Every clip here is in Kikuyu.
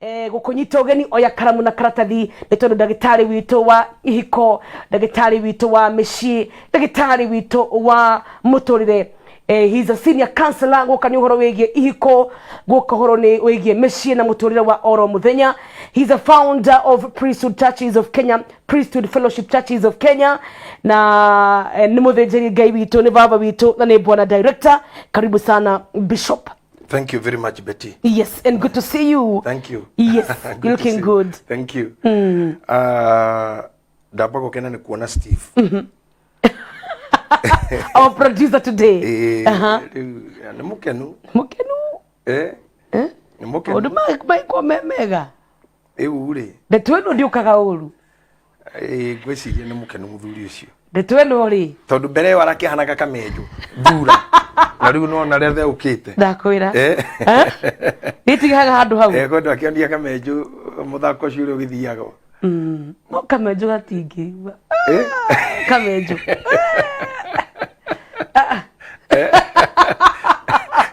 Gũkũnyita ũgeni, oya karamu na karatathi, nĩ tondũ ndagĩtarĩ witũ wa ihiko, ndagĩtarĩ witũ wa mĩciĩ, ndagĩtarĩ witũ wa mũtũrĩre, he's a senior counselor. Gũka nĩ ũhoro wĩgiĩ ihiko, gũka ũhoro nĩ wĩgiĩ mĩciĩ na mũtũrĩre wa oro mũthenya. He's a founder of Priesthood Churches of Kenya, Priesthood Fellowship Churches of Kenya, na nĩ mũthĩnjĩri Ngai witũ, nĩ baba witũ, na nĩ bwana director. Karibu sana, Bishop. Thank you very much, Betty. Yes, and good to see you. Thank you. Yes, Good you're to looking see you. good. Thank you. Ndamba gũkena nĩ kuona Steve. Our producer today. Rĩu nĩ mũkenu. Mũkenu. Nĩ mũkenu. Maũndũ maikwo me mega. Rĩu rĩ, Ndeto ĩno ndĩũkaga ũru. Ngwĩciria nĩ mũkenu mũthuri ũcio. Ndeto ĩno rĩ. Tondũ mbere ĩyo arakĩhanaga kamenjo thura. Na rĩu nona rĩa theũkĩte. Ndakwĩra. Nĩtigaga handũ hau. Kwendwo akĩonia kamenjo mũthako ũcio ũrĩa ũgĩthiaga. No kamenjo gatingĩigua. Kamenjo.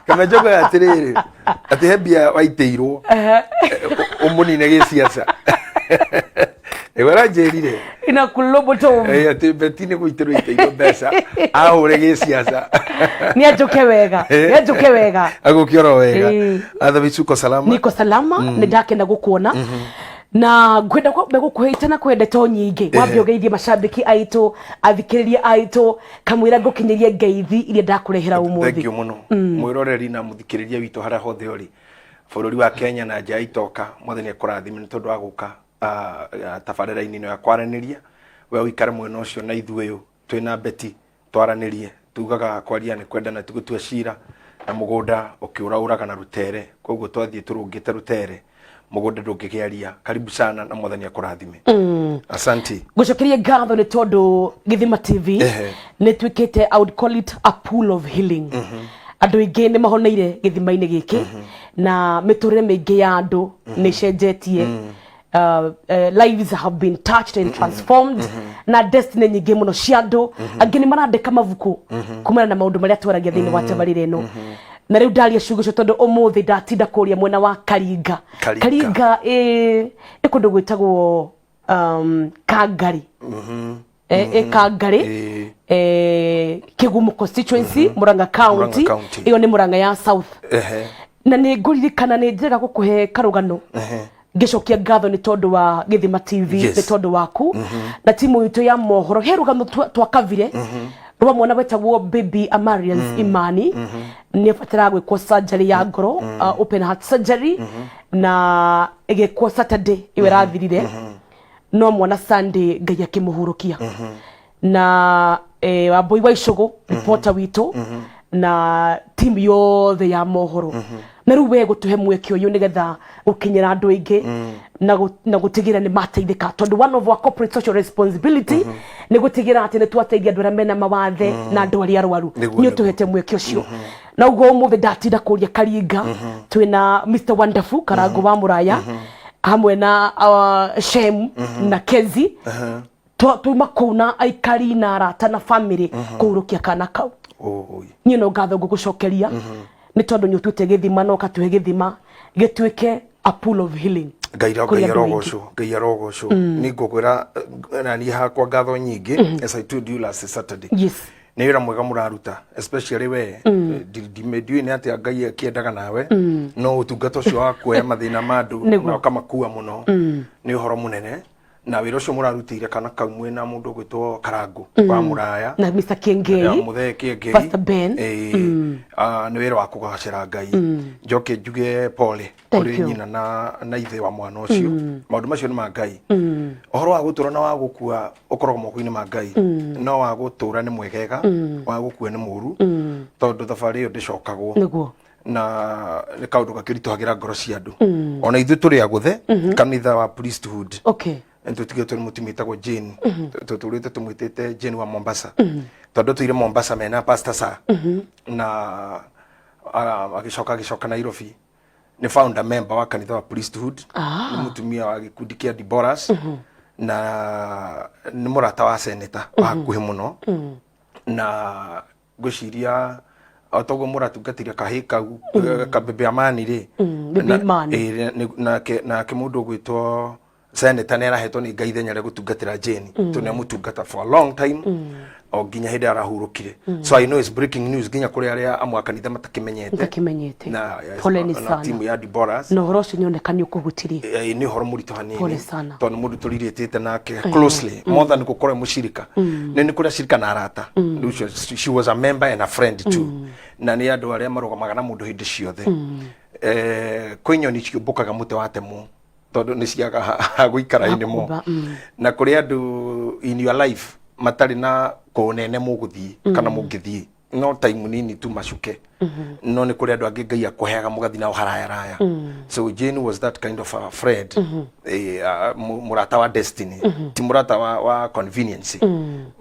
Kamenjo koya atĩrĩrĩ, atĩ he mbia waitĩirwo ũmũnine gĩciaca. Nĩguo aranjĩrire. Inakuloboto. Atĩ Betty nĩ gũitĩrwo aitĩirwo mbeca ahũre gĩciaca. Nĩ anjũke wega. Nĩ anjũke wega. Agũke oro wega. Otherwise uko salama? Niko salama, nĩ ndakena gũkuona. Na ngwenda kwamba gũkũhe itanakwenda ndeto nyingĩ, wambe ũgeithie macambĩki aitũ, athikĩrĩria aitũ, kamwĩra ngũkinyĩrie ngeithi iria ndakũrehera ũmũthĩ. Thank you mũno, mwĩroreri na mũthikĩrĩria witũ harĩa hothe ũrĩ bũrũri wa Kenya na nja ya itoka. Mwathani akũrathime nĩ tondũ wa gũka tabarĩra-inĩ ĩno ya kwaranĩria. We ũikare mwena ũcio na ithuĩ twĩna Betty twaranĩrie. Tugaga kwaria nĩ kwendana, ti gũtua cira, na mũgũnda ũkĩũra ũraga na rũtere. Koguo twathiĩ tũrũngĩte rũtere, mũgũnda ndũngĩgĩa. Karibu sana na Mwathani akũrathime. Asante. Ngũcokerie ngatho nĩ tondũ Gĩthima TV nĩ tuĩkĩte, I would call it a pool of healing. Andũ aingĩ nĩ mahoneire gĩthima-inĩ gĩkĩ, na mĩtũrĩre mĩingĩ ya andũ nĩ ĩcenjetie. Lives have been touched and transformed, na destiny nyingĩ mũno cia andũ angĩ nĩ marandĩka mabuku kumana na maũndũ marĩa twaragia thĩinĩ wa tabarĩra ĩno. Na rĩu ndaria ciugo icio tondũ ũmũthĩ ndatinda kũrĩa mwena wa Karinga. Karinga. Karinga ĩ kũndũ gwĩtagwo Kangari, ĩ Kangari, Kigumo constituency, Murang'a County. Murang'a County. Ĩyo nĩ Murang'a ya South. Na nĩ ngũririkana, nĩ njega gũkũhe karũgano ngĩcokia ngatho nĩ tondũ wa Gĩthima TV, nĩ tondũ waku na timu itũ ya mohoro. He rũgano twakavire rwa mwana wetagwo Baby Amarians Imani. Nĩ abataraga gwĩkwo surgery ya ngoro, open heart surgery, na ĩgĩkwo Saturday ĩyo ĩrathirire. No mwana Sunday Ngai akĩmũhurũkia. Na Wambui wa Icũgũ, reporter witũ, na timu yothe ya mohoro, na rĩu we gũtũhe mweke ũyũ nĩgetha gũkinyĩra andũ aingĩ na gũtigĩrĩra nĩ mateithĩka, tondũ one of our corporate social responsibility nĩ gũtigĩrĩra atĩ nĩ twateithia andũ arĩa mena mawathe na andũ arĩa arwaru. Nĩ ũtũhete mweke ũcio, na ũguo ũmũthĩ ndatinda kũria Karinga twĩna Mr Wonderful Karango wa Mũraya hamwe na Shem na Kezi. Twauma kũu na aikari na arata na family kũhurũkia kana kau. Oi. Niĩ no ngatho ngũgũcokeria nĩ tondũ nĩ ũtuĩte gĩthima na ũkatũhe gĩthima gĩtuĩke a pool of healing Ngai kũrĩ Ngai andũ aingĩ. Arogocwo, Ngai arogocwo. Nĩ ngũkwĩra na niĩ hakwa ngatho nyingĩ, as I told you last Saturday, nĩ wĩra mwega mũraruta, especially we. Ndiũĩ nĩ atĩa Ngai akĩendaga nawe, no ũtungata ũcio wa kuoya mathĩna ma andũ na ũkamakua mũno nĩ ũhoro mũnene. Na wĩra ũcio mũrarutĩire kana kau mwĩna mũndũ ũgwĩtwo Karangu wa Mũraya na Mr Kengei, Mũthee Kĩengei. Pastor Ben. Nĩ wĩra wa kũgacĩra Ngai. Njoke njuge pole Thank kũrĩ you. nyina na ithe wa mwana ũcio. Maũndũ macio nĩ ma Ngai. Ũhoro wa gũtũra na wa gũkua ũkoragwo moko-inĩ ma Ngai. No wa gũtũra nĩ mwegega, wa gũkua nĩ mũru, tondũ thabarĩ ĩyo ndĩcokagwo. Na nĩ kaũndũ gakĩritũhagĩra ngoro cia andũ. Ona ithuĩ tũrĩ agũthe kanitha wa Priesthood, tũtigĩtwo nĩ mũtumia wĩtagwo Jane. Tũtũrĩte tũmwĩtĩte Jane wa Mombasa, tondũ tũire Mombasa mena Pastor sa na agĩcoka Nairobi. Nĩ founder member wa kanitha wa Priesthood. Nĩ mũtumia wa gĩkundi kĩa Deborahs na nĩ mũrata wa senator wa hakuhĩ mũno. Na ngwĩciria O toguo mũratungatĩire kahĩ kau, kabebe Amani rĩ. Bebe Imani. Nake mũndũ ũgwĩtwo senator nĩ arahetwo nĩ Ngai ithenya rĩa gũtungatĩra Jane, tondũ nĩ amũtungata for a long time, o nginya hĩndĩ arahurũkire. So I know it's breaking news nginya kũrĩ arĩa amwe a kanitha matakimenyete. Matakimenyete. Na yes, Poleni na sana. timu ya Deborahs. Na ũhoro ũcio nĩoneka nĩ ũkũhutirie. Nĩ ũhoro mũritũ hanini. Pole sana. Tondũ nĩ mũndũ tũrirĩtĩte nake closely more than gũkorwo e mũcirika. Nĩ kũrĩa cirika na arata. Rĩu ũcio, she was a member and a friend too, na nĩ andũ arĩa marũgamaga na mũndũ hĩndĩ ciothe. Kwĩ nyoni ciũmbũkaga mũtĩ watemwo tondũ nĩ ciaga ha gũikara anymore. Hakũmba, Na kũrĩ andũ in your life matarĩ na kũnene mũgũthiĩ kana mũngĩthiĩ no time nini tu macuke, no nĩ kũrĩ andũ angĩ Ngai akũheaga mũgathiĩ nao haraya raya. So Jane was that kind of a friend, mũrata wa destiny, ti mũrata wa convenience,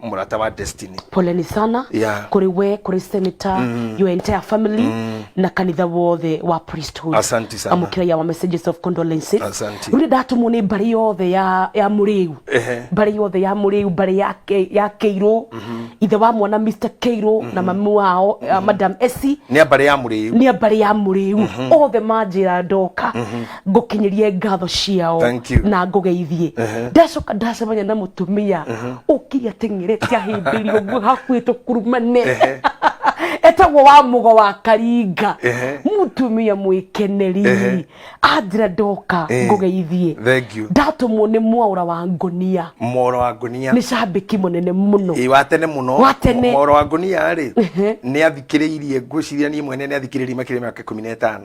mũrata wa destiny. Poleni sana kũrĩ we, kũrĩ senator, your entire family na kanitha wothe wa priesthood. Asante sana. Amũkĩra our messages of condolences. Asante. Rĩu nĩ ndatũmwo nĩ mbarĩ yothe ya Mũrĩu. Mbarĩ yothe ya Mũrĩu, mbarĩ ya Kĩirũ, ithe wa mwana Mr Kĩirũ na mami wao, Madam Esi. Nĩ a mbarĩ ya Mũrĩu. Nĩ a mbarĩ ya Mũrĩu othe manjĩra ndoka ngũkinyĩrie ngatho ciao. Thank you. Na ngũgeithie. Ndacoka ndacemania na mũtumia ũkire ateng'erete ahĩmbĩirie ũguo hakuhĩ tũkurumane, etagwo wa Mũgo wa Karinga. Mũtumia mwĩkeneri. Anjĩra ndoka ngũgeithie. Thank you. Ndatũmwo nĩ Mwaũra wa Ngonia. Moro wa Ngonia. Nĩ cambĩki mũnene mũno. Ĩ, wa tene mũno. Wa tene. Moro wa Ngonia rĩ, nĩ athikĩrĩirie, ngwĩciria niĩ mwene nĩ athikĩrĩirie makĩria mĩaka 15.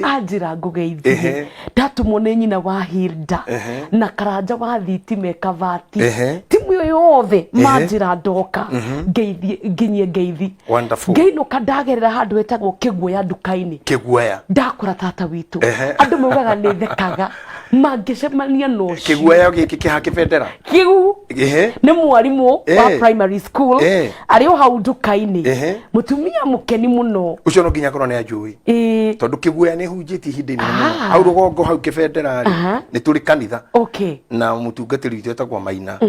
Anjĩra ngũgeithie. Ndatũmwo nĩ nyina wa Hilda na Karanja wa thitima Kavati. Timu ĩyo yothe manjĩra ndoka ngeithie, nginyie ngeithi. Wonderful. Ngĩinũka ndagerera handũ hetagwo Kĩguoya nduka-inĩ. Kĩguoya. Ndakora tata witũ. Andũ maugaga nĩ thekaga mangĩcemania na ũcio. Kĩguoya gĩkĩ kĩha kĩbendera. Kĩu nĩ mwarimũ wa primary school, arĩ o hau nduka-inĩ. Mũtumia mũkeni mũno. Ũcio no nginya akorwo nĩ anjũĩ, tondũ kĩguoya nĩ hunjĩtie ihinda inene mũno. Hau rũgongo hau kĩbendera rĩ, nĩ tũrĩ kanitha na mũtungatĩri witũ etagwo Maina,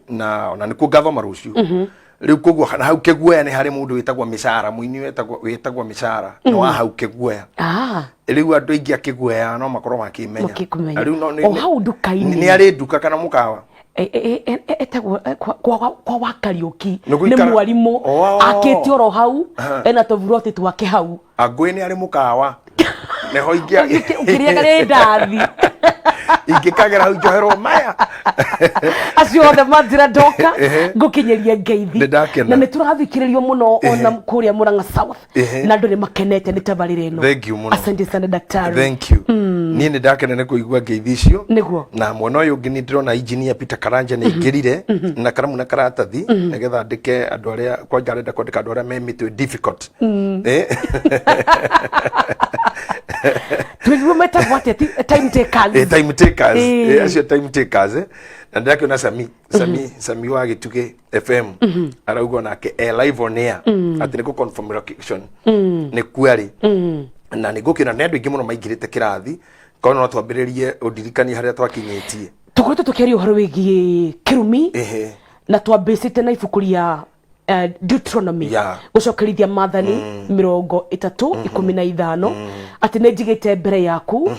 na ona nĩkuo ngathoma rũciũ rĩu. Koguo na hau Kĩguoya nĩ harĩ mũndũ wĩtagwo Mĩcara, mũini wĩtagwo Mĩcara, nĩ wa hau Kĩguoya. Rĩu andũ aingĩ a Kĩguoya no makorwo makĩmenya. Makĩkũmenya. Na rĩu O hau nduka-inĩ. Nĩ arĩ nduka kana mũkawa? Etagwo kwa wa Kariũki. Nĩ nĩ mwarimũ. Akĩte oro hau, ena tũburoti twake hau. Angũĩ nĩ arĩ mũkawa nĩho ũkĩrĩaga rĩndathi. Ingĩkagera hau njoherwo maya. Acio othe manjĩra ndoka ngũkinyĩrie ngeithi. Nĩ ndakena. Na nĩ tũrathikĩrĩrio mũno ona kũrĩa Murang'a South, na andũ nĩ makenete nĩ tabarĩra ĩno. Thank you mũno. Asante sana, daktari. Thank you. Niĩ nĩ ndakena nĩ kũigua ngeithi icio. Na mwena ũyũ ũngĩ nĩ ndĩrona engineer Peter Karanja nĩ aingĩrire na karamu na karatathi nĩgetha andĩke andũ arĩa kwanja arenda kwandĩka andũ arĩa me mĩtwe difficult. Twĩrwo metagwo atĩa? Time takers. Time takers. Acio time takers. Na ndĩrakĩona Sami wa Gĩtugĩ FM arauga onake e live on air atĩ nĩ kũ confirm location nĩ kuarĩ, na nĩ ngũkĩona nĩ andũ aingĩ mũno maingĩrĩte kĩrathi. Korwo no twambĩrĩrie ũndirikanie harĩa twakinyĩtie. Tũkoretwo tũkĩaria ũhoro wĩgiĩ kĩrumi, na twambĩcĩte na ibuku rĩa Deuteronomy, gũcokerithia maathani 30:15, atĩ nĩ njigĩte mbere yaku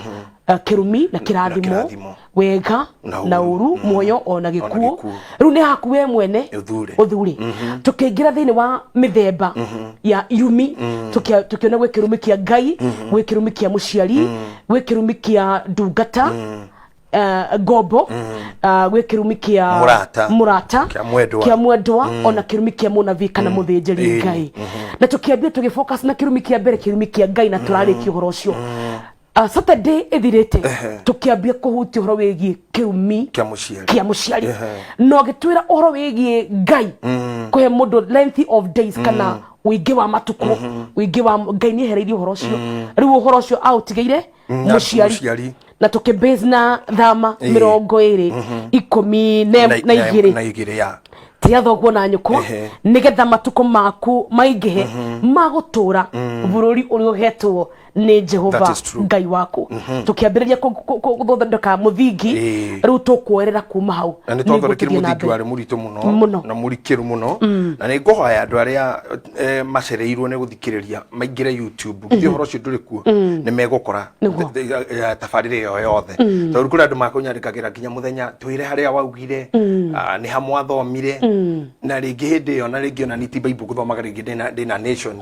kĩrumi na kĩrathimo, kĩrathimo. Wega na na ũũru. Ũru, muoyo ona gĩkuũ. Gĩkuũ. Rĩu nĩ haku we mwene ũthure. Ũthure. Tũkĩingĩra thĩinĩ wa mĩthemba ya irumi, tũkĩona gwĩ kĩrumi kĩa Ngai, gwĩ kĩrumi kĩa mũciari, gwĩ kĩrumi kĩa ndungata, ngombo, gwĩ kĩrumi kĩa mũrata. Mũrata. Kĩa mwendwa. Kĩa mwendwa, ona kĩrumi kĩa mũnabii kana mũthĩnjĩri Ngai. Na tũkĩambia tũgĩfocus na kĩrumi kĩa mbere, kĩrumi kĩa Ngai, na tũrarĩkia ũhoro ũcio Saturday ĩthirĩte. Tũkĩambia kũhutia ũhoro wĩgiĩ kĩrumi kĩa mũciari. Kĩa mũciari, na ũgĩtwĩra ũhoro wĩgiĩ Ngai kũhe mũndũ length of days kana ũingĩ wa matukũ, ũingĩ wa Ngai nĩ ehereirie ũhoro ũcio. Rĩu ũhoro ũcio aũtigĩire mũciari. Mũciari. Na tũkĩbase na Thama 20:12. Na igĩrĩ ya. Tia thoguo na nyũkwa, nĩgetha matukũ maku maingĩhe ma gũtũra bũrũri ũrĩa ũhetwo Nĩ Jehova That is true. Ngai waku. Tũkĩambĩrĩria gũthondeka mũthingi, rĩu tũkuoerera kuma hau. Na nĩ nĩguo twathondekire tũthiĩ na mũthingi mbere. warĩ mũritũ mũno Mũno. Na mũrikĩru mũno, na nĩ ngũhoya andũ arĩa macereirwo nĩ gũthikĩrĩria maingĩre YouTube, githĩ ũhoro ũcio ndũrĩ kuo, nĩ megũkora Nĩguo. Tabarĩra ĩyo yothe, tondũ kũrĩ andũ makũnyandĩkagĩra nginya mũthenya, twĩre harĩa waugire, nĩ ha mwathomire, na rĩngĩ hĩndĩ ĩyo, na rĩngĩ ona nĩ ti Bible gũthomaga, rĩngĩ ndĩna Nation.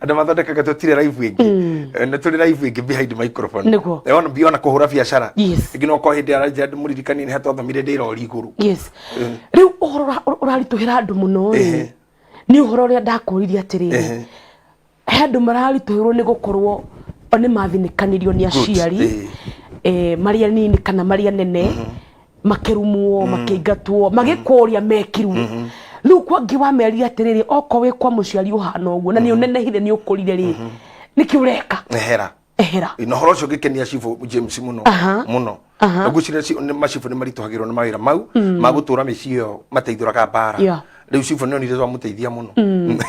Andũ mathondekaga tũtirĩ live ĩngĩ. Nĩ tũrĩ live ĩngĩ behind microphone. Nĩguo. Ona kũhũra biacara Yes. ĩngĩ no korwo hĩndĩ ya mũririkanie nĩ hatwathomire ndĩ rori igũrũ. Yes, rĩu ũhoro ũraritũhĩra andũ mũno rĩ, nĩ ũhoro ũrĩa ndakũririe atĩrĩrĩ, he andũ mararitũhĩrwo nĩ gũkorwo o nĩ mathinĩkanĩrio nĩ aciari, marĩ anini kana marĩ anene, makĩrumwo, makĩingatwo, magĩkwo ũrĩa mekirwo. Rĩu kwangĩ wamerire atĩrĩrĩ, okorwo wĩ kwa mũciari ũhana ũguo na nĩ ũnenehire, nĩ ũkũrire rĩ, nĩkĩ ũreka? Ehera. Ehera. Na ũhoro ũcio ũngĩkenia cibũ James mũno mũno. Na ngwĩciria macibũ nĩ maritũhagĩrwo nĩ mawĩra mau ma gũtũra mĩciĩ ĩyo mateithũraga mbara. Rĩu cibũ nĩ onire twamũteithia mũno.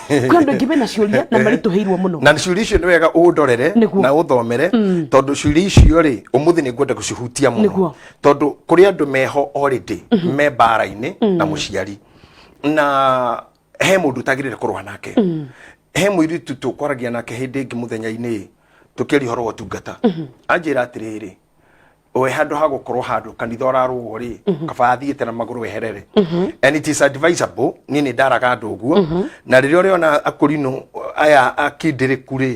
Kwĩ andũ aingĩ mena ciũria na maritũhĩirwo mũno. Na ciũria icio nĩ wega ũndorere Nĩguo. na ũthomere, tondũ ciũria icio rĩ, ũmũthĩ nĩ ngwenda gũcihutia mũno, Nĩguo. Tondũ kũrĩ andũ meho already me mbara-inĩ na mũciari, na he mũndũ ũtagĩrĩire kũrũa nake. He mũirĩtu tũkwaragia nake hĩndĩ ĩngĩ mũthenya-inĩ, tũkĩaria ũhoro wa ũtungata, anjĩra atĩrĩrĩ, we handũ ha gũkorwo handũ kanitha ũrarũgwo rĩ, kaba athiĩte na magũrũ eherere. And it is advisable. Niĩ nĩ ndaraga andũ ũguo, na rĩrĩa ũrĩona akũrinũ aya akindĩrĩku rĩ,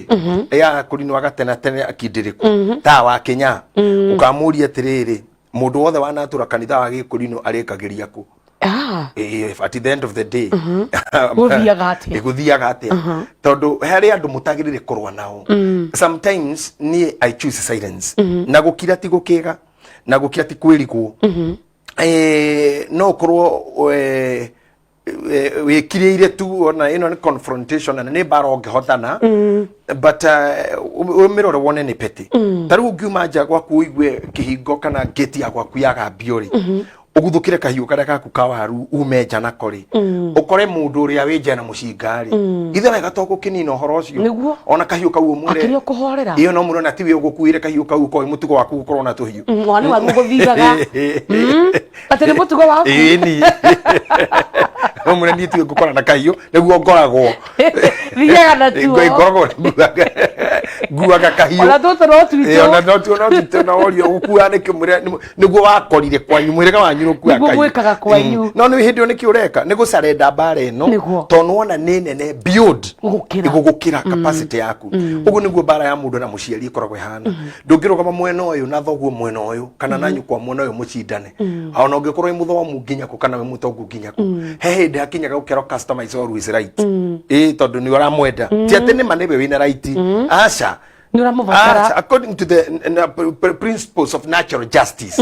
aya akũrinũ agatenatene akindĩrĩku ta wa Kenya, ũkamũria atĩrĩrĩ, mũndũ wothe wanatũra kanitha wa gĩkũrinũ arĩkagĩria kũ? At the end of the day Gũthiaga atĩa? Gũthiaga atĩa? Tondũ harĩ andũ mũtagĩrĩire kũrũa nao. Sometimes niĩ I choose silence, na gũkira ti gũkĩga, na gũkira ti kwĩrigwo. No ũkorwo wĩkirĩire tu, ona ĩno nĩ confrontation na nĩ mbara ũngĩhotana, but ũmĩrore wone nĩ petty. Ta rĩu ũngiuma nja gwaku ũigue kĩhingo kana gate ya gwaku yagambio rĩ, ũguthũkĩre kahiũ karĩa gaku ka waru ume nja nako rĩ, ũkore mũndũ ũrĩa wĩ nja na mũcinga rĩ, ithe wega to gũkĩnina ũhoro ũcio. Nĩguo. Ona kahiũ kau ũmwĩre Akĩrĩ o kũhorera. Ĩyo no mũno, na tiwe ũgũkuĩre kahiũ kau, ũkorwo mũtugo waku gũkorwo na tũhiũ. Mwana waru ũgũthiaga atĩ nĩ mũtugo waku. Ĩni ũmwĩre niĩ tiwe ngũkora na kahiũ, nĩguo ngoragwo. Thiaga natuo. Ngoragwo nguaga kahiũ. Ona tũtũ no twitũ. Ona no tuo no twitũ, na worio ũgũkua nĩkĩ, mwĩre nĩguo wakorire kwanyu, mwĩrĩga wanyu ũkuaga Nĩguo kahiũ. gwĩkaga kwanyu. No nĩ hĩndĩ ĩyo nĩkĩ ũreka nĩ gũcarenda mbara ĩno, Nĩguo. tondũ wona nĩ nene beyond Gũgũkĩra. Gũgũkĩra capacity yaku. Ũguo nĩguo mbara ya mũndũ na mũciari ĩkoragwo ĩhana. Ndũngĩrũgama mwena ũyũ na thoguo mwena ũyũ kana na nyũkwa mwena ũyũ mũcindane, ona ũngĩkorwo wĩ mũthomu nginya kũ kana wĩ mũtongu nginya kũ. He hĩndĩ hakinyaga gũkerwo customer is always right. Ĩ tondũ nĩ ũramwenda, ti atĩ nĩ ma nĩwe wĩna right, aca. Nĩ ũramũbatara. Aca, according to the principles of natural justice,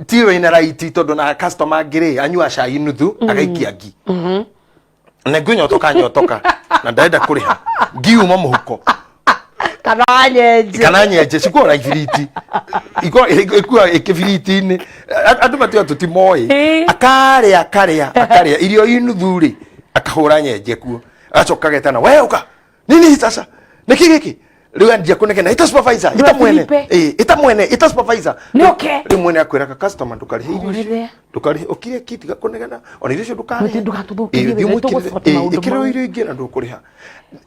ti we wĩna right, tondũ na customer angĩ rĩ, anyua cai nuthu agaikia ngi na ngũnyotoka nyotoka na ndarenda kũrĩha ngiuma mũhuko. Kana nyenje. Kana nyenje cikora ibiriti ikua ikibiriti-inĩ, andũ matiga tũtimoĩ. Akarĩa akarĩa akarĩa irio inuthu rĩ, akahũra nyenje kuo, agacoka agetana, we ũka nini sasa, nĩkĩ gĩkĩ? Rĩu anjia kũnegena, ita supervisor, ita mwene. Ndũgakĩripe. Ita mwene, ita supervisor. Nĩ oke. Rĩu mwene akwĩraga customer, ndũkarĩhe irio icio. Horere. Ndũkarĩhe, ũkire ki, tiga kũnegena, ona irio icio ndũkarĩhe. Mũtĩ ndũgatũthũkĩrie Ĩ, thiĩ wĩra, ũmwĩkĩrĩre- tũgũsort ĩ, maũndũ ĩkĩrĩrwo mau. irio ingĩ na ndũkũrĩha.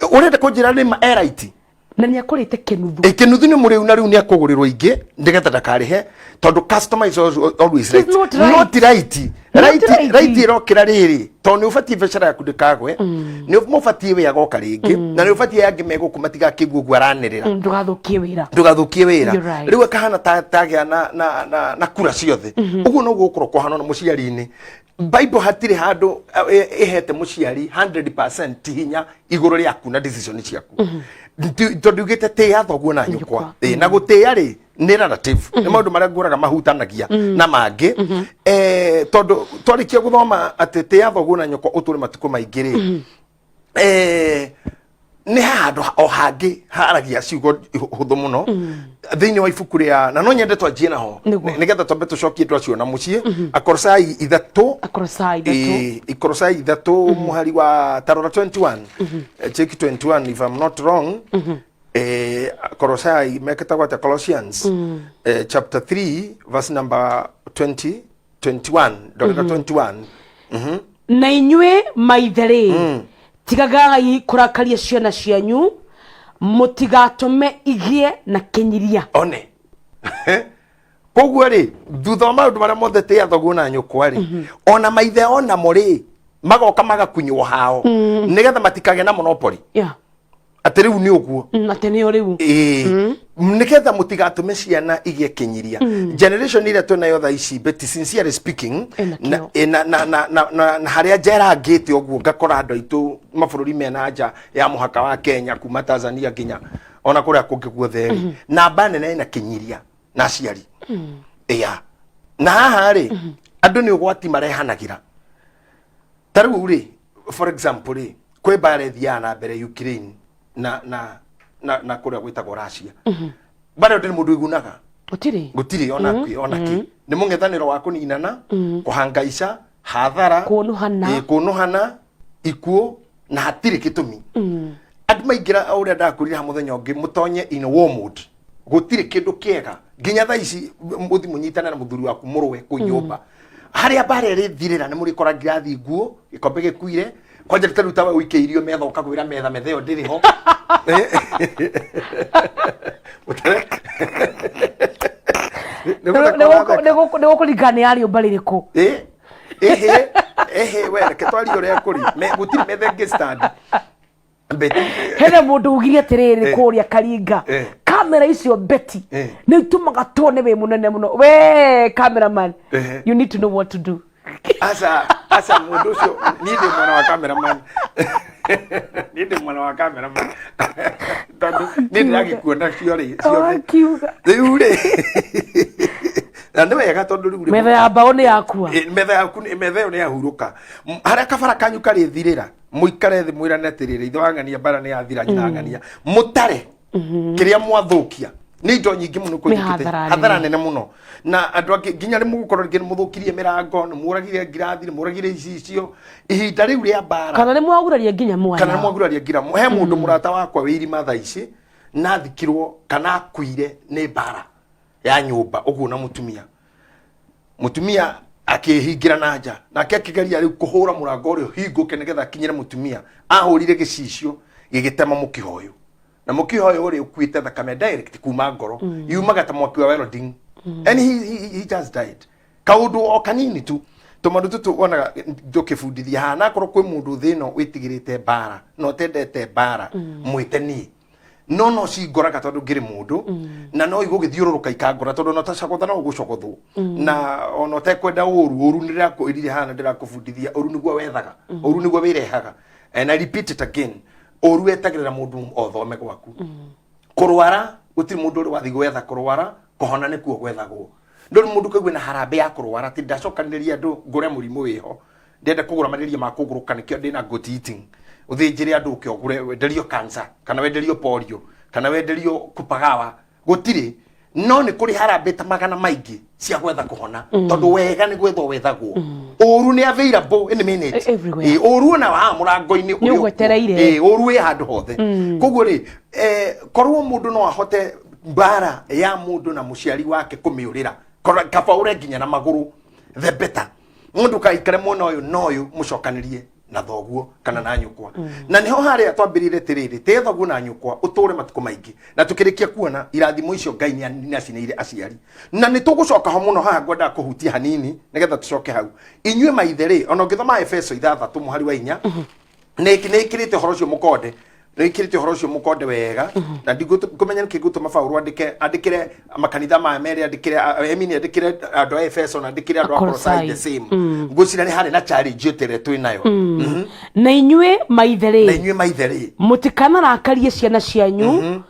Ũrenda kũnjĩra nĩ ma e right? Na nĩ akũrĩte kĩnuthu. Ĩ, kĩnuthu nĩ mũrĩu, na rĩu nĩ akũgũrĩrwo ingĩ nĩgetha ndakarĩhe, tondũ customer is always right. He's not right. Not right. Not Right. right. Right ĩrokĩra rĩrĩ, tondũ nĩ ũbatiĩ biacara yaku ndĩkagwe, nĩ mũbatiĩ we agoka rĩngĩ, na nĩ ũbatiĩ angĩ megũkũ matigakĩigua ũguo aranĩrĩra. Ndũgathũkie wĩra. Ndũgathũkie wĩra. You're right. Rĩu akahana ta tagĩa na kura ciothe. Ũguo noguo gũkorwo kũhana na mũciari-inĩ. Bible hatirĩ handũ ĩhete mũciari 100% hinya igũrũ rĩaku na decision ciaku. Tondũ ugĩte tĩĩa thoguo na nyũkwa. Nyũkwa. Na gũtĩĩa rĩ, nĩ relative, nĩ maũndũ marĩa ngũraga mahutanagia na mangĩ. Tondũ twarĩkia gũthoma atĩ tĩĩa thoguo na nyũkwa ũtũre matukũ maingĩ rĩ, Nĩ handũ o hangĩ haragia ciugo hũthũ mũno thĩinĩ wa ibuku rĩa, na no nyende twanjie naho. Nĩguo. Nĩgetha twambe tũcokie andũ acio na mũciĩ. Akorosai 3. Akorosai 3. Ĩĩ, Ikorosai 3 mũhari wa tarora 21. Check 21 if I'm not wrong. Korosai mekĩtagwo atĩa? Colossians chapter 3 verse number 20, 21, ndorera 21. Na inyuĩ maithe rĩ, tigagai kũrakaria ciana cianyu, mũtigatũme igĩe na kĩnyiria. One koguo rĩ, thutha wa maũndũ marĩa mothe, tĩa thoguo na nyũkwa rĩ, ona maithe onamo rĩ, magoka magakunywo hao nĩgetha matikagĩe na monopoly atĩ rĩu nĩ ũguo. Atĩ nĩo rĩu. Ĩĩ, nĩgetha mũtigatũme ciana igĩe kĩnyiria. Generation ĩrĩa twĩnayo thaa ici, Betty, sincerely speaking, Ĩna na, kĩo. ĩ, na harĩa njerangĩte ũguo ngakora andũ aitũ mabũrũri mena nja ya mũhaka wa Kenya, kuma Tanzania nginya ona kũrĩa kũngĩ guothe rĩ, namba nene ĩna kĩnyiria na aciari ĩa na haha rĩ, andũ nĩ ũgwati marehanagĩra. Ta rĩu rĩ, for example rĩ, kwĩ mbara ĩthiaga na mbere Ukraine na kũrĩa gwĩtagwo Russia. Mbara ĩyo ndĩrĩ mũndũ igunaga. Gũtirĩ. Gũtirĩ ona kĩ, ona kĩ. Nĩ mũng'ethanĩro wa kũninana, kũhangaica, hathara, Kũnũhana. Ĩ, kũnũhana, ikuũ, na hatirĩ gĩtũmi. Andũ maingĩra o ũrĩa ndakwĩrire ha mũthenya ũngĩ, mũtonye in war mode, gũtirĩ kĩndũ kĩega. Nginya thaa ici mũthi mũnyitane na mũthuri waku, mũrũe kũu nyũmba, harĩa mbara ĩrĩthirĩra nĩ mũrĩkora ngirathi nguo, gĩkombe gĩkuire. Kwanja ta rĩu tawe ũikĩirio metha, ũkagwĩra metha, metha ĩyo ndĩrĩ ho. Nĩ gũtheka ũratheka. Nĩ gũkũringana nĩ ya rĩũmba rĩrĩkũ. Ĩ, ĩhĩ ĩhĩ, we reke twarie ũrĩa kũrĩ. Gũtirĩ metha ĩngĩ stand. Betty. Hena mũndũ ugire atĩrĩrĩ kũrĩa Karinga, kamera icio, Betty, nĩ itũmaga tuone wĩ mũnene mũno. We cameraman, you need to know what to do. Aca, aca, mũndũ ũcio, niĩ ndĩ mwana wa cameraman, niĩ ndĩ mwana wa cameraman, tondũ niĩ ndĩragĩkuona cio rĩ ciothe. Wakiuga. Rĩu rĩ, na nĩ wega tondũ rĩu rĩ, Metha ya mbaũ nĩ yakua. Ĩ, metha yaku metha ĩyo nĩ yahurũka. Harĩa kabara kanyu karĩthirĩra, mũikare thĩ mwĩrane atĩrĩrĩ, ithe wa ng'ania, mbara nĩ yathira, nyina ng'ania, mũtare kĩrĩa mwathũkia nĩ indo nyingĩ mũno Nĩ hathara nene. Hathara nene mũno. Na andũ angĩ nginya nĩ mũgũkorwo rĩngĩ nĩ mũthũkirie mĩrango, nĩ mũragire ngirathi, nĩ mũragire icicio ihinda rĩu rĩa mbara. Kana nĩ mwaguraria nginya mwana. Kana nĩ mwaguraria ngira. He mũndũ mũrata wakwa wĩ irima thaa ici, na athikirwo kana akuire nĩ mbara ya nyũmba ũguo na mũtumia. Mũtumia akĩhingĩra na nja, nake akĩgeria rĩu kũhũra mũrango ũrĩa ũhingũke nĩgetha akinyĩre mũtumia. Ahũrire gĩcicio, gĩgĩtema mũkiha ũyũ, na mũkiha ũyũ ũrĩ ũkuĩte thakame direct kuma ngoro, yumaga ta mwaki wa welding, and he just died. Kaũndũ o kanini tu, tũmaũndũ tũtũ wonaga tũkĩbundithia haha. Na akorwo kwĩ mũndũ thĩ ĩno wĩtigĩrĩte mbara na ũtendete mbara, mwĩte niĩ. No cingoraga tondũ ngĩrĩ mũndũ, na no igũgĩthiũrũrũka ikangora, tondũ ona ũtacogotha no ũgũcogothwo, na ona ũtekwenda ũru. Ũru nĩ ndĩrakwĩrire haha na ndĩrakũbundithia, ũru nĩguo wethaga, ũru nĩguo wĩrehaga. And I repeat it again, ũru wetagĩrĩra mũndũ othome gwaku. Kũrwara, gũtirĩ mũndũ ũrĩ wathiĩ gwetha kũrwara, kũhona nĩkuo gwethagwo. Ndũrĩ mũndũ kaigua na harambĩ ya kũrwara atĩ ndacokanĩrĩria andũ ngũre mũrimũ wĩho, ndĩrenda kũgũra malaria ma kũgũrũka, nĩkĩo ndĩna goat eating. Ũthĩnjĩre andũ ũke ũgũre, wenderio cancer kana wenderio polio kana wenderio kupagawa, gũtirĩ. No nĩ kũrĩ harambĩ ta magana maingĩ cia gwetha kũhona, tondũ wega nĩ gwethwo wethagwo, ũru nĩ available any minute. Everywhere. Ĩ, ũru ona wa mũrango-inĩ Nĩ ũrĩ ũgwetereire. Ĩ, ũru wĩ handũ hothe. Koguo rĩ, korwo mũndũ no ahote mbara ya mũndũ na mũciari wake kũmĩũrĩra, kaba ũre nginya na magũrũ, the better. Mũndũ kaikare mwena ũyũ na ũyũ, mũcokanĩrie na thoguo kana na nyũkwa. Na niho harĩa twambĩrĩire atĩrĩrĩ, tĩĩa thoguo na nyũkwa ũtũre matukũ maingĩ. Na tũkĩrĩkia kuona irathimo icio Ngai nĩ acinĩire aciari, na nĩ tũgũcoka ho mũno haha. Ngwendaga kũhutia hanini nĩgetha tũcoke hau. Inyuĩ maithe rĩ, ona ũngĩthoma Efeso 6 mũhari wa 4, nĩ ĩkĩrĩte ũhoro ũcio mũkonde, nĩ ĩkĩrĩte ũhoro ũcio mũkonde wega. Na ndikũmenya nĩkĩ gũtũma Paũlũ andĩke, andĩkĩre makanitha maya merĩ, andĩkĩre, I mean, andĩkĩre andũ a Efeso na andĩkĩre andũ a Kolosai the same. Ngwĩciria nĩ harĩ na challenge ĩyo twĩ nayo. Na inyuĩ maithe Na rĩ, inyuĩ maithe rĩ, mũtikanarakarie ciana cianyu,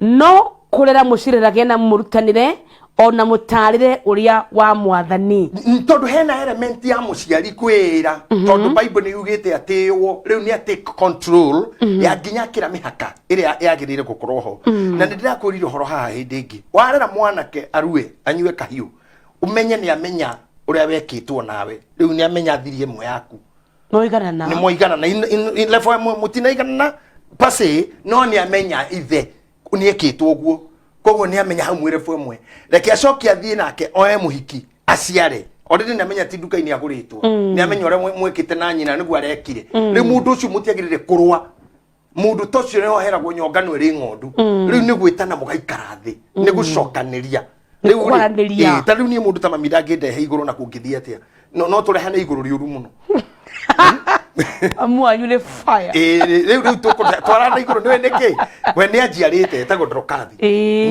no kũrera mũcirerage na mũrutanĩre Ona mũtarĩre ũrĩa wa Mwathani. Tondũ hena element ya mũciari kwĩra, tondũ Bible nĩ yugĩte atĩĩwo rĩu nĩ atake control ya nginya akĩra mĩhaka ĩrĩa yagĩrĩire gũkorwo ho. Na nĩ ndĩrakwĩrire ũhoro haha hĩndĩ ĩngĩ, warera mwanake arue anyue kahiũ, ũmenye nĩ amenya ũrĩa wekĩtwo nawe. Rĩu nĩ amenya thiri ĩmwe yaku. Noiganana. Nĩ mwaigana in level ĩmwe, mũtinaiganana pase, no nĩ amenya ithe nĩ ekĩtwo ũguo, koguo nĩ amenya hau mwĩ level ĩmwe. Reke acoke athiĩ nake oe mũhiki aciare, already nĩ amenya ti nduka-inĩ agũrĩtwo, nĩ amenya ũrĩa mwĩkĩte na nyina nĩguo arekire. Rĩu mũndũ ũcio mũtiagĩrĩire kũrũa. Mũndũ ta ũcio nĩoheragwo nyongano ĩrĩ ng'ondu. Rĩu nĩ gwĩtana mũgaikara thĩ, nĩ gũcokanĩria. Nĩ Rĩu rĩ, kwaranĩria. Ta rĩu niĩ mũndũ ta mami ndangĩndehe igũrũ na kũngĩthiĩ atĩa, no tũrehane igũrũ rĩũru mũno. Amu wanyu nĩ fire. Ĩĩ, rĩu tũkũtwarana igũrũ nĩwe nĩkĩ we nĩ anjiarĩte, etagwo Ndorokathi.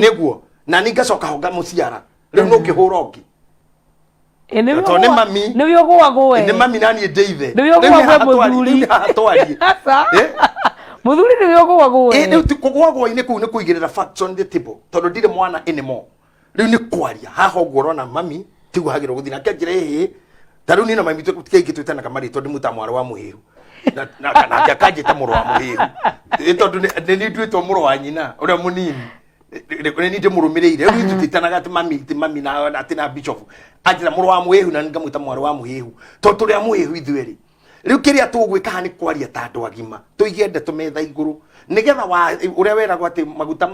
Nĩguo na niĩ ngacoka ho ngamũciara. Rĩu no ngĩhũra ũngĩ. Tondũ nĩ mami. Nĩwe ũgũagwo we. Nĩ mami na niĩ ndĩ ithe. Nĩwe ũgũagwo mũthuri. Rĩu nĩ haha twarie. Aca. Eh? Mũthuri nĩwe ũgũagwo we. Ĩ, rĩu ti kũgwagwo-inĩ kũu nĩ kũigĩrĩra facts on the table, tondũ ndirĩ mwana anymore. Rĩu nĩ kwaria haha ũguo ũrona mami tiguo hagĩrĩirwo gũthiĩ nake anjĩra ĩhĩ. Ta rĩu niĩ na mami kaingĩ twĩtanaga marĩtwa, ndĩmwĩtaga mwarĩ wa mũhĩru, nake akanjĩta mũrũ wa mũhĩru. Ĩ, tondũ nĩ niĩ nduĩtwo mũrũ wa nyina ũrĩa mũnini, nĩ niĩ ndĩmũrũmĩrĩire. Rĩu tũtĩtanaga atĩ mami, ti mami na atĩ na bishop anjĩra mũrũ wa mũhĩhu na ngamwĩta mwarĩ wa mũhĩhu, tondũ tũrĩ a mũhĩhu ithuerĩ. Rĩu kĩrĩa tũgwĩka haha nĩ kwaria ta andũ agima, tũige ndeto metha igũrũ, nĩgetha ũrĩa weragwo atĩ maguta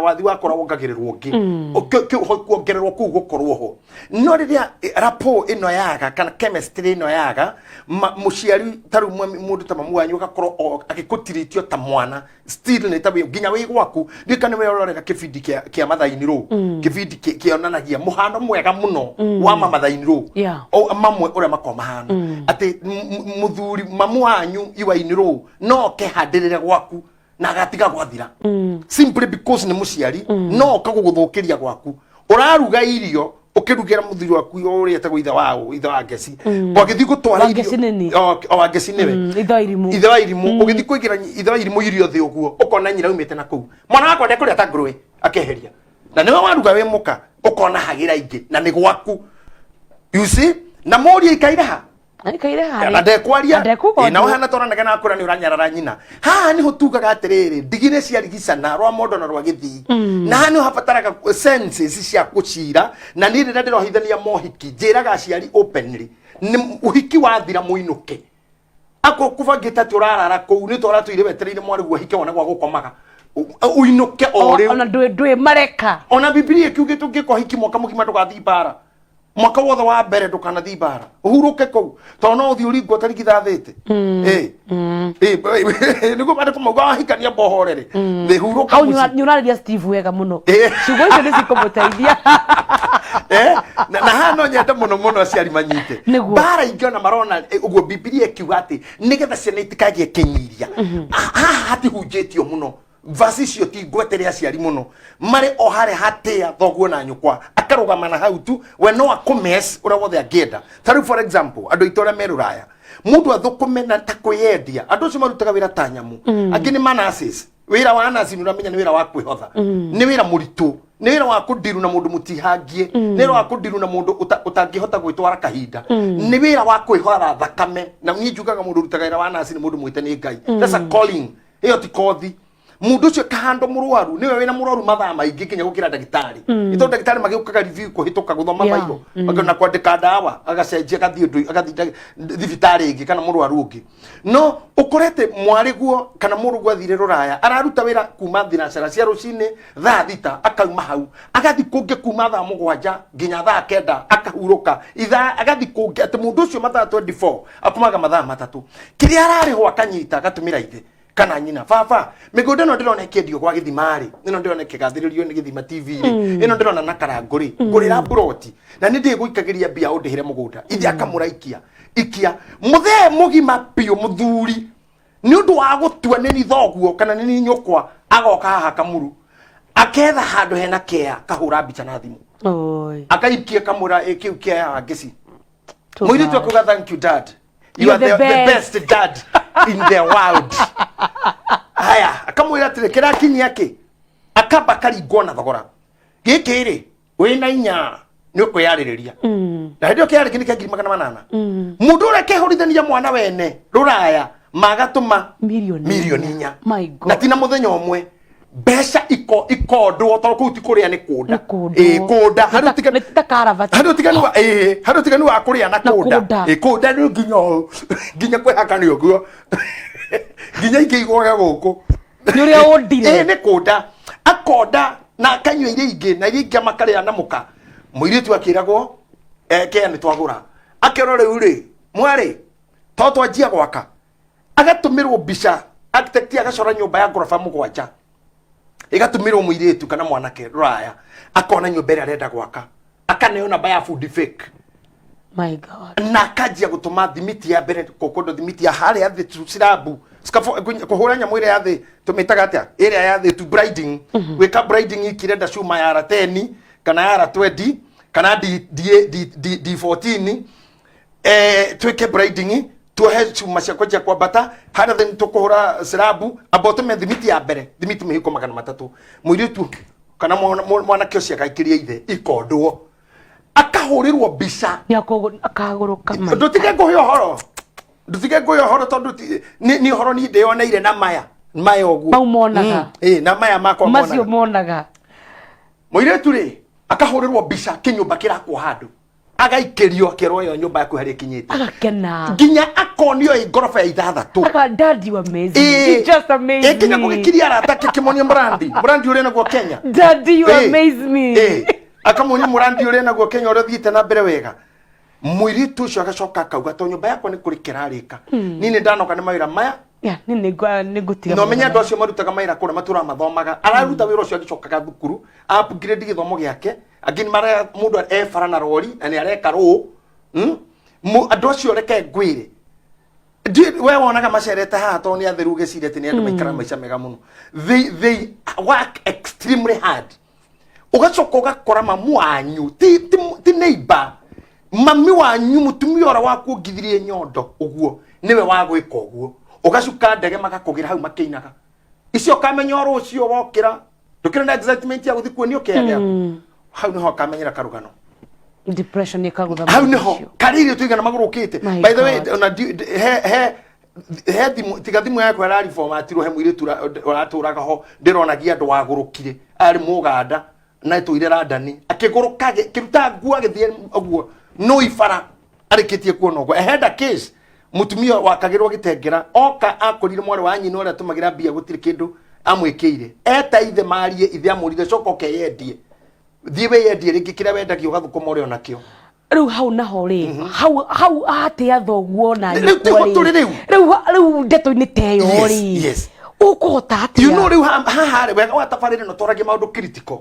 wathi wakora wongagĩrĩrwo ũngĩ. Kuongererwo kũu gũkorwo ho. No rĩrĩa rapport ĩno yaga kana chemistry ĩno yaga, mũciari ta rĩu mũndũ ta mamu wanyu agakorwo agĩkũtiritio ta mwana still, nĩ ta nginya wĩ gwaku. Ndika nĩ werorera kĩbindi kĩa Mathaini rũ, kĩbindi kĩonanagia mũhano mwega mũno wa mamathaini rũ. O mamwe ũrĩa makoragwo mahana atĩ mũthuri mamu wanyu iwaini rũ no oke handĩrĩre gwaku na agatiga gwathira, simply because nĩ mũciari. No oka gũgũthũkĩria gwaku, ũraruga irio ũkĩrugĩra mũthuri waku ũrĩa etagwo ithe wa ithe wa ngeci, wagĩthiĩ gũtwara Wa Ngeci nĩ niĩ. O wa ngeci nĩwe. Ithe wa irimũ. Ithe wa irimũ. Ũgĩthiĩ kũigĩra ithe wa irimũ irio thĩ ũguo, ũkona nyina umĩte na kũu, mwana wakwa ndekũrĩa ta ngũrwe, akeheria, na nĩwe waruga wĩ mũka, ũkona hagĩra ingĩ na nĩ gwaku, you see? Na mũriũ ikaire ha? Aikaire harĩa. Na ndekwaria. Na ndekuga Ĩ, na ũndũ. ũhana tũranege na akwĩra nĩ ũranyarara nyina. Haha nĩho tugaga atĩrĩrĩ, ndigire ciarigicana rwa mondo na rwa gĩthii, na haha nĩho habataraga senses cia kũcira. Na niĩ rĩrĩa ndĩrohithania mohiki, njĩraga aciari openly, nĩ ũhiki wathira mũinũke. Akorwo kũbangĩte atĩ ũrarara kũu nĩ tondũ ũratũire wetereire mwarĩguo ahike wone gwa gũkomaga, ũinũke o rĩu. Ona ndwĩ mareka. Ona Bibilia ĩkiugĩte ũngĩka ũhiki mwaka mũgima ndũgathiĩ mbara, mwaka wothe wa mbere ndũkanathiĩ mbara, ũhurũke kũu, tondũ no ũthiĩ ũringwo tarigithathĩte. Ĩ ĩ, nĩguo maandĩko mauga wahikania mbohorere thĩ, hurũka Hau. mũciĩ. Nĩ ũrarĩria Steve wega mũno. Ĩ. Ciugo icio nĩ cikũmũteithia. Na haha no nyende mũno mũno aciari manyite. Nĩguo. Mbara ingĩ ona marona ũguo Bibilia ĩkiuga atĩ nĩgetha ciana itikagĩe kĩnyiria. Haha hatihunjĩtio mũno, vasi icio ti ngwetere aciari mũno, marĩ o harĩa hatĩa thoguo na nyũkwa, akarũgama na hau tu, we no akũmes ũrĩa wothe angĩenda. Ta rĩu for example, andũ aitũ arĩa me rũraya, mũndũ athũkũme na ta kwĩyendia, andũ acio marutaga wĩra ta nyamũ. Angĩ nĩ manasis. Wĩra wa nasi nĩ ũramenya nĩ wĩra wa kwĩhotha, nĩ wĩra mũritũ, nĩ wĩra wa kũndiru na mũndũ mũtihangie, nĩ wĩra wa kũndiru na mũndũ ũtangĩhota gwĩtwara kahinda, nĩ wĩra wa kwĩhora thakame. Na niĩ njugaga mũndũ ũrutaga wĩra wa nasi nĩ mũndũ mwĩte nĩ Ngai. That's a calling, ĩyo ti kothi. Mũndũ ũcio kahando mũrwaru nĩwe wĩna mũrwaru mathaa maingĩ nginya gũkĩra ndagĩtarĩ, nĩ tondũ ndagĩtarĩ magĩũkaga review kũhĩtũka gũthoma maitho na kwandĩka ndawa, agacenjia agathiĩ ũndũ agathiĩ thibitarĩ ĩngĩ kana mũrwaru ũngĩ. No ũkorete mwarĩguo kana mũrũguo athire rũraya, araruta wĩra kuma thinacara cia rũcinĩ thaa 6, akauma hau agathiĩ kũngĩ kuma thaa 7 nginya thaa 9, akahurũka ithaa, agathiĩ kũngĩ, atĩ mũndũ ũcio mathaa 24 akomaga mathaa 3. Kĩrĩa ararĩhwo akanyita agatũmĩra ithe kana nyina, baba, mĩgũnda ĩno ndĩrona ĩkĩendio gwa gĩthima rĩ, ĩno ndĩrona ĩkĩgathĩrĩrio nĩ Gĩthima TV rĩ, ĩno ndĩrona na Karangũ rĩ, ngũrĩra mburoti na nĩ ndĩgũikagĩria mbia ũndĩhĩre mũgũnda. Ithe akamũra ikia ikia mũthee mũgima biũ, mũthuri nĩ ũndũ wa gũtua nĩ ni thoguo kana nĩ ni nyũkwa, agoka haha kamuru aketha handũ hena kea kahũra mbica na thimũ. Oi. Akaikia kamũra, "Ĩ, kĩu kĩa ngĩci." Too Mũirĩtu bad. akuga, "Thank you, dad, you You're are the the best dad in the world." Haya, akamwĩra atĩrĩ, kĩrakinyia kĩ akamba akaringwo na thogora gĩkĩ rĩ. Wĩna inya nĩ ũkwĩyarĩrĩria na hĩndĩ ĩyo kĩarĩ kĩndũ kĩa 800,000. Mũndũ ũrĩa akehũrithania mwana wene rũraya magatũma Mirioni mirioni inya. inya. My God. Na ti na mũthenya ũmwe mbeca ikondwo tondũ kũu ti kũrĩa nĩ kũnda. Nĩ kũndwo. Ĩĩ, kũnda harĩ Nĩ ta karavati. Harĩ ũtiganu wa kũrĩa na Na kũnda. kũnda. Ĩĩ, kũnda nĩ nginya ũũ, nginya kwĩhaka nĩ ũguo nginya ingĩ igwage gũkũ. Nĩ ũrĩa ũndire. Ĩĩ, nĩ kũnda akonda na akanyua iria ingĩ na iria ingĩ makarĩa na mũka. Mũirĩtu akĩragwo kea nĩ twagũra, akerwo rĩu rĩ mwarĩ to twanjia gwaka. Agatũmĩrwo mbica, architect agacora nyũmba ya ngoroba 7, ĩgatũmĩrwo mũirĩtu kana mwanake rũraya, akona nyũmba ĩrĩa arenda gwaka, akaneo namba ya bundi fake. My God. Na akanjia gũtũma thimiti ya mbere kũndũ, thimiti ya harĩa thĩ tu silabu kũhũra nyamũ ĩrĩa ya thĩ tũmĩtaga atĩa ĩrĩa ya thĩ tu grinding, gwĩka grinding ikirenda cuma ya rateni kana ya ratwendi kana D, D, D, D, D14, twĩke grinding, tuohe cuma cia kwanjia kwambata harĩa thĩ tũkũhũra silabu, amba ũtũme thimiti ya mbere, thimiti mĩhuko 300. Mũirĩtu kana mwanake ũcio agaikĩria ithe ikondwo, akahũrĩrwo mbica. Nĩ akagũrũka. My Ndutige ngũhe ũhoro, ndutige ngũhe ũhoro tondũ nĩ ũhoro niĩ ndĩyoneire na maya maya ũguo. Mau monaga. Ĩ, na maya makwa macio monaga. Monaga. Mũirĩtu rĩ akahũrĩrwo mbica kĩnyũmba kĩrakwo handũ, agaikĩrio, akerwo ĩyo nyũmba yaku harĩa ĩkinyĩte. Agakena. Nginya akonio ĩ ngoroba ya 6. Aka daddy, you amazing. You just amaze Ĩkinya me. gũgĩkiria arata ake kĩmonia mũrandi ũrĩa naguo Kenya. Daddy, you amaze me. Akamuonia mũrandi ũrĩa naguo Kenya ũrĩa ũthiĩte na mbere wega. Mũirĩtu ũcio agacoka akauga to nyũmba yakwa nĩ kũrĩ kĩrarĩka, niĩ nĩ ndanoga nĩ mawĩra maya. Yeah, nĩ nĩngũtiga. Na ũmenye andũ acio marutaga mawĩra kũrĩa matũraga mathomaga, araruta wĩra ũcio agĩcokaga thukuru upgrade gĩthomo gĩake. Angĩ nĩ mara mũndũ e bara na rori na nĩ areka rũ. Andũ acio reke ngwĩre, we wonaga macerete haha tondũ nĩ atheru ũgĩciria atĩ nĩ andũ maikaraga maica mega mũno. They work extremely hard. Ũgacoka ũgakora mamu wanyu ti neighbor, mami wanyu, mũtumia ũrĩa wakuongithirie nyondo ũguo nĩwe wa gwĩka ũguo, ũgacuka ndege magakũgĩra hau makĩinaga icio. Ũkamenya o rũciũ wokĩra ndũkĩrĩ na excitement ya gũthiĩ kuonio kĩea gĩaku, hau nĩho ũkamenyera karũgano. Depression ĩkagũtha. Hau mũndũ nĩho ũcio. karĩ irio tũigana magũrũkĩte. My By the way, God. ona he thimũ, tiga thimũ yakwa ĩraribomatirwo, he mũirĩtu ũratũraga ho ndĩronagia andũ wagũrũkire, arĩ mũganda na ĩtũire London, akĩgũrũka akĩruta nguo agĩthiĩ ũguo no ibara arĩkĩtie kuona ũguo. I had a case, mũtumia wakagĩrwo gĩtengera oka akorire mwarĩ wa nyina ũrĩa atũmagĩra mbia gũtirĩ kĩndũ amwĩkĩire, eta ithe marie, ithe amũrire coka ũkeyendie, thiĩ wĩyendie rĩngĩ kĩrĩa wendagia ũgathũkũma ũrĩ onakĩo. Rĩu hau naho rĩ, hau atĩa thoguo na Rĩu tiho nyũkwa? Tũrĩ rĩu. Rĩu ndeto-inĩ ta ĩyo rĩ, ũkũhota atĩa? You know, rĩu haha rĩ wega wa tabarĩra ĩno twaragia maũndũ critical.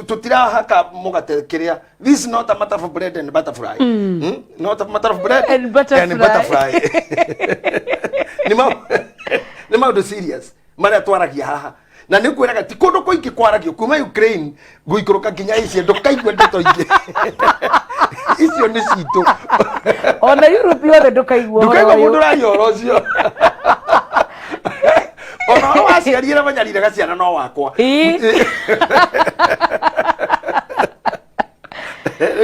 Tũtirahaka mũgate kĩrĩa. This is not a matter of bread and butterfly. Not a matter of bread And butterfly. And butterfly. Nĩ maũndũ serious marĩa twaragia haha na nĩ kwĩraga ti kũndũ kũingĩ kwaragio kuma Ukraine gũikũrũka nginya Asia ndũkaigua ndeto ingĩ, icio nĩ citũ. Ona Europe yothe ndũkaigua ũhoro Ndũkaigua ũyũ. Mũndũ ũraria ũhoro ũcio, ona ũhoro wa aciari arĩa manyariraga ciana no wakwa.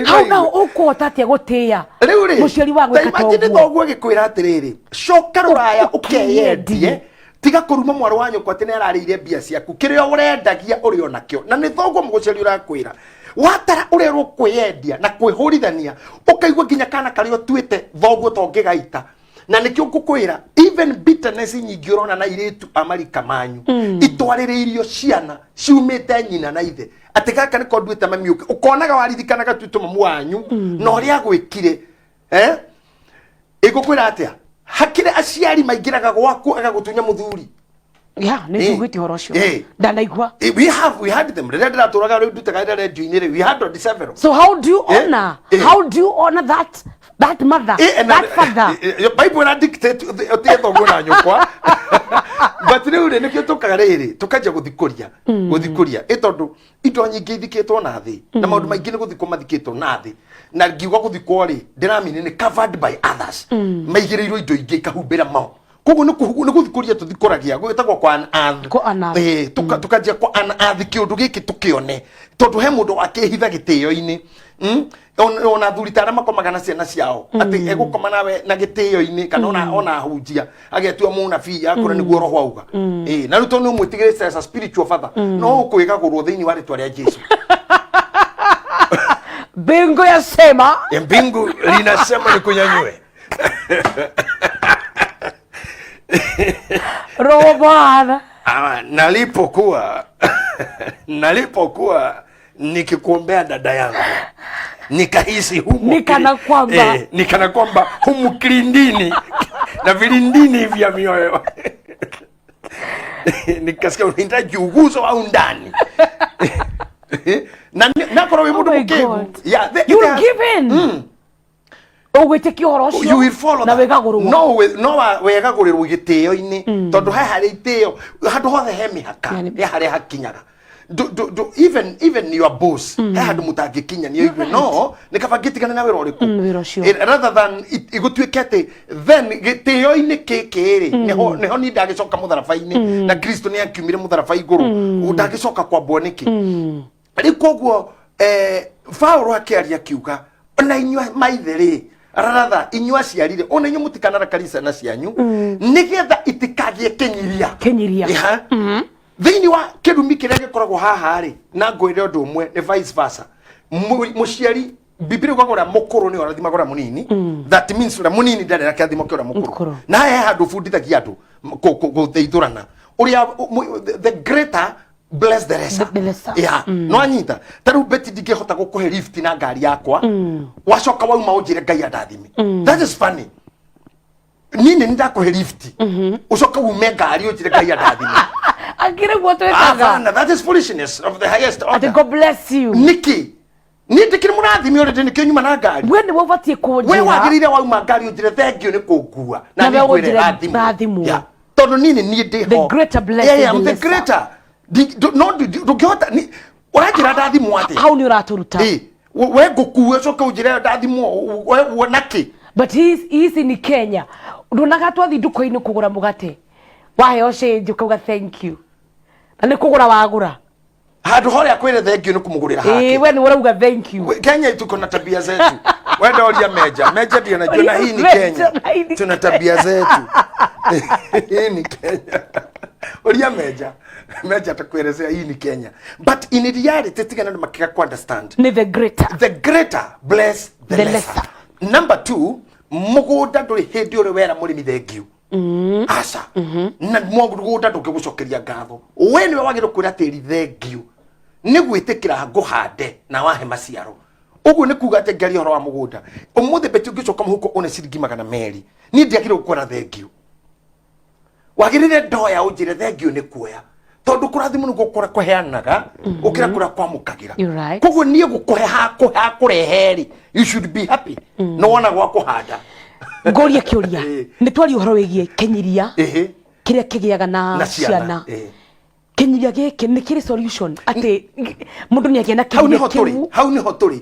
Hau naho ũkũhota atĩa gũtĩĩa Rĩu rĩ mũciari wa ta gwĩka imagine toguo? Thoguo agĩkwĩra atĩrĩrĩ, coka rũraya ũkeyendie, tiga kũruma mwarĩ wa nyũkwa atĩ nĩ ararĩire mbia ciaku, kĩrĩa ũrendagia ũrĩ onakĩo, na nĩ thoguo mũgũciari ũrakwĩra. Watara ũrerwo kwĩyendia na kwĩhũrithania, ũkaigua nginya kana karĩa ũtuĩte thoguo tongĩgaita. Na nĩkĩo ngũkwĩra even bitterness nyingĩ ũrona na irĩtu a marika manyu itwarĩrĩirio ciana ciumĩte nyina na ithe, atĩ gaka nĩko nduĩte mami ũke, ũkonaga waririkanaga tuĩte mamu wanyu na ũrĩa agwĩkire, eh? Ĩngũkwĩra atĩa, hakĩrĩ aciari maingĩraga gwaku agagũtunya mũthuri. Ya nĩ njiguĩte ũhoro ũcio. Ndanaigua. We had them rĩrĩa ndĩratũraga rĩu ndutaga wĩra radio-inĩ rĩ, we had on several. So how do you honor, how do you honor that mother, that father? Bible ĩra dictate ũtĩe thoguo na nyũkwa, but rĩu rĩ nĩkĩo tũkaga rĩrĩ tũkanjia gũthikũria gũthikũria ĩ tondũ indo nyingĩ ithikĩtwo na thĩ na maũndũ maingĩ nĩ gũthikwo mathikĩtwo na thĩ. Na ngiuga gũthikwo rĩ, ndĩramini nĩ covered by others, maigĩrĩirwo indo ingĩ ikahumbĩra mao. Koguo nĩ gũthikũria tũthikũragia gwĩtagwo kwa unearth. Kũ unearth. Tũkanjia kwa unearth kĩũndũ gĩkĩ tũkĩone, tondũ he mũndũ akĩhitha gĩtĩo-inĩ. Ona athuri ta arĩa makomaga na ciana ciao, atĩ egũkoma nawe na gĩtĩo-inĩ, kana ona ahunjia agetua mũnabii akũra nĩguo roho auga. Na rĩu tondũ nĩ ũmwĩtigĩrĩte as a spiritual father, no ũkwĩgagũrwo thĩinĩ wa rĩtwa rĩa Jesu. Mbingu yasema. Mbingu linasema nikunyanyue. Roho Bwana. Ama, nalipokuwa nikikuombea dada yangu, nikahisi humu Nikana kwamba. Nikana kwamba humu kilindini na vilindini vya mioyo, nikasikia unahitaji uguzo wa undani na nakorwo wi Oh mundu my mukigu. God. Yeah, You it will give in. Ũgwĩtĩkia ũhoro ũcio You will follow na that. wĩgagũrwo. No no wegagũrĩrwo gĩtĩo-inĩ, tondũ he harĩa itĩo handũ hothe he mĩhaka Yani- he harĩa hakinyaga. Do, do, do, even even your boss, he handũ mũtangĩkinya nĩ oigue no nĩ kaba ngĩtigane na wĩra ũrĩkũ. Wĩra ũcio. Rather than igũtuĩke atĩ then gĩtĩo-inĩ gĩkĩ rĩ, nĩho niĩ ndagĩcoka mũtharaba-inĩ, na Kristo nĩ akiumire mũtharaba igũrũ, ndagĩcoka kwambwo nĩkĩ rĩu? Koguo Paulo akĩaria akiuga, ona inyuĩ maithe rĩ, raratha inyuĩ aciari rĩ, ona inyuĩ mũtikanarakarie ciana cianyu, nĩgetha itikagĩe kĩnyiria. Kĩnyiria. Iha. Thĩinĩ wa kĩrumi kĩrĩa gĩkoragwo haha rĩ, na ngwĩre ũndũ ũmwe, nĩ vice versa. Mũciari, Biblia ugaga ũrĩa mũkũrũ nĩ ũrathimaga ũrĩa mũnini. That means ũrĩa mũnini ndarĩ na kĩrathimo kĩa ũrĩa mũkũrũ. Mũkũrũ. Na he handũ bundithagia andũ gũteithũrana, ũrĩa the greater bless the lesser. The lesser. Yeah. No anyita ta rĩu beti ndingĩhota gũkũhe lift na ngari yakwa, wacoka wauma ũnjĩre Ngai andathime. That is funny. Niĩ nĩ ndakũhe lift, ũcoka ume ngari ũnjĩre Ngai andathime. Akĩrĩ guo twĩkaga. Hapana, that is foolishness of the highest Atĩ order. God bless you. Nĩkĩ niĩ ndĩkĩrĩ mũrathime ũrĩ nĩkĩo nyuma na ngari? We nĩwe ũbatiĩ We kũnjĩra. wagĩrĩire wauma ngari ũnjĩre thank you nĩ kũngua. Na we nĩ ngwĩre ũnjĩre rathimwo. rathimwo. Yeah. Tondũ niĩ nĩ niĩ ndĩ The ho. greater blessing, Yeah, the I'm the lesser. greater. No ndũngĩhota ũranjĩra ndathimwo atĩa? Hau nĩ ũratũruta. We ngũkue ũcoke ũnjĩre ndathimwo we nakĩ? But hizi ni Kenya, nduonaga twathi nduka-inĩ kũgũra mũgate, waheo change ũkauga thank you, na nĩ kũgũra wagũra. Handũ horĩa kwĩre thank you nĩ kũmũgũrĩra hake. We nĩ ũrauga thank you. Kenya tuko na tabia zetu. Wenda oria Meja. Meja ndio anajua na hii ni Meja, Kenya. na hii ni Tuna tabia zetu. Hii ni Kenya. Oria Meja. Meja atakuelezea hii ni Kenya. But in reality tigana na makika ku understand. Nĩ the greater. The greater bless the The lesser. lesser. Number two, mũgũnda ndũrĩ hĩndĩ ũrĩ wera mũrĩmi thengiũ. Aca. Na mũgũnda ndũngĩgũcokeria ngatho. We nĩwe wagĩrĩirwo kwĩra tĩri thengiũ. Nĩ gwĩtĩkĩra ngũhande na wahe maciaro. Ũguo nĩ kuga atĩ ngaria ũhoro wa mũgũnda. Ũmũthĩ beti ũngĩcoka mũhuko one ciringi 200. Niĩ ndiagĩrĩirwo gũkwĩra thengiũ. Wagĩrĩire ndoya ũnjĩre thengiũ nĩ kuoya. Tondũ kũrathimwo nĩguo kũrĩa kũheanaga gũkĩra kũrĩa kwamũkagĩra. You're right. Koguo niĩ gũkũhe hakũrehe rĩ, you should be happy. Nĩ wona gwa kũhanda. Ngũrie kĩũria. Nĩ twaria ũhoro wĩgiĩ kĩnyiria kĩrĩa kĩgĩaga na Na ciana. ciana. Kĩnyiria gĩkĩ nĩ kĩrĩ solution, atĩ mũndũ nĩ agĩa na Hau kĩnyiria nĩho tũrĩ. kĩu? Hau nĩho tũrĩ.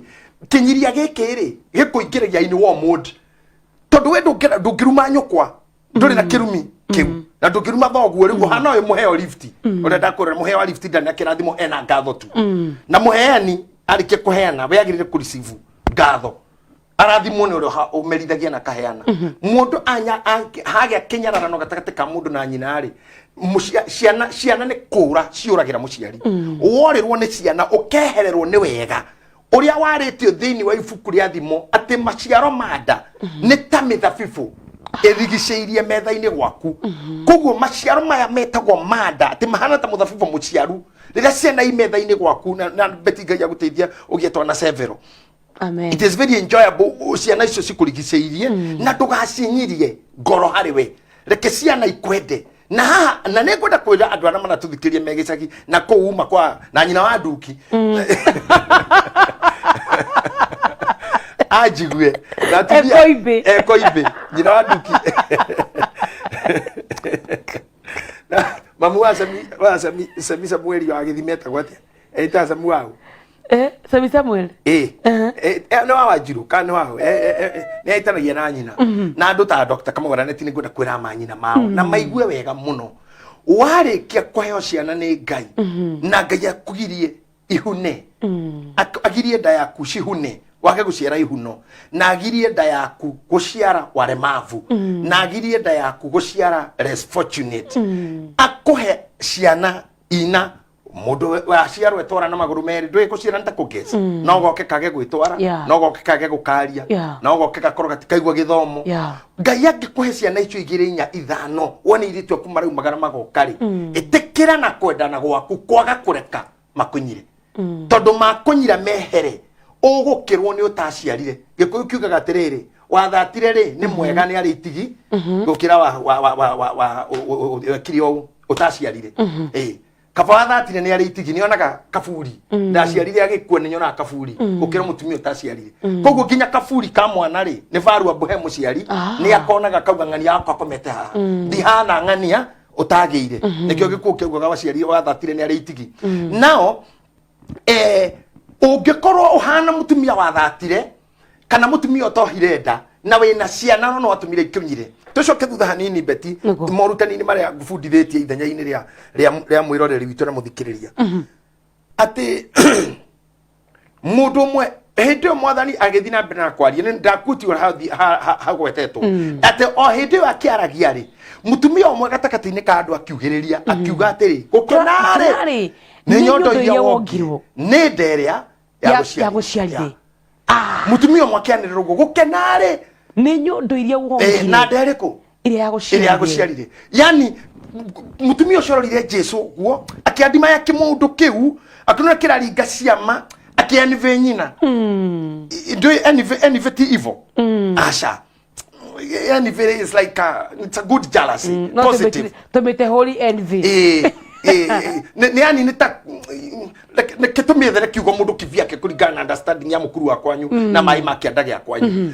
Kĩnyiria gĩkĩ rĩ, gĩkũingĩragia in war mode. Tondũ we ndũngĩruma nyũkwa, ndũrĩ na kĩrumi kĩu. Na ndũngĩruma thoguo rĩu hana ũyũ mũheo lift. Ũrĩa ndakwĩra, mũheo wa lift ndarĩ na kĩrathimo, ena ngatho tu. Na mũheani arĩkia kũheana, we agĩrĩire kũ receive ngatho. Arathimwo nĩ ũrĩa ũmerithagia na kaheana. Mũndũ anya hagĩa kĩnyararano gatagatĩ ka mũndũ na nyina rĩ, ciana nĩ kũra ciũragĩra mũciari. Worĩrwo nĩ ciana ũkehererwo nĩ wega ũrĩa warĩtio thĩinĩ wa ibuku rĩa Thimo, atĩ maciaro ma nda nĩ ta mĩthabibũ ĩrigicĩirie metha-inĩ gwaku. Koguo maciaro maya metagwo ma nda atĩ mahana ta mũthabibũ mũciaru rĩrĩa ciana i metha-inĩ gwaku, na beti Ngai agũteithia ũgĩe twana several. Amen. It is very enjoyable ciana icio cikũrigicĩirie, na ndũgacinyirie ngoro harĩ we, reke ciana ikwende. Na haha na nĩ ngwenda kwĩra andũ arĩa maratũthikĩria me gĩcagi na kũu uma kwa na nyina wa nduki anjigue na atumia. Ekoimbĩ. Ekoimbĩ, nyina wa nduki. Na mamu wa Sami, wa Sami, Sami Samueli wa gĩthima etagwo atĩa? Etaga Samu wau. Sami Samuel. Ĩ nĩ wa Wanjiru kana nĩ wa nĩ aitanagia na nyina na andũ ta Dr. Kamau Raneti. Nĩ ngwenda kwĩra manyina mao na maigue wega mũno, warĩkia kũheo ciana nĩ Ngai na Ngai akũgirie ihune, agirie nda yaku cihune wage guciara ihuno, na agirie nda yaku guciara waremavu, na agirie nda yaku guciara less fortunate, akuhe ciana ina mundu waciarwo etwara na maguru meri, ndwi guciara nĩ ta kũgesi, no goke kage gwitwara, no goke kage gukaria, no goke gakorwo gatikaigua githomo. Ngai angĩkũhe ciana icio igĩrĩ, inya, ithano, wone irĩtu aku maraumagara magoka rĩ, ĩtĩkĩra na kwendana gwaku kwaga kũreka makunyire, tondũ makunyira mehere ũgũkĩrwo nĩ ũtaciarire. Gĩkũyũ kiugaga atĩrĩrĩ, wathatire rĩ nĩ mwega nĩ arĩ itigi gũkĩra wa wa wa wa wa wa wekire ũũ ũtaciarire. Ĩĩ, kaba wathatire nĩ arĩ itigi, nĩ onaga kaburi, ndaciarire agĩkua, nĩ nyonaga kaburi gũkĩra mũtumia ũtaciarire. Koguo nginya kaburi ka mwana rĩ nĩ valuable he mũciari. Nĩ akonaga kauga ng'ania wakwa akomete haha, ndihana ng'ania ũtagĩire. Nĩkĩo gĩkuũ kĩaugaga waciarire wathatire nĩ arĩ itigi. Nao ũngĩkorwo ũhana mũtumia wathatire kana mũtumia ũtohire nda na wĩna ciana no no atumire ikinyire, tũcoke thutha hanini beti. Nĩguo. Morutani-inĩ marĩa ngũbundithĩtie ithenya-inĩ rĩa mwĩroreri witũ na mũthikĩrĩria, atĩ mũndũ ũmwe hĩndĩ ĩyo mwathani agĩthiĩ na mbere na kwaria, nĩ ndakuti hagwetetwo atĩ o hĩndĩ ĩyo akĩaragia rĩ, mũtumia ũmwe gatagatĩ-inĩ ka andũ akiugĩrĩria akiuga atĩrĩ, gũkenarĩ Gũkenarĩ, nĩ nyondo iria wongirwo nĩ nda ĩrĩa ya gũciarire. Mũtumia ũmwe akĩanĩrĩra ũguo, gũkenarĩ nĩ nyondo iria wongire na nda ĩrĩkũ? Ĩrĩa ya ĩrĩa ya gũciarire. Gũciarire. Yani mũtumia ũcio arorire Jesu ũguo akĩandima ya kĩmũndũ kĩu, akĩona kĩraringa ciama, akĩenvy nyina. Ndũĩ envy? Envy ti evil, aca. Envy is like it's a good jealousy. No positive. Tũmĩte holy envy. Ĩĩ, nĩ yani nĩ ta reke tũmĩethere kiugo mũndũ kivyake kũringana na understanding ya mũkuru wa kwanyu na maĩ ma kĩanda gĩa kwanyu.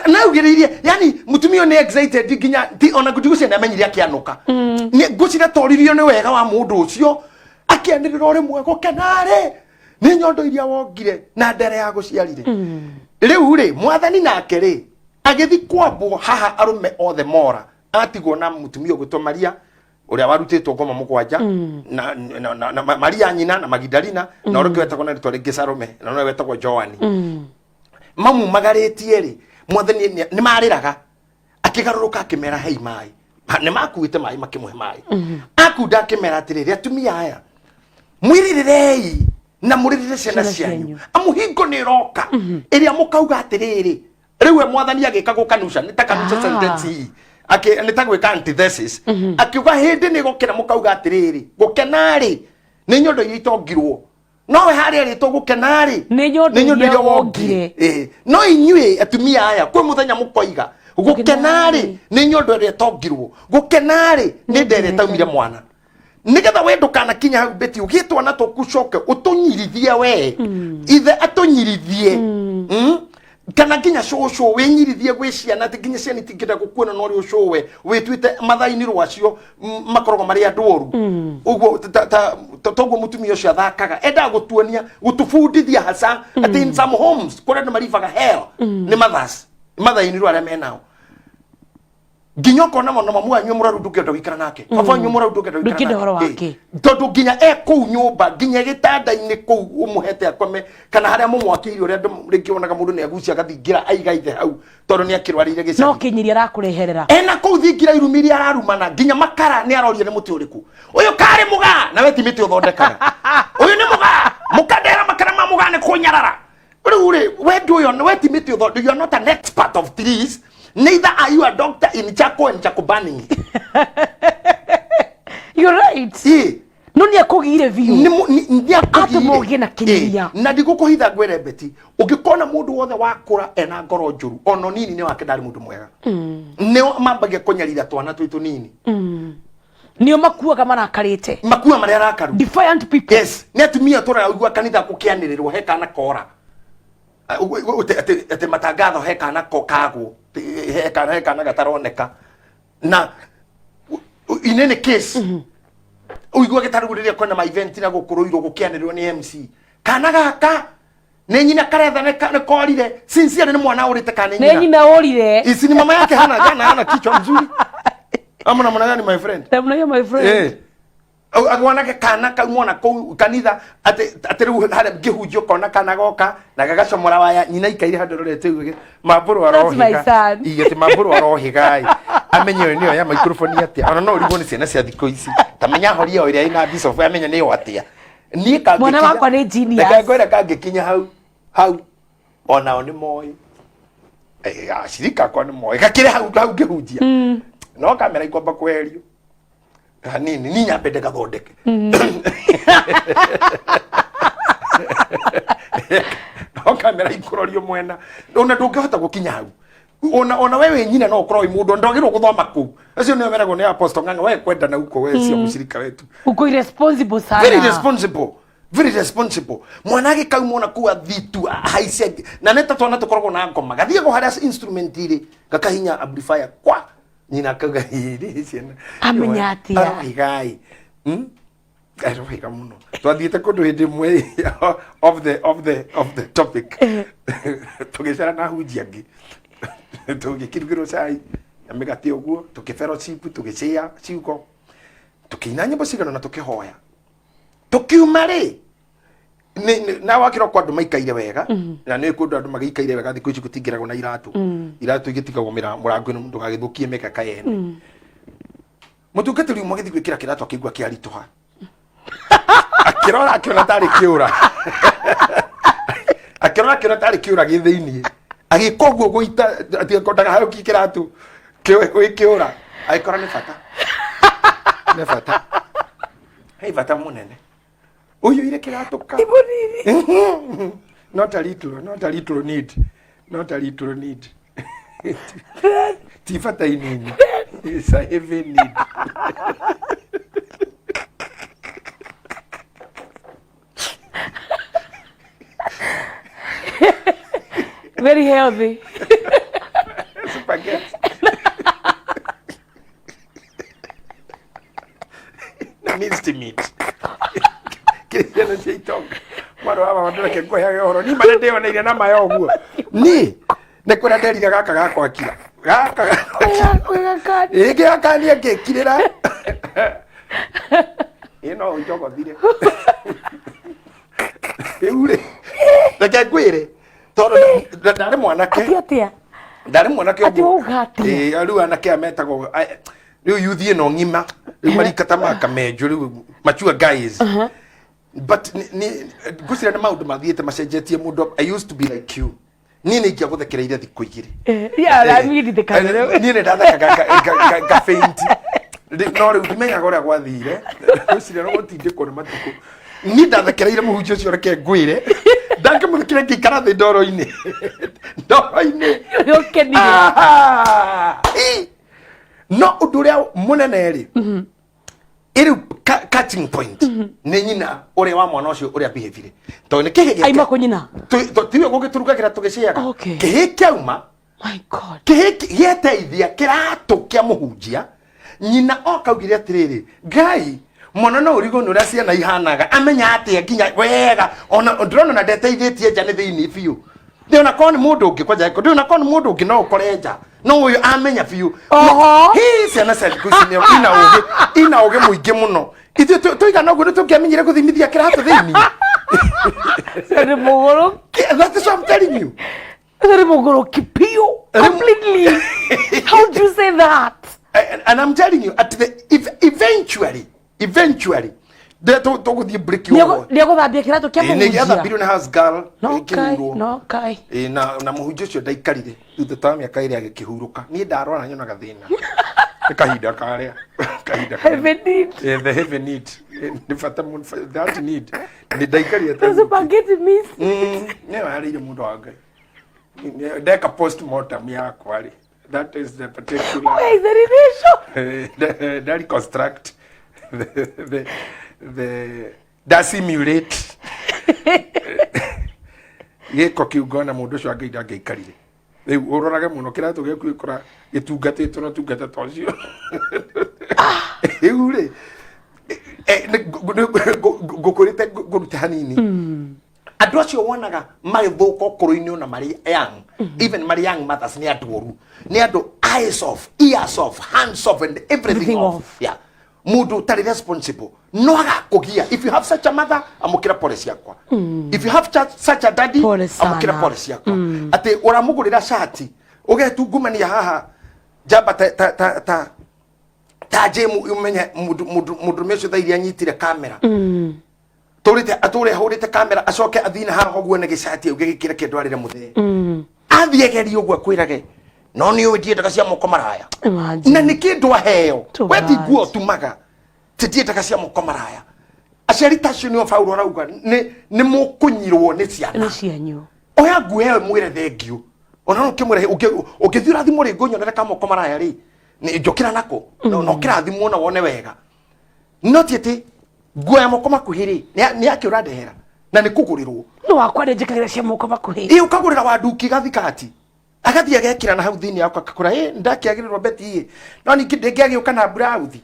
Naugĩrĩirie, yani mũtumia ũyũ nĩ excited nginya ti ona ndigũcia nĩ amenyire akĩanũka, nĩ ngũcira toririo nĩ wega wa mũndũ ũcio, akĩanĩrĩra o rĩmwe, gũkenarĩ nĩ nyondo iria wongire na ndere ya gũciarire. Rĩu rĩ, mwathani nake rĩ agĩthi kwambwo haha, arũme othe mora, atigwo na mũtumia ũgwĩtwo Maria ũrĩa warutĩtwo ngoma 7 na Maria nyina na Magdalena na ũrĩa ũngĩ wetagwo na rĩtwa rĩngĩ Salome na ũrĩa wetagwo Joani. Mamumagarĩtie rĩ, mwathani nĩ marĩraga, akĩgarũrũka akĩmera, "Hei maĩ." Nĩ makuĩte maĩ, makĩmũhe maĩ akunda, akĩmera atĩrĩrĩ, "Atumia aya, mwĩrĩrĩrei na mũrĩrĩre ciana ciana cianyu, cianyu. Amu hingo nĩ ĩroka ĩrĩa mũkauga atĩrĩrĩ." Rĩu we mwathani agĩka gũkanuca, nĩ ta kanuca sentence hii. Nĩ ta gwĩka antithesis, akiuga hĩndĩ nĩ gũkĩra mũkauga atĩrĩrĩ, gũkena-rĩ nĩ nyondo iria itongirwo, nowe harĩa rĩtwo gũkena-rĩ nĩ nyondo nĩ iria wongire. Ĩĩ. No inyuĩ atumia aya, kwĩ mũthenya mũkoiga gũkena-rĩ nĩ nyondo ĩrĩa ĩtongirwo, gũkena-rĩ nĩ nda ĩrĩa ĩtaumire mwana. Nigetha we ndũkanakinya hau beti ũgĩe twana tũku, coke ũtũnyirithie, we ithe atũnyirithie. Kana nginya cũcũ wĩnyirithie gwĩ ciana, atĩ nginya ciana itingĩenda gũkuona na ũrĩa ũcũwe wĩtuĩte mathaini rwacio, makoragwo marĩ andũ oru ũguo. Toguo mũtumia ũcio athakaga, endaga gũtuonia, gũtũbundithia hasa atĩ in some homes kũrĩa andũ maribaga hell nĩ mothers, mathaini rwa arĩa menao, nginya ũkona ona mamu wanyu mũraru ndũngĩenda gũikara nake, baba wanyu mũraru ndũngĩenda gũikara Ndũngĩenda ũhoro nake. wake. Ĩĩ. Tondũ nginya e kũu nyũmba, nginya gĩtanda-inĩ kũu ũmũhete akome kana harĩa mũmwakĩire, ũrĩa andũ rĩngĩ wonaga mũndũ nĩ agucia agathingira aiga ithe hau tondũ nĩ akĩrwarĩire no gĩcagi. Kĩnyiri arakũreherera. Ena kũu thingira irumi iria ararumana, nginya makara nĩ aroria nĩ mũtĩ ũrĩkũ ũyũ karĩ mũgaa, na we ti mĩtĩ ũthondekaga, ũyũ nĩ mũgaa, mũkandera makara ma mũgaa nĩ kũnyarara. Rĩu rĩ, we ndũyũ, we ti mĩtĩ ũthondeka, you are not an expert of trees, neither are you a doctor in charcoal and charcoal burning. You're right. Ĩ. No nĩ akũgire biũ. Nĩ akũgire. Atũma ũgĩe na kĩnyiria. Ĩ, na ndigũkũhitha ngwĩre beti, ũngĩkona mũndũ wothe wakũra ena ngoro njũru ona nini, nĩ wake ndarĩ mũndũ mwega, nĩo mambagia kũnyarira twana twĩ tũnini. Nĩo makuaga marakarĩte. Makua marĩa arakaru. Defiant people. Yes, nĩ atumia tũraigua kanitha gũkĩanĩrĩrwo he kana kora. Atĩ matangatho he kana ko kagwo, he kana gataroneka, na in any case ũigua gĩtarũ rĩrĩa kwĩna ma event na gũkũrũirwo gũkĩanĩrĩrwo nĩ MC. Kana gaka nĩ nyina karetha nĩ korire sincerely nĩ mwana ũrĩte kana nĩ Nĩ nyina. nyina ũrire. Isi ni mama yake hana jana hana kichwa mzuri. Ama namna gani my friend? Namna hiyo my friend. Eh. Mwanake kana kau mwana kuu kanitha atä rä u harä ngä hunjio kona kana goka na gagacomora waya nyina ikaire handå rorete uguo mambũrũ That's my son. arohiga atä mambũrũ arohiga ĩ amenye ũyũ nĩyo ya microphone atĩa ona no ũrigwo nĩ ciana cia thikũ ici ta menya horia o ĩrĩa ĩna bishop amenye nĩyo atĩa niĩ kangĩkinya- Mwana wakwa nĩ genius. Reke ngwĩre kangĩkinya hau hau onao nĩ moĩ. Eh, acirika akwa nĩ moĩ gakĩrĩ hau hau ngĩhunjia no kamera ikwamba kweherio hanini ni nyambe ndagathondeke no kamera ikũrorio mwena ona ndũngĩhota gũkinya hau ona we wĩ nyina no ũkorwo wĩ mũndũ ndwagĩrĩirwo gũthoma kũu acio nĩo meragwo nĩ apostle ng'ang'a we kwenda na uko we sio mũcirika wetu. Uko irresponsible sana. Very responsible, very responsible. Mwana agĩkauma ona kũu athitu haice na nĩ ta twana tũkoragwo na ngoma gathiagwo harĩa instrument irĩ gakahinya amplifier kwa nyina akauga ĩrĩ ciana. Amenya atĩa? Arohigai. Arohiga mũno. Twathiĩte kũndũ hĩndĩ ĩmwe off the topic tũgĩcera na hunji angĩ tũgĩkĩrugĩrwo cai na mĩgate ũguo tũkĩ fellowship tũgĩcĩa ciugo tũkĩina nyĩmbo cigana na tũkĩhoya tũkiuma rĩ na wakĩra kwa andũ maikaire wega na nĩ kũndũ andũ magĩikaire wega thikũ ici gũtingĩragwo na iratũ iratũ igĩtigagwo mũrango-inĩ ndũgagĩthũkie mĩkeka yene. Mũtungatĩri ũmwe agĩthiĩ gwĩkĩra kĩratũ akĩigua kĩaritũha akĩrora akĩona tarĩ kĩũra akĩrora akĩona tarĩ kĩũra gĩ thĩiniĩ agĩka ũguo gũita atĩ ndagahayũkie kĩratũ gwĩ kĩũra agĩkora nĩ bata nĩ bata he bata mũnene ũiyũire kĩratũ ka Ti mũnini. Not a little, not a little need, not a little need, ti bata inini. It's a heavy need. Very healthy. Spaghetti na minced meat kĩrĩa ciana cia itonga mwarĩ wa mama ndũreke ngũheage ũhoro niĩ marĩa ndĩoneire na maya ũguo niĩ nĩ kũrĩa nderire gaka gakwakira gaka Wega. Ĩngĩ gakania ngĩkirĩra ĩ no ũnjogothire rĩu rĩ reke ngwĩre tondũ ndarĩ mwanake. Atĩ atĩa? Ndarĩ mwanake. Atĩ wauga atĩa? Ĩĩ, rĩu anake aya metagwo rĩu yuthi ĩno ng'ima rĩu marika ta makamenjũ rĩu mature guys but ngwĩciria nĩ maũndũ mathiĩte macenjetie mũndũ. I used to be like you. Niĩ nĩ ingĩagũthekereire thikũ 2. Yeah, ũramĩririkana rĩu. Niĩ nĩ ndathekaga nga faint. No rĩu ndimenyaga ũrĩa gwathire ngwĩciria no gũtindĩkwo nĩ matukũ. Niĩ ndathekereire mũhunjia ũcio reke ngwĩre ndangĩmũthikire ngĩikara thĩ ndoro-inĩ ndoro-inĩ. Ũkenire. Aha! Ĩ! No ũndũ ũrĩa mũnene rĩ ĩrĩu catching point nĩ nyina ũrĩa wa mwana ũcio ũrĩa behavire tondũ nĩ kĩhĩ Aima kũ nyina? Tiwe gũgĩtũrugagĩra tũgĩcĩaga. Okay. Kĩhĩ kĩauma My God. Kĩhĩ gĩeteithia kĩratũ kĩa mũhunjia nyina okaugire atĩrĩrĩ ngai mwana no ũrigwo nĩ ũrĩa ciana ihanaga amenya atĩa nginya wega ona ndĩrona na ndeteithĩtie nja nĩ thĩinĩ biũ ndĩona korwo nĩ mũndũ ũngĩ kwanja ndĩona korwo nĩ mũndũ ũngĩ no ũkore nja no ũyũ amenya biũ. Oho. Hĩ, ciana cia thikũ ici ina ũgĩ ina ũgĩ mũingĩ mũno ithuĩ tũigana ũguo nĩ tũngĩamenyire gũthimithia kĩratũ thĩinĩ. Nĩ mũgũrũ. That is what I'm telling you. Nĩ mũgũrũ biũ. Completely. How do you say that? And I'm telling you, at the if eventually, de tũgũthiĩ break ũguo. Nĩ egũthambia kĩratũ kĩa Ĩ, nĩ mũhunjia? gĩathambirio nĩ house girl. No kai, ĩkĩhurwo. no kai. Ĩ, na mũhunjia ũcio ndaikarire thutha ta mĩaka ĩrĩ agĩkĩhurũka niĩ ndarwara nyonaga thĩna nĩ kahinda karĩa kahinda karĩa. Heaven need. Eh, the heaven need. Eh, nĩ bata mũno that need nĩ ndaikarire ta The spaghetti miss. Nĩyo yarĩire mũndũ wa Ngai ndeka postmortem yakwa rĩ that is the particular Where is the relation? Da reconstruct the da simulate gĩko kĩu ngona mũndũ ũcio angĩinda angĩikarire rĩu ũrorage mũno kĩratũ gĩaku gĩkora gĩtungatĩtwo na tungata ta ũcio rĩu rĩ ngũkũrĩte ngũrute hanini. Andũ acio wonaga magĩthũka ũkũrũ-inĩ ona marĩ young, even marĩ young mothers, nĩ andũ oru, nĩ andũ eyes off, ears off, hands off and everything Everything off. Off. Yeah, mundu utari responsible no agakũgia. If you have such a mother, amũkĩra pole ciakwa. If you have such a daddy, Pole sana. amũkĩra pole ciakwa. Atĩ ũramũgũrĩra cati, ũgetungumania haha njamba ta ta ta ta ta jemu, umenye mundu mundu mundu ũcio thaa iria anyitire kamera tũrĩte atũre ahũrĩte kamera, acoke athiĩ na haha ũguo na gĩcati auge gĩkĩre kĩndũ arĩre mũthee, athiĩ egerie ũguo akwĩrage no nĩ ũĩ ndiendaga cia moko maraya. Imagine. Na nĩ kĩndũ aheo. Too We ti bad. nguo tumaga ti ndiendaga cia moko maraya. Aciari ta acio nĩo Paulo arauga nĩ mũkũnyirwo nĩ ciana. Nĩ cianyu. Oya nguo ĩyo, mwĩre thengiũ. Ona no ũkĩmwĩre ũngĩthiĩ ũrathimwo rĩngĩ ũnyonere ka moko maraya rĩ, nĩ njũkĩra nako na ũkĩrathimwo na wone wega. No ti atĩ nguo ya moko makuhĩ rĩ, nĩ yake ũrandehera na nĩ kũgũrĩrwo. No wakwa nĩ njĩkagĩra cia moko makuhĩ. Ĩ, ũkagũrĩra wanduki gathikati, agathiĩ agekĩra na hau thĩinĩ yako, akakũra ĩ ndakĩagĩrĩrwo beti ĩ no ningĩ ndĩngĩagĩũka na mburauthi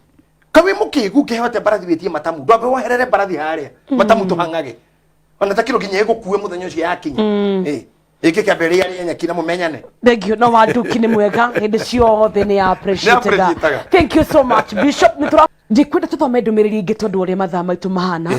kawĩ mũkĩgu ngĩheo mbarathi wĩtie matamu, ndwambe woherere mbarathi harĩa matamu tũhang'age ona takĩro nginya ĩgũkue mũthenya ũcio yakinya ĩ ĩngĩkĩambe rĩa rĩa nyeki na mũmenyane. Thank you. No Wanduki nĩ mwega hĩndĩ ciothe, nĩ appreciate. Appreciate-aga. Thank you so much, Bishop. Nĩ tũra ndikwenda tũthome ndũmĩrĩri ingĩ tondũ ũrĩa mathaa maitũ mahana,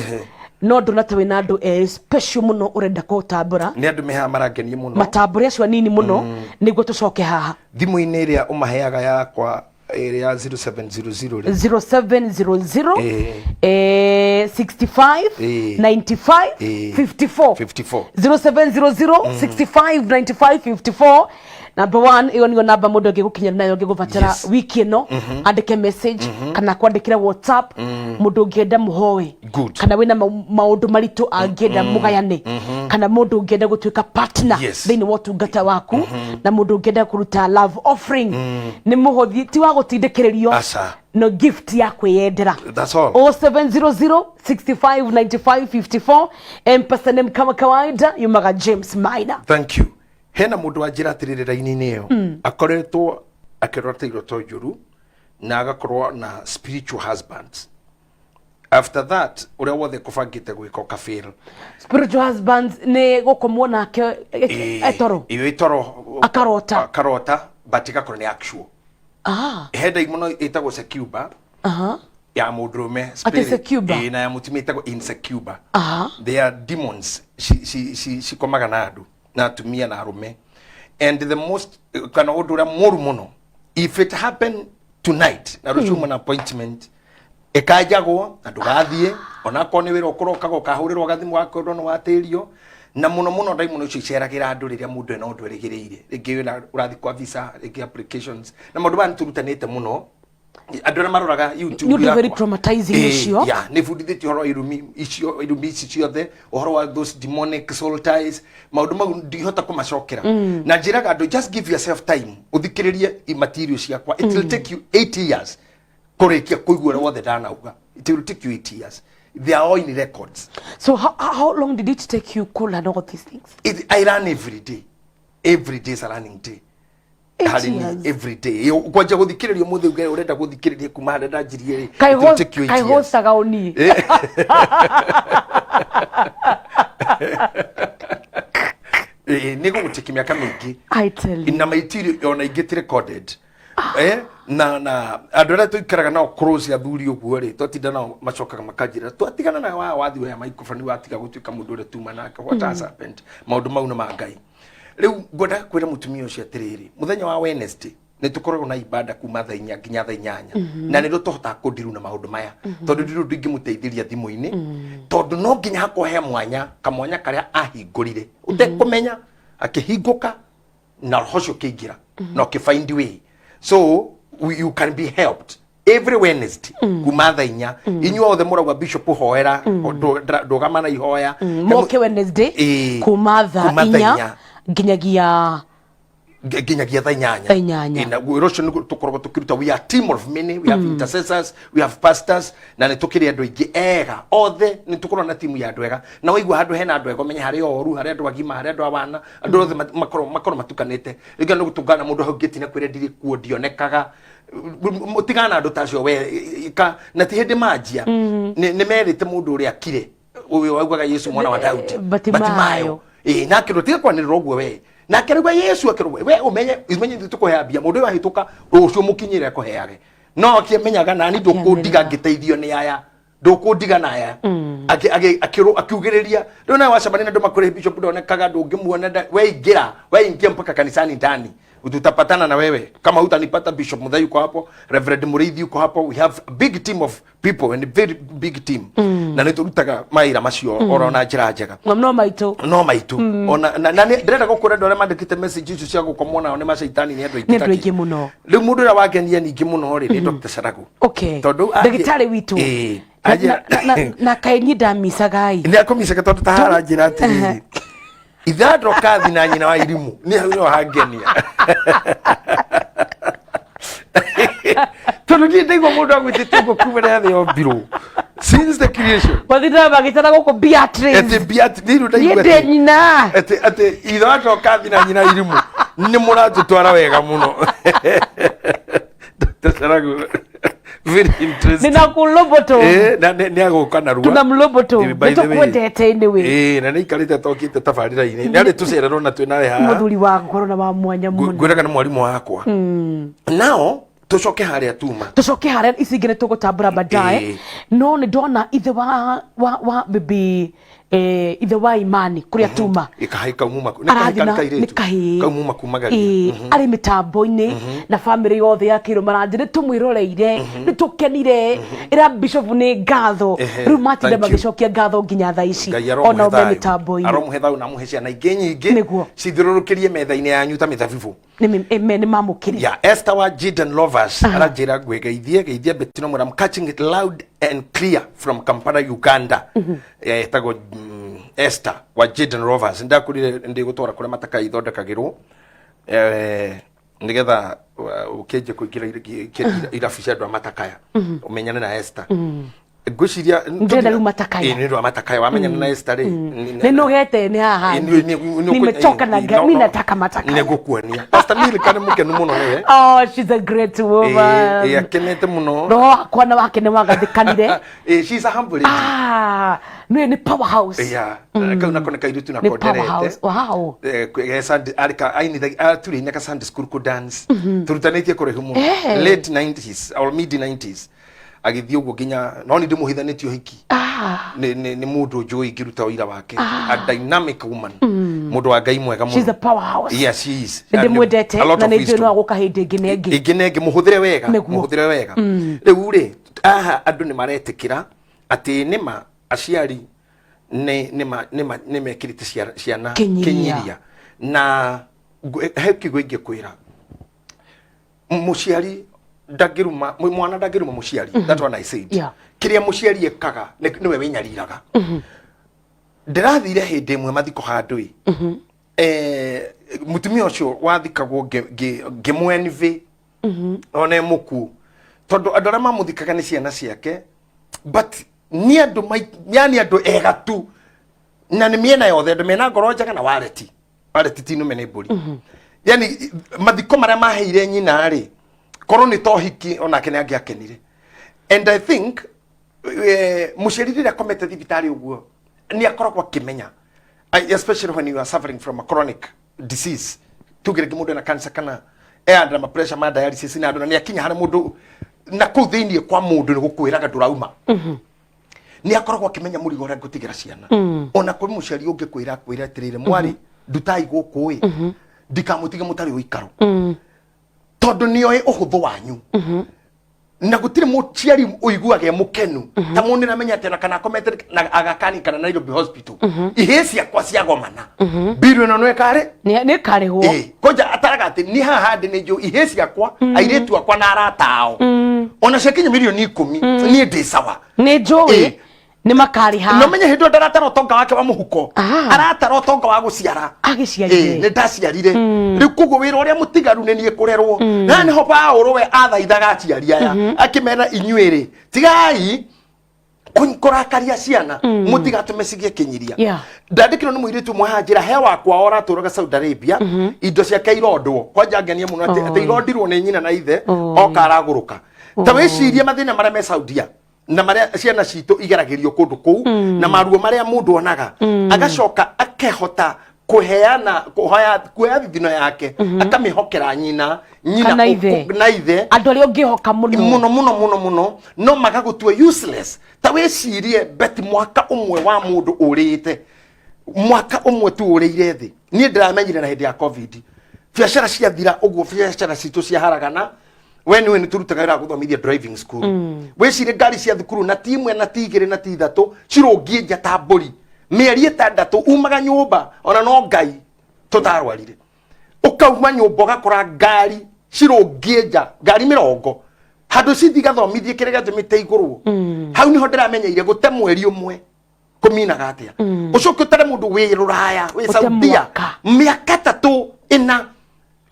no ndona ta wĩna andũ erĩ special mũno ũrenda kũtambũra. Nĩ andũ mehaha marangenia mũno. Matambũre acio anini mũno nĩguo tũcoke haha. Thimũ-inĩ ĩrĩa ũmaheaga yakwa ĩrĩa ya 0700 rĩ. 0700 65 95 54. 54. 0700 65 95 54, number one. Ĩyo nĩyo namba mũndũ angĩgũkinyĩra nayo angĩgũbatara wiki ĩno, andĩke message kana kwandĩkĩra WhatsApp, mũndũ ũngĩenda mũhoe kana wĩna maũndũ maritũ angĩenda mũgayane, kana mũndũ ũngĩenda gũtuĩka partner thĩinĩ wa ũtungata waku, na mũndũ ũngĩenda kũruta love offering. Nĩ mũhothi ti wa gũtindĩkĩrĩrio. Aca. No gift ya kwĩyendera. That's all. 0700 65 95 54. Mpesa name kama kawaida yumaga James Minor. Thank you. Hena mũndũ wanjĩra atĩrĩrĩ, raini-inĩ ĩyo akoretwo akĩrota iroto njũru na agakorwo na spiritual husbands. After that, ũrĩa wothe kũbangĩte gwĩka ũkafail. Spiritual husbands nĩ gũkomwo nake etoro? Ĩyo ĩtoro. Akarota. Akarota, but igakorwo nĩ actual. He ndaimono ĩtagwo succuba ya mũndũrũme. Atĩ succuba? Ĩĩ, na ya mũtumia ĩtagwo insuccuba. They are demons cikomaga na andũ, na atumia na arũme, and the most kana ũndũ ũrĩa mũru mũno, if it happen tonight na rũciũ mm. na appointment ĩkanjagwo na ndũgathiĩ, onakorwo nĩ wĩra ũkũrokaga ũkahũrĩrwo gathimũ gakwĩrwo nĩ watĩrio. Na mũno mũno ndaimono icio iceragĩra andũ rĩrĩa mũndũ ena ũndũ erĩgĩrĩire, rĩngĩ wĩna ũrathiĩ kwa visa, rĩngĩ applications, na maũndũ maya nĩtũrutanĩte mũno andũ arĩa maroraga YouTube Nĩ ũndũ very yakwa. traumatizing ũcio. Yeah, nĩ bundithĩtie ũhoro wa irumi icio, irumi ici ciothe, ũhoro wa those demonic soul ties. Maũndũ mau ndihota kũmacokera, na njĩraga andũ, just give yourself time ũthikĩrĩrie material ciakwa. It will take you 8 years kũrĩkia kũigua ũrĩa wothe ndanauga. It will take you 8 years. They are all in records. So how long did it take you to learn all these things? I run every day. Every day is a running day. Eight Harĩ niĩ, years. Every day. Kwanja gũthikĩrĩria ũmũthĩ uge ũrenda gũthikĩrĩria kuma harĩa ndanjirie rĩ, it will take you 8 Kaĩ years. hostaga o niĩ? Ĩ, nĩ gũgũtĩki mĩaka mĩingĩ. I tell you. Na maitiri ona ingĩ ti recorded. Na andũ arĩa tũikaraga nao close, athuri ũguo rĩ, twatinda nao macokaga makanjĩra twatigana na wa wathi wa microphone, watiga gũtuĩka mũndũ ũrĩa tuma nake. What has happened? Maũndũ mau nĩ ma Ngai. Rĩu ngwendaga kwĩra mũtumia ũcio atĩrĩrĩ, mũthenya wa Wednesday nĩ tũkoragwo na ibada kuma thaa 4 nginya thaa 8, na nĩ tũhotaga kũndiru na maũndũ maya, tondũ ndirĩ ũndũ ingĩmũteithĩria thimũ-inĩ, tondũ no nginya hakorwo he mwanya, kamwanya karĩa ahingũrire ũtekũmenya, akĩhingũka na roho ũcio ũkĩingĩra na ũkĩ find way. So you can be helped every Wednesday kuma thaa 4. Inyuĩ othe mũrauga, "Bishop, hoera, ndũgama na ihoya." Moke Wednesday kuma thaa Kuma thaa 4 inya. Nginyagia Nginyagia thaa 8. Thaa 8. Ĩ, na wĩra ũcio nĩguo tũkoragwo tũkĩruta. We are team of many. We have intercessors, we have pastors, na nĩ tũkĩrĩ andũ aingĩ ega othe. Nĩ tũkoragwo na timu ya andũ ega, na waigua handũ hena andũ ega, ũmenye harĩ oru, harĩ andũ agima, harĩ andũ awana, andũ othe makorwo matukanĩte. Rĩngĩ nĩ gũtũngana na mũndũ hau ngĩti na kwĩra ndirĩ kuo, ndionekaga. Mũtigana na andũ ta acio we ika, na ti hĩndĩ manjia nĩ merĩte mũndũ ũrĩa akire. Ũyũ waugaga Yesu mwana wa Daudi. Batimayo. Batimayo. Ĩĩ, na akĩrwo tiga kwanĩrĩra ũguo we. Na akĩrwo Yesu akĩrwo we ũmenye ũmenye ithuĩ tũkũhea mbia mũndũ ũyũ ahĩtũka rũciũ mũkinyĩre akũheage. No akĩmenyaga nani ndũkũndiga ngĩteithio nĩ aya. Ndũkũndiga na aya. Akiugĩrĩria. Rĩu nawe wacemania na andũ makwĩre bishop ndonekaga ndũngĩmuona we ingĩra we ingia mpaka kanisani ndani. Tutapatana na wewe. Kama hutanipata, Bishop Muthai uko hapo, Reverend Muriithi uko hapo. We have a big team of people and a very big team. Na nĩ tũrutaga mawĩra macio oro na njĩra njega. No maitũ. No maitũ. Ona na nĩ ndĩrenda gũkwĩra andũ arĩa mandĩkĩte message icio cia gũkomwo nao nĩ macaitani, nĩ andũ aingĩ. Nĩ andũ aingĩ mũno. Rĩu mũndũ ũrĩa wangenia ningĩ mũno rĩ nĩ Dr. Saragu. Tondũ Ndagĩtarĩ witũ. Ĩĩ. Na kaĩ niĩ ndamicaga-ĩ. Nĩ akũmicaga tondũ ta haranjĩra atĩrĩrĩ, ithandå kathi na nyina wa irimũ nĩ hau no hangenia, tondũ niĩ ndaigua mũndũ agwĩtĩte ũguo kuma rĩrĩa thĩ yombirwo, since the creation. Mathindaga magĩtana gũkũ Beatrice. Atĩ Beatrice nĩ niĩ ndaigua ndĩ nyina. Atĩ ithandå kathi na nyina irimũ nĩ mũratũtwara wega mũno. Dr. Saragu, very interesting. Nĩ nakuloboto. Na nĩ agũka narua. Tunamloboto. By nĩ the way. Tũkwendete anyway. Na nĩ ikarĩte tokĩte tabarĩra-inĩ nĩ arĩ tũcererwo na twĩ nawe haha. Mũthuri wa ngoro na wa mwanya mũno. Ngwĩraga nĩ mwarimũ wakwa. Nao tũcoke harĩa tuma. Tũcoke harĩa, ici ingĩ nĩ tũgũtambũra baadaye. No nĩ ndona ithe wa bibi, ithe wa Imani kũrĩa tuma. Kahĩ kau muma nĩ kahĩ arathiĩ kana na kairĩtu? Nĩ kahĩĩ. Kau muma kumagaria. Arĩ mĩtambo-inĩ na bamĩrĩ yothe ya Kĩrũ maranjĩ nĩ tũmwĩroreire, nĩ tũkenire, ĩra bishop nĩ ngatho. Rĩu matinda Thank you. magĩcokia ngatho nginya thaa ici Ngai ona aromũhe me thayũ. mĩtambo-inĩ. Aromũhe thayũ na amũhe ciana ingĩ nyingĩ. Cithiũrũrũkĩrie metha-inĩ yanyu ta mĩthabibũ. Nĩ mamũkĩre. Yeah, Esther wa Jiden Lovers aranjĩra ngwĩgeithie geithie Betty no I'm catching it loud and clear from Kampala, Uganda. Etagwo Esther wa Jiden Lovers. Ndakurire ndĩgũtwara kũrĩa mataka ithondekagĩrwo nĩgetha ũkĩnjie kũingĩra irabu cia andũ a matakaya ũmenyane na Esther. Ngwĩciria Ndĩrenda rĩu matakaya. Ĩ, nĩ ũndũ wa matakaya wamenyana na Esther rĩ. Nĩ nogete nĩ haha. Nimechoka na mi nataka matakaya. Nĩ ngũkuonia. Pastor Milka nĩ mũkenu mũno nĩwe. Oh, she's a great woman. Ĩ, akenete mũno. Roho wakwa na wake nĩ wagathĩkanire. Ĩ, she's a humble lady. Ah, nĩ powerhouse. Yeah, kau nako nĩ kairĩtu Nĩ nako powerhouse. nderete. Wow. Arĩ Sunday school kũ dance tũrutanĩtie kũraihu mũno. Late 90s or mid 90s agĩthiĩ ũguo nginya no nĩ ndĩmũhithanĩtie ũhiki. Nĩ mũndũ njũĩ ingĩruta ũira wake, a dynamic woman, mũndũ wa Ngai mwega She's a mũno. powerhouse. Yes, she is. Nĩ ndĩmwendete A lot na of nĩ njũĩ wisdom. no agũka hĩndĩ ĩngĩ na ĩngĩ. Ĩngĩ na ĩngĩ, mũhũthĩre wega. Mũhũthĩre wega. Rĩu rĩ, haha andũ nĩ maretĩkĩra atĩ nĩma aciari nĩ mekĩrĩte ciana kĩnyiria. Kĩnyiria. Na he kiugo ingĩkwĩra, mũciari ndangĩruma mwana, ndangĩruma mũciari. That one I said. Kĩrĩa mũciari ekaga nĩwe wĩnyariraga. Ndĩrathire hĩndĩ ĩmwe mathiko handũ ĩ, mũtumia ũcio wathikagwo ngĩmwenvĩ ona e mũkuũ, tondũ andũ arĩa mamũthikaga nĩ ciana ciake, but nĩ andũ yani andũ ega tu na nĩ mĩena yothe, andũ mena ngoro njega na wareti wareti ti nũme nĩ mbũri. Yani mathiko marĩa maheire nyina rĩ, korwo nĩ tohiki onake nĩ angĩakenire. And I think mũciari rĩrĩa akomete thibitarĩ ũguo nĩ akoragwo akĩmenya, especially when you are suffering from a chronic disease, tuge rĩngĩ mũndũ ena cancer kana e under ma pressure ma dialysis na andũ na nĩ akinya harĩa mũndũ na kũu thĩinĩ kwa mũndũ nĩ gũkwĩraga ndũrauma, nĩ akoragwo akĩmenya mũrigo ũrĩa ngũtigĩra ciana. Ona kwĩ mũciari ũngĩkwĩra akwĩra atĩrĩrĩ, mwarĩ ndutai gũkũ ĩ, ndikamũtige mũtarĩ ũikaro, tondũ nĩoĩ ũhũthũ wanyu na gũtirĩ mũciari ũiguaga e mũkenu ta mũndũ nĩamenya atĩ ona kana akomete na agakani kana Nairobi Hospital, ihĩĩ ciakwa ciagomana mbiru ĩno no ĩkarĩ Nĩ ĩkarĩhwo. Ĩ, kwanja ataraga atĩ nĩ haha ndĩ nĩ njũ ihĩĩ ciakwa, airĩtu akwa na arata ao, ona ciakinya mirioni 10 niĩ ndĩ sawa. Nĩ njũĩ nĩ makarĩha. No menye hĩndĩ ĩyo ndaratara ũtonga wake wa mũhuko, aratara ũtonga wa gũciara. Agĩciarire. Ĩ, nĩ ndaciarire rĩu, koguo wĩra ũrĩa mũtigaru nĩ niĩ kũrerwo. Na nĩho Paũlũ we athaithaga aciari aya akĩmera, inyuĩ rĩ, tigai kũrakaria ciana, mũtigatũme cigie kĩnyiria. Ndandĩkĩrwo nĩ mũirĩtu ũmwe haha njĩra he wakwa ũratũraga Saudi Arabia, indo ciake irondwo kwanja ngenia mũno atĩ irondirwo nĩ nyina na ithe, oka aragũrũka. Ta wĩcirie mathĩna marĩa me Saudia. Na marĩa ciana citũ igeragĩrio kũndũ kũu na maruo marĩa mũndũ onaga, agacoka akehota kũheana kũhoya kuoya thithino yake, akamĩhokera nyina nyina Kana ithe. Na ithe. Andũ arĩa ũngĩhoka mũno. Mũno mũno mũno mũno, no magagũtua useless. Ta wĩcirie, beti, mwaka ũmwe wa mũndũ ũrĩte, mwaka ũmwe tu ũrĩire thĩ. Niĩ ndĩramenyire na hĩndĩ ya COVID biacara ciathira ũguo, biacara citũ ciaharagana. We nĩwe nĩ tũrutaga wĩra wa gũthomithia driving school. Wĩcirie ngari cia thukuru, na ti imwe na ti igĩrĩ na ti ithatũ, cirũngiĩ nja ta mbũri mĩeri 6. Umaga nyũmba ona no Ngai tũtarwarire. Ũkauma nyũmba ũgakora ngari cirũngiĩ nja, ngari 20, handũ cithi igathomithie kĩrĩa gĩatũmĩte igũrwo. Hau niho ndĩramenyeire gũte mweri ũmwe kũminaga atĩa. Ũcoke ũtare mũndũ wĩ rũraya, wĩ Ũte Saudia mwaka. mĩaka 3 ĩna,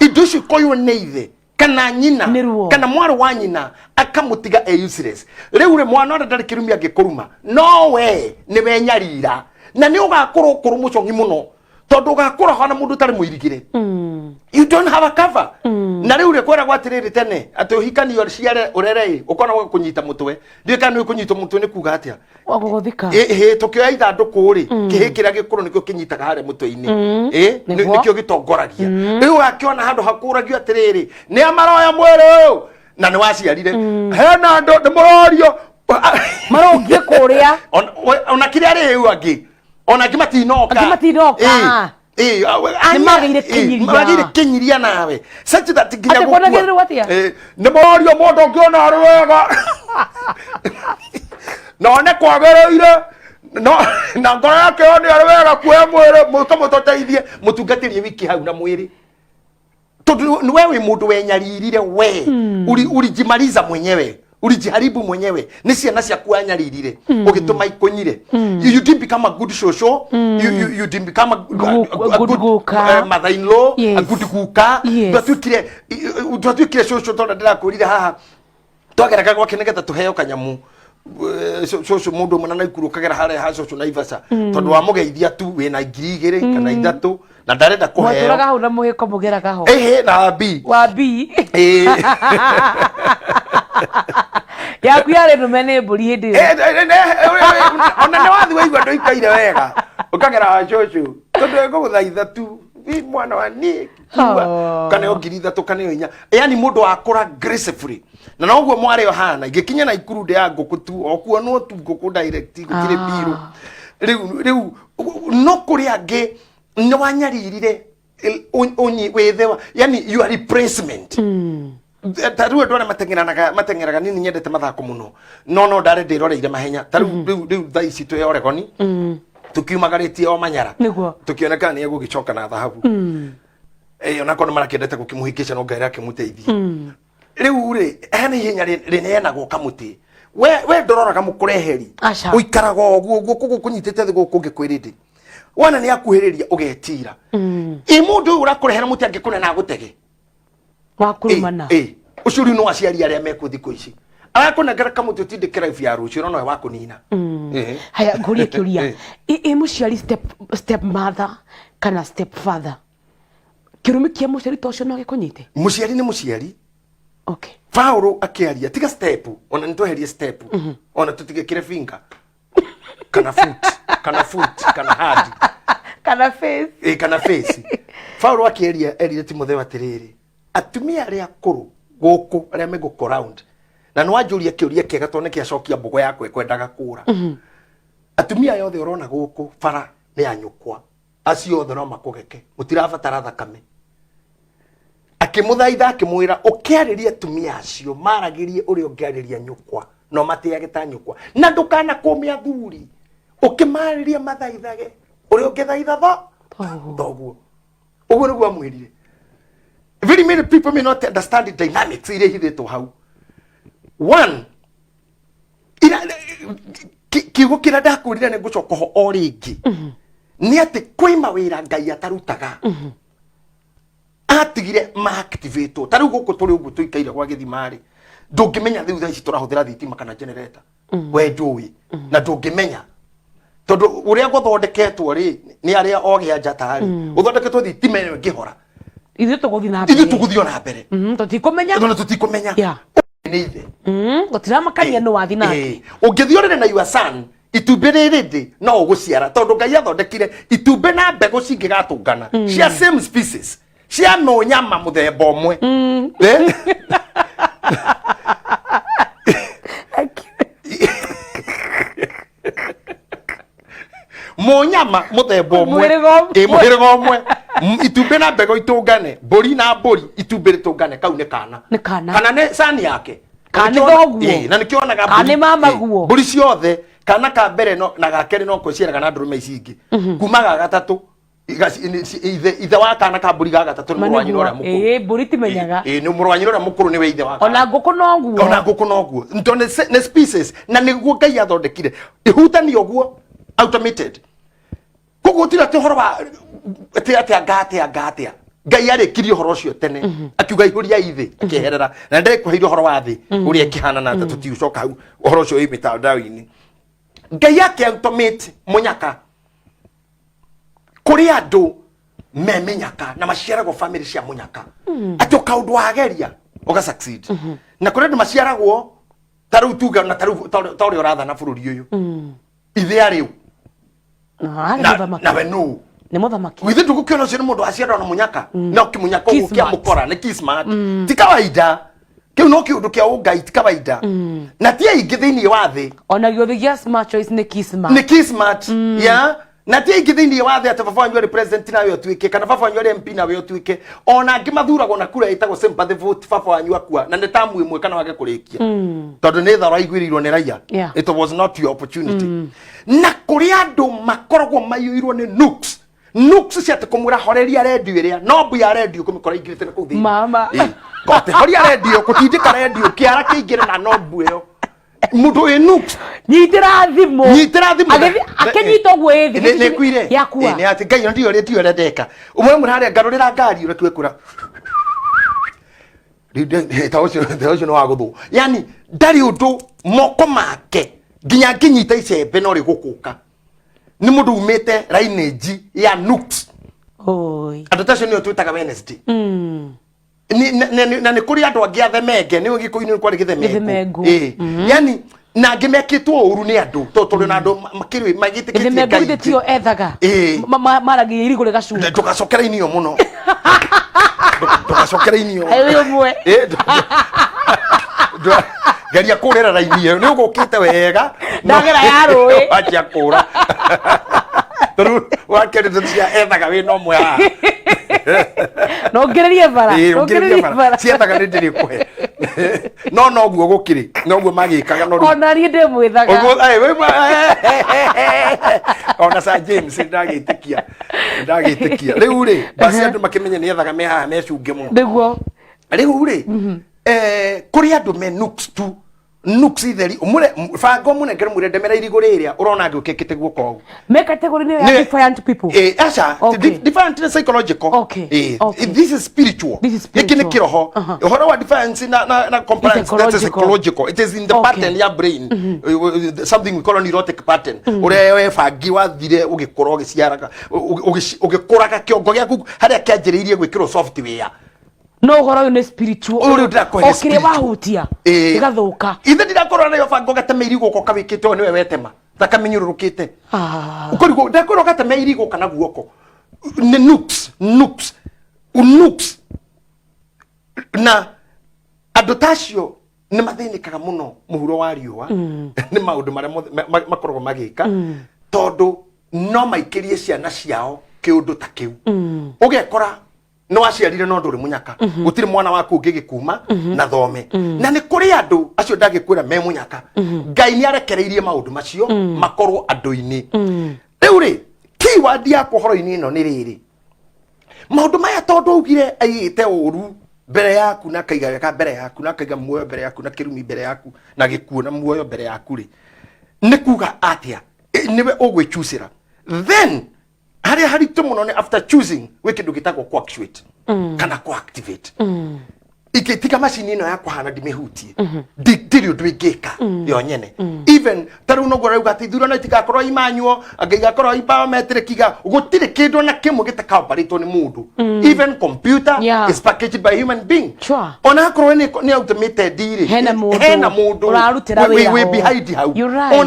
indo icio ikoywo nĩ ithe kana nyina Nĩ ruo. kana mwarĩ wa nyina, akamũtiga e useless. Rĩu rĩ, mwana ũrĩa ndarĩ kĩrumi angĩkũruma, no we nĩwe nyarira, na nĩ ũgakũra ũkũrũ mũcong'i mũno, tondũ ũgakũra hana mũndũ ũtarĩ mũirigĩre. You don't have a cover. Na rĩu rĩ, kwĩragwo atĩrĩrĩ tene atĩ ũhikanio ciare ũrere ĩ ũkona gwa kũnyita mũtwe. Ndiũĩ kana nĩ kũnyitwo mũtwe nĩ kuga atĩa. Wagũgũthika. Ĩ tũkĩoya ithandũkũ rĩ, kĩhĩ kĩrĩa gĩkũrũ nĩkĩo kĩnyitaga harĩa mũtwe-inĩ. Ĩ nĩkĩo gĩtongoragia. Rĩu ũgakĩona handũ hakũragio atĩrĩrĩ, nĩ amaroya mwĩrĩ ũyũ na nĩ waciarire, hena andũ nĩ mũrorio Marũngiĩ kũrĩa. Ona kĩrĩa rĩu angĩ, ona angĩ matinoka. Angĩ matinoka. Ĩ, Nĩ magĩire kĩnyiria. Magĩire kĩnyiria nawe such that nginya Atĩ gũkua. kuonagĩrĩrwo atĩa? Ĩ, nĩ mũrorio mũndũ ũngĩona arĩ wega na one kwagĩrĩire, no na ngoro yake yone arĩ wega kuoya mwĩrĩ, mũke mũtũteithie mũtungatĩrie wiki hau na mwĩrĩ, tondũ nĩ we wĩ mũndũ wenyaririre we. Ulijimaliza mwenyewe, ulijiharibu mwenyewe. Nĩ ciana ciaku wanyaririre ũgĩtũma ikũnyire. You didn't become a good shosho, you didn't become a good guka. Mother in law, a good guka. Ndwatuĩkire cũcũ, tondũ ndĩrakwĩrire haha twageraga gwake nĩgetha tũheo kanyamu. Cũcũ mũndũ ũmwe na Naikuru, ũkagera harĩa ha cũcũ Naivasha, tondũ wamũgeithia tu wĩna 2000 kana 3 na ndarenda kũheo. Mwatũraga hau na mũhĩko mũgeraga ho. Ĩhĩ, na bi. Wa bi. Ĩĩ. Yaku yarĩ nũme nĩ mbũri hĩndĩ ĩyo. Ona nĩ wathi waigua ndũikaire wega, ũkagera wa cũcũ tondũ ĩgũgũthaitha tu "Ĩ, mwana wa niĩ kiuga." Oh. Kana yo 3000 kana yo 4, yani mũndũ wakũra gracefully. Na noguo mwarĩ ohana ingĩkinya na ikuru ndĩ ya ngũkũ tu, o kuonwo tu ngũkũ direct, gũtirĩ mbirũ. Rĩu no kũrĩ angĩ nĩ wanyaririre wĩthewa, yani your replacement. Ta rĩu andũ arĩa mateng'eranaga, mateng'eraga, niĩ nĩ nyendete mathako mũno, no ndarĩ ndĩroreire mahenya. Ta rĩu thaa ici twĩ Oregoni, tukiumagarĩtie o Manyara. Tukĩoneka nĩ egũgĩcoka na thahabu. Onakorwo nĩ marakĩendete gũkĩmũhĩngĩca, no Ngai arakĩmũteithia. Rĩu rĩ, hena ihenya rĩneanagwo kamũtĩ. We ndũroraga mũkũreheri. Aca. Ũikaraga ũguo, guoko gũkũ ũnyitĩte thĩ, gũkũ ũngĩ kwĩrĩndĩ wona nĩ akuhĩrĩria ũgetira. Ĩ mũndũ ũyũ ũrakũrehera mũtĩ angĩkũne na agũtege Wa kũrumana. Ĩ, ũcio rĩu no aciari arĩa mekuo thikũ ici arakũnengera kamũtĩ ũtindĩke life ya rũciũ, no nowe wa kũnina. Haya, ngũrie kĩũria. Ĩ mũciari step mother kana step father, kĩrumi kĩa mũciari ta ũcio no gĩkũnyite? Mũciari nĩ mũciari. Okay. Paulo akĩaria, tiga step, ona nĩ tweherie step, ona tũtigĩkĩre finger kana foot kana foot kana hand kana face. Ĩ, kana face. Paulo akĩaria erire Timotheo atĩrĩrĩ, atumia arĩa akũrũ gũkũ arĩa megũkũ round, na nĩ wanjũria kĩũria kĩega tondũ nĩkĩacokia mbogo yakwa ĩkwendaga kũra. Atumia aya othe ũrona gũkũ bara nĩ anyũkwa, acio othe no makũgeke, mũtirabatara thakame. Akĩmũthaitha akĩmwĩra, ũkĩarĩria atumia acio maragĩrie ũrĩa ũngĩarĩria nyũkwa, no matĩage ta nyũkwa, na ndũkanakũme athuri, ũkĩmarĩria mathaithage ũrĩa ũngĩthaitha Thoguo. Thoguo. Ũguo nĩguo amwĩrire. Very many people may not understand the dynamics iria ihithĩtwo hau. One ira kiugo kĩrĩa ndakwĩrire nĩ ngũcoka ho o rĩngĩ nĩ atĩ kwĩ mawĩra Ngai atarutaga, atigire maactivatwo. Ta rĩu gũkũ tũrĩ ũguo tũikaire gwa gĩthima rĩ, ndũngĩmenya rĩu thaa ici tũrahũthĩra thitima kana generator. We ndũĩ na ndũngĩmenya, tondũ ũrĩa gũthondeketwo rĩ, nĩ arĩa ogĩ a njata rĩ, gũthondeketwo thitima ĩno ĩngĩhora ithuĩ tũgũthiĩ na mbere. Ithuĩ tũgũthiĩ o na mbere. Tũtikũmenya. Tondũ tũtikũmenya. Nĩ ithe. Gũtiramakania nũ wathi nake. Ũngĩthiĩ ũrĩre na your son, itumbĩ rĩrĩ thĩ no ũgũciara, tondũ Ngai athondekire itumbĩ na mbegũ cingĩgatũngana cia same species, cia mũnyama mũthemba ũmwe. Eh? Mũnyama mũthemba ũmwe. Mũhĩrĩga ũmwe. Ĩ, mũhĩrĩga ũmwe. Itumbĩ na mbegũ itũngane, mbũri na mbũri, itumbĩ rĩtũngane, kau nĩ kana. Nĩ kana. Kana nĩ cani yake. Kana nĩ Nĩkĩo- thoguo. Ĩ, na nĩkĩo onaga Kana mbũri- nĩ mamaguo. Ĩ, mbũri ciothe, kana ka mbere no, na ga kerĩ no kwĩciaraga na ndũrũme ici ingĩ. Kuma ga gatatũ ithe wa kana ka mbũri ga gatatũ nĩ Ma mũrũ wa nyina nĩguo. ũrĩa mũkũrũ. Ĩ, mbũri timenyaga. Ĩ, nĩ mũrũ wa nyina ũrĩa mũkũrũ nĩwe ithe wa kana. Ona ngũkũ noguo. Ona ngũkũ noguo, tondũ nĩ species, na nĩguo Ngai athondekire ihutani ũguo automated. Koguo gũtirĩ atĩ ũhoro wa atĩ atĩa nga atĩa nga atĩa. Ngai arĩkirie ũhoro ũcio tene, akiuga ihũria thĩ, akĩeherera na ndekũheire ũhoro wa thĩ ũrĩa ĩkĩhana na tũtiũcoka hau, ũhoro ũcio wĩ mĩtandao-inĩ. Ngai ake automate mũnyaka kũrĩ andũ me mĩnyaka na maciaragwo family cia mũnyaka, atĩ o kaũndũ wageria ũga succeed, na kũrĩ andũ maciaragwo ta rĩu tuge na ta rĩu ta ũrĩa ũrathana bũrũri ũyũ, ithe arĩ ũ? Arĩ Na- mũthamaki. Nawe nũ? Nĩ mũthamaki. Githĩ ndũgũkĩona ũcio nĩ mũndũ waciarwo na mũnyaka no kĩmũnyaka ũguo? Kismat. Kĩamũkora nĩ kismat, ti kawaida. Kĩu no kĩũndũ kĩa ũngai, ti kawaida na ti aingĩ thĩinĩ wa thĩ. Ona gĩothe gĩa smart choice nĩ kismat. Nĩ kismat ya, na ti aingĩ thĩinĩ wa thĩ atĩ baba wanyu arĩ president nawe ũtuĩke, kana baba wanyu arĩ MP nawe ũtuĩke. Ona angĩ mathuragwo na kura ĩtagwo sympathy vote, baba wanyu akua na nĩ tamu ĩmwe kana wage kũrĩkia, tondũ nĩ thara waiguĩrĩirwo nĩ raia. It was not your opportunity. Na kũrĩ andũ makoragwo maiyũirwo nĩ nooks, nooks cia atĩ kũmwĩra horeria redio ĩrĩa nombu ya redio kũmĩkora ingĩrĩte na kũu thĩinĩ. Mama. Ĩ, kote horia redio, kũtindĩka redio kĩara kĩingĩre na nombu ĩyo, mũndũ wĩ nooks. Nyitĩra thimũ. Nyitĩra thimũ. Akĩnyita ũguo ĩ thĩ. Nĩ kuire. Yakua. Nĩ atĩ Ngai ndiyo rĩ tiyo ndeka ũmwe mũra harĩa ngarũrĩra ngari ũrĩa twekũra. Rĩu ta ũcio nĩ wa gũthũ, yani ndarĩ ũndũ moko make nginya ngĩnyita icembe no rĩgũkũka, nĩ mũndũ umĩte lineage ya nooks. Oi. Andũ ta acio nĩo twĩtaga Wednesday. Na nĩ kũrĩ andũ angĩ athemenge, nĩ Gĩkũyũ-inĩ kwarĩ gĩthemengũ. Gĩthemengũ. Ĩ, yani na angĩ mekĩtwo ũru nĩ andũ, tondũ tũrĩ na andũ makĩrĩ magĩtĩkĩtie Gĩthemengũ. Ngai. Githĩ tiyo ethaga? Ĩ. Maragia irigũ rĩgacuka. Ndũgacokera inio mũno. Ndũgacokera inio. Kaĩ wĩ ũmwe? Ĩ, geria kũrĩra raini ĩyo, nĩ ũgũkĩte wega. Ndagera ya rũĩ. Wanjia kũra tondũ wakerĩ cia ethaga wĩna ũmwe haha. No ngĩrĩrie bara. Ĩ, No ũngĩrĩria ngĩrĩrie bara. bara. Ciethaga nĩ ndĩrĩkũhe, no noguo gũkĩrĩ, noguo magĩkaga no rĩu- Ona niĩ ndĩmwĩthaga. Ũguo, ona Sir James ndagĩtĩkia, ndagĩtĩkia rĩu rĩ, basi andũ makĩmenye nĩ ethaga me haha mecunge mũno. Nĩguo. Rĩu rĩ, kũrĩ andũ me nooks tu, nooks itheri. Ũmũre banga ũmũnengere, mwĩre ndemera irigũ rĩrĩa ũrona ngĩũkĩkĩte guoko ũguo. Me category nĩyo ya defiant people. Aca. Defiant nĩ psychological. This is spiritual. This is Gĩkĩ nĩ spiritual. kĩroho. Ũhoro wa defiance na compliance, It's that's a psychological. psychological. It is in the pattern ya brain. Something we call a neurotic pattern, ũrĩa we bangi wathire ũgĩkũra, ũgĩciaraga, ũgĩkũraga, kĩongo gĩaku harĩa kĩanjĩrĩirie gwĩkĩrwo software. No ũhoro ũyũ nĩ spiritual. Ũyũ rĩu ndĩrakũhe O kĩrĩa spiritual. wahutia gĩgathũka. Ithe ndirakorwo nayo banga ũgatema irigũ ũko kawĩkĩte ũũ, nĩwe wetema thakame nyũrũrũkĩte. Ũkũrigwo ndakwĩra ũgatema irigũ kana guoko nĩ nooks, nooks, nooks. Na andũ ta acio nĩ mathĩnĩkaga mũno mũhuro wa riũa nĩ maũndũ marĩa mothe makoragwo magĩka, tondũ no maikĩrie ciana ciao kĩũndũ ta kĩu. Ũgekora nĩ waciarire no ndũrĩ mũnyaka, gũtirĩ mwana waku ũngĩgĩkuma na thome. Na nĩ kũrĩ andũ acio ndagĩkwĩra me mũnyaka. Ngai nĩ arekereirie maũndũ macio makorwo andũ-inĩ. Rĩu rĩ, keyword yakwa ũhoro-inĩ ĩno nĩ rĩrĩ: maũndũ maya, tondũ augire aigĩte ũru mbere yaku na akaiga wega mbere yaku, na akaiga muoyo mbere yaku na kĩrumi mbere yaku, na gĩkuũ na muoyo mbere yaku rĩ, nĩ kuga atĩa? Nĩwe ũgwĩchucĩra. Then harĩa haritũ mũno nĩ after choosing, gwĩ kĩndũ gĩtagwo coactuate kana coactivate. Ingĩtiga macini ĩno yakwa hana ndĩmĩhutie, ndirĩ ũndũ ĩngĩka yo nyene. Even ta rĩu noguo rauga atĩ ithurano itigakorwo imanyuo, anga igakorwo i biometric, iga gũtirĩ kĩndũ ona kĩmwe gĩtakaoparĩtwo nĩ mũndũ. Even computer is packaged by human being. Ona akorwo nĩ automated rĩ, Hena mũndũ hena mũndũ ũrarutĩra wĩra wĩ ho. behind hau. You're right.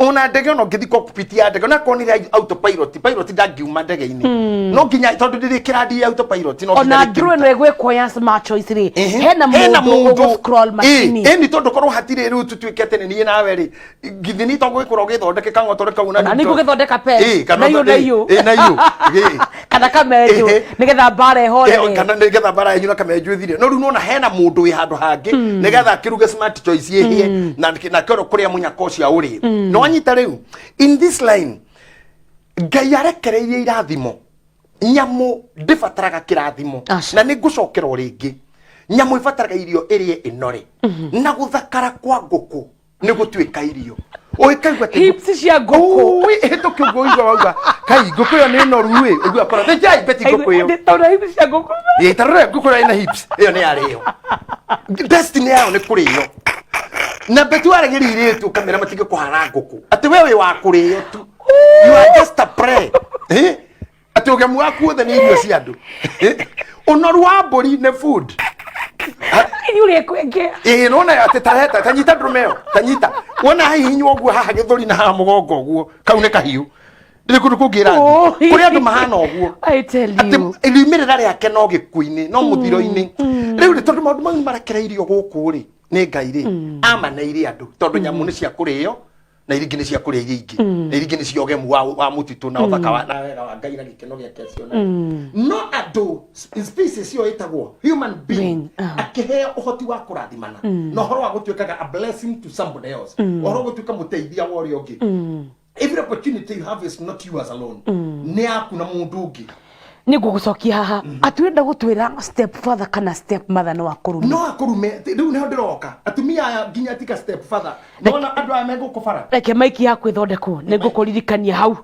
Ona ndege, ona ũngĩthiĩ cockpit ya ndege, ona akorwo nĩ autopilot, pilot ndangiuma ndege-inĩ, no nginya tondũ ndĩrĩ kĩrandi ya autopilot, no nginya Ona ndro rĩkĩruta. ĩno ĩgwĩkwo ya smart choice rĩ, hena Hena mũndũ ũgũ scroll macini. Ĩni tondũ korwo hatirĩ rĩu tũtuĩke atĩ nĩ niĩ nawe rĩ, githĩ nĩ to gwĩkũra ũgĩthondeke kang'otore kau na Ona nĩ ngũgĩthondeka pen. Kana Na iyũ, na iyũ. Na iyũ. Kana kamenjũ nĩgetha mbara ĩhorere. Kana nĩgetha mbara yanyu na kamenjũ ĩthire. No rĩu nona hena mũndũ wĩ handũ hangĩ nĩgetha akĩruge smart choice ĩhĩe na kĩoro kũrĩa mũnyaka ũcio aũrĩe. No anyita rĩu in this line Ngai arekereirie irathimo. Nyamũ ndĩbataraga kĩrathimo. Aca. Na nĩ ngũcokera o rĩngĩ, nyamũ ĩbataraga irio ĩrĩe ĩnore, na gũthakara kwa ngũkũ nĩ gũtuĩka irio ũĩkaigua atĩ Hips cia ngũkũ. Ũĩ, ĩhĩtũke ũguo ũigua wauga kai ngũkũ ĩyo nĩ noru ĩ, ũigua kora thĩnjai beti ngũkũ ĩyo. Tondũ hips cia ngũkũ. Ĩ, ta rora ngũkũ ĩrĩa ĩna hips ĩyo nĩ yarĩo, destiny yayo nĩ kũrĩo. Na beti waregeria irĩtu ũkamera matige kũhana ngũkũ, atĩ we wĩ wa kũrĩo tu, you are just a prey. Eh? Atĩ ũgemu waku wothe nĩ irio cia andũ. Eh? Ũnoru wa mbũri nĩ food. Inyuĩ ũrĩa kwengea. Ĩĩ, nona atĩ tareta tanyita ndũrũme ĩyo, tanyita wona hihinywo ũguo haha gĩthũri na haha mũgongo ũguo, kau nĩ kahiũ, ndĩrĩ kũndũ kũngĩ ĩrathiĩ. Oi. Kũrĩ andũ mahana ũguo. I tell Atĩ you. riumĩrĩra rĩake no gĩkuũ-inĩ, no mũthiro-inĩ. Rĩu rĩ, tondũ maũndũ mau nĩ marekereirio gũkũ rĩ nĩ Ngai rĩ, amaneire andũ tondũ nyamũ nĩ cia kũrĩo na iria ingĩ nĩ cia kũrĩa iria ingĩ, na iria ingĩ nĩ cia ũgemu wa mũtitũ na ũthaka wa na wega wa Ngai na gĩkeno gĩake ciona. No andũ, species ĩyo ĩtagwo human being, Being, ah. akĩheo ũhoti wa kũrathimana na ũhoro wa gũtuĩkaga a blessing to somebody else, ũhoro wa gũtuĩka mũteithia wa ũrĩa ũngĩ. Every opportunity you have is not yours alone, nĩ yaku na mũndũ ũngĩ. Nĩ ngũgũcokia haha atĩ ũrenda gũtwĩra step father kana step mother no akũrume? No akũrume. Rĩu nĩho ndĩroka. Atumia aya nginya tika step father, nona andũ aya megũkũ bara. Reke maiki yaku ĩthondekwo, nĩ ngũkũririkania hau.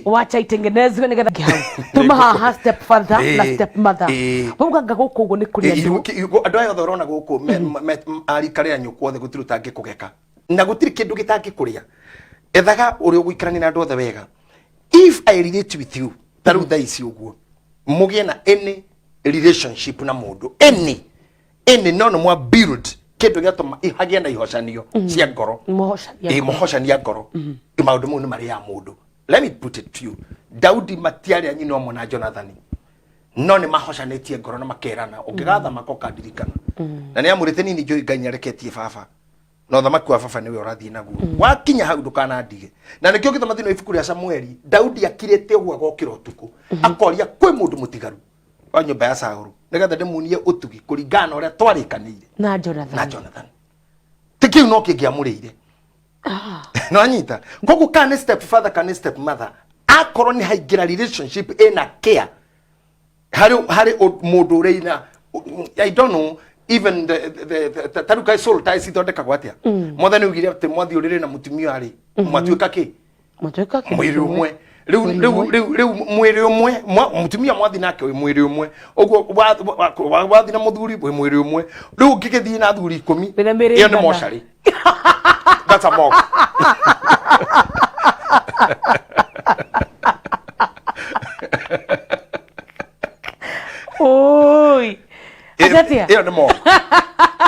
Wacha itengenezwe nĩgetha hau tuma haha step father na step mother. Wauganga gũkũ ũguo nĩ kũrĩ andũ. Andũ aya othe ũrona gũkũ arika rĩa nyũkwa othe, gũtirĩ ũtangĩkũgeka na gũtirĩ kĩndũ gĩtangĩkũrĩa. Ethaga ũrĩa ũgũikarania na andũ othe wega. If I relate with you ta rĩu thaa ici ũguo, mũgĩe na any relationship na mũndũ, any no nĩ mwa build kĩndũ gĩatũma hagĩe na ihocanio cia ngoro. Mũhocania. Ĩ, mũhocania ngoro. Maũndũ mau nĩ marĩ ya mũndũ. Let me put it to you, Daudi matiarĩ a nyina ũmwe na Jonathani, no nĩ mahocanĩtie ngoro na makerana ũngĩgathamaka ũkandirikana, na nĩ amũrĩte nini njũĩ Ngai nĩareketie baba na ũthamaki wa baba nĩwe ũrathiĩ naguo. Wakinya hau ndũkanandige. Na nĩkĩo gĩthoma thĩinĩ wa ibuku rĩa Samueli, Daudi akirĩte ũguo agokĩra ũtukũ akoria kwĩ mũndũ mũtigaru wa nyũmba ya Saũlũ nĩgetha ndĩmuonie ũtugi kũringana na ũrĩa twarĩkanĩire na Jonathan. Na Jonathan. Ti kĩu no kĩngĩamũrĩire no anyita. Koguo kana nĩ step father kana nĩ step mother, akorwo nĩ haingĩra relationship ĩna care harĩ mũndũ ũrĩa ina, I don't know, even the ta rĩu kaĩ soul ties ithondekagwo atĩa? Mwathani augire atĩ mwathiĩ ũrĩrĩ na mũtumia rĩ, mwatuĩka kĩ? Mũtuĩka kĩndũ Mwĩrĩ kĩmwe. ũmwe. Rĩu Mwĩrĩ rĩu ũmwe. Rĩu mwĩrĩ ũmwe, mũtumia mwathi nake wĩ mwĩrĩ ũmwe ũguo, wathi na mũthuri wĩ mwĩrĩ ũmwe. Rĩu ũngĩgĩthiĩ na athuri 10, Wĩna mĩĩrĩ ĩyo nĩ ĩigana? mocarĩ. That's a mock. Oi. Atĩ atĩa? Ĩyo nĩ mock,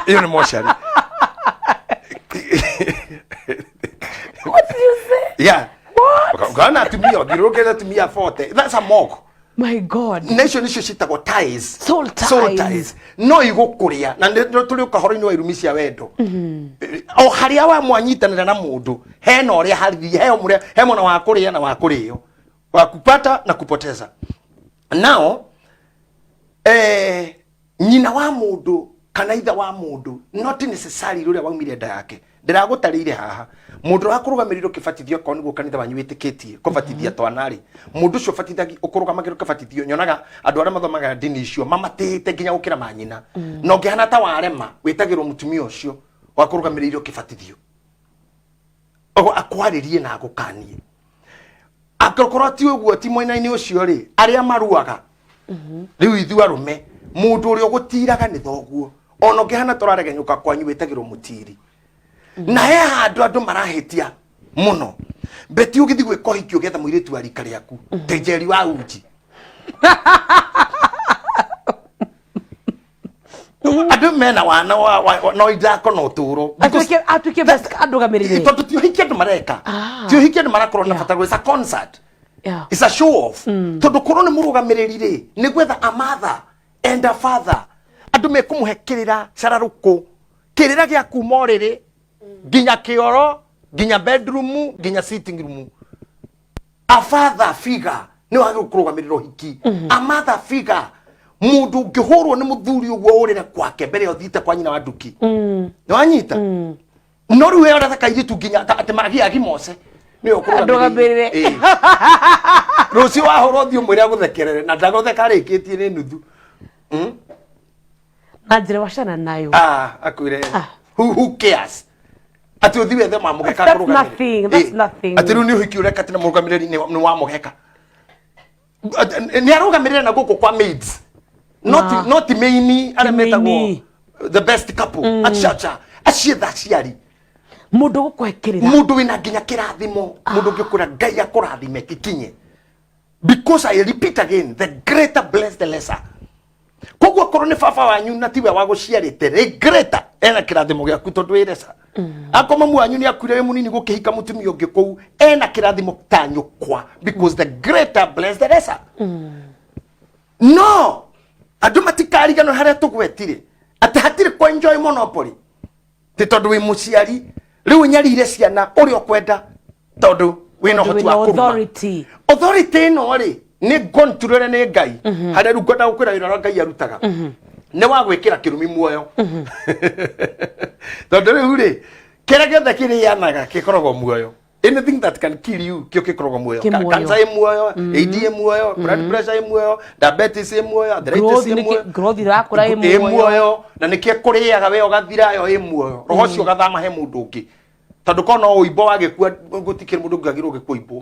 ĩyo nĩ mocarĩ. What did you say? Yeah. What? Ũkona atumia ũthiũrũrũkĩte atumia 40, that's a mock. My God. Na icio nicio ciĩtagwo ties. Soul ties. Soul ties no igũkũrĩa, na nĩ tũrĩ ũhoro-inĩ wa irumi cia wendo. O harĩa wa mwanyitanĩra na mũndũ, hena ũrĩa harĩ he mũrĩa he mwena wa kũrĩa na wa kũrĩo, wa kupata na kupoteza. Nao nyina wa mũndũ kana ithe wa mũndũ, not necessarily ũrĩa waumire nda yake. Ndĩragũtarĩire haha mũndũ ũrakũrũgamĩrĩire ũkĩbatithio, okorwo nĩguo kanitha wanyu wĩtĩkĩtie kũbatithia twana rĩ, mũndũ ũcio ũbatithagia ũkũrũgamagĩra ũkĩbatithio, nyonaga andũ arĩa mathomaga ndini icio mamatĩĩte nginya gũkĩra manyina. Na ũngĩhana ta warema, wĩtagĩrwo mũtumia ũcio wakũrũgamĩrĩire ũkĩbatithio. Ogo akwarĩrie na agũkanie. Angĩkorwo ti ũguo, ti mwena-inĩ ũcio rĩ, arĩa maruaga rĩu ithuĩ arũme Mũndũ ũrĩa ũgũtiraga nĩ thoguo, ona ũngĩhana tũraregenyũka kwanyu wĩtagĩrwo mũtiri. Na he handũ andũ marahĩtia mũno. Beti, ũgĩthiĩ gwĩka ũhiki ũgetha mũirĩtu wa rika rĩaku ta Njeri wa uji, andũ mena wana no ithako na ũtũũro. Atuĩke best andũgamĩrĩre. Tondũ ti ũhiki andũ mareka, ti ũhiki andũ marakorwo na bata. It's a concert. It's a show off. Tondũ korwo nĩ mũrũgamĩrĩri rĩ, nĩ gwetha a mother and a father, andũ mekũmũhe kĩrĩra cararũkũ, kĩrĩra gĩa kuma ũrĩrĩ nginya kĩoro, nginya bedroom, nginya sitting room. A father figure nĩ wagĩrĩirwo kũrũgamĩrĩra ũhiki. A mother figure, mũndũ ũngĩhũrwo nĩ mũthuri ũguo ũrĩre kwake mbere ya ũthiĩte kwa nyina wa nduki. Nĩ wanyita? No rĩu we ũretha kairĩtu nginya atĩ magi agimose nĩwe Andũgamĩrĩre. Ĩĩ. Rũciũ wahũrwo ũthiĩ ũmwĩre agũthekerere na ndagũtheka, arĩkĩtie nĩ nuthu. Na njĩra wacana nayo. Ah, akwĩre, who cares atĩ ũthi wethe mamũgeka? That's nothing, that's nothing. Atĩ rĩu nĩ ũhiki ũreka atĩ na mũrũgamĩrĩri nĩ wamũgeka, nĩ arũgamĩrĩra na gũkũ kwa maids, not not maini arĩa metagwo maini. The best couple, acaca acietha aciari. Mũndũ gũkũhe kĩrĩra. Mũndũ wĩna nginya kĩrathimo, mũndũ ũngĩkwĩra Ngai akũrathime gĩkinye, because I repeat again, the greater bless the lesser. Koguo korwo nĩ baba wanyu na tiwe wa gũciarĩte rĩ, greater ena kĩrathimo gĩaku tondũ wĩ lesser. Akorwo mamu wanyu nĩ akuire wĩ mũnini gũkĩhika mũtumia ũngĩ kũu, ena kĩrathimo ta nyũkwa, because the greater bless the lesser. No andũ matikariganwo harĩa tũgwetire atĩ hatirĩ kũ enjoy monopoly, ti tondũ wĩ mũciari rĩu ũnyarire ciana ũrĩa ũkwenda tondũ wĩna Tondũ ũhoti wĩna wa kũruma. Authority. Authority ĩno rĩ, nĩ control nĩ Ngai. Harĩa rĩu ngwenda gũkwĩra wĩra ũrĩa Ngai arutaga nĩ wa gwĩkĩra kĩrumi muoyo, tondũ rĩu rĩ, kĩrĩa gĩothe kĩrĩanaga gĩkoragwo muoyo. Anything that can kill you, kĩo gĩkoragwo muoyo. Kĩ muoyo. Cancer ĩ muoyo, AD ĩ muoyo, blood pressure ĩ muoyo, diabetes ĩ muoyo, arthritis Growth ĩ muoyo. Growth ĩrakũra ĩ ĩ muoyo. Muoyo na nĩkĩo kũrĩaga we ũgathira, yo ĩ muoyo, roho ũcio ũgathama he mũndũ ũngĩ, tondũ korwo no ũimbo wagĩkua, gũtikĩrĩ mũndũ ũngĩagĩrwo gĩkũimbwo.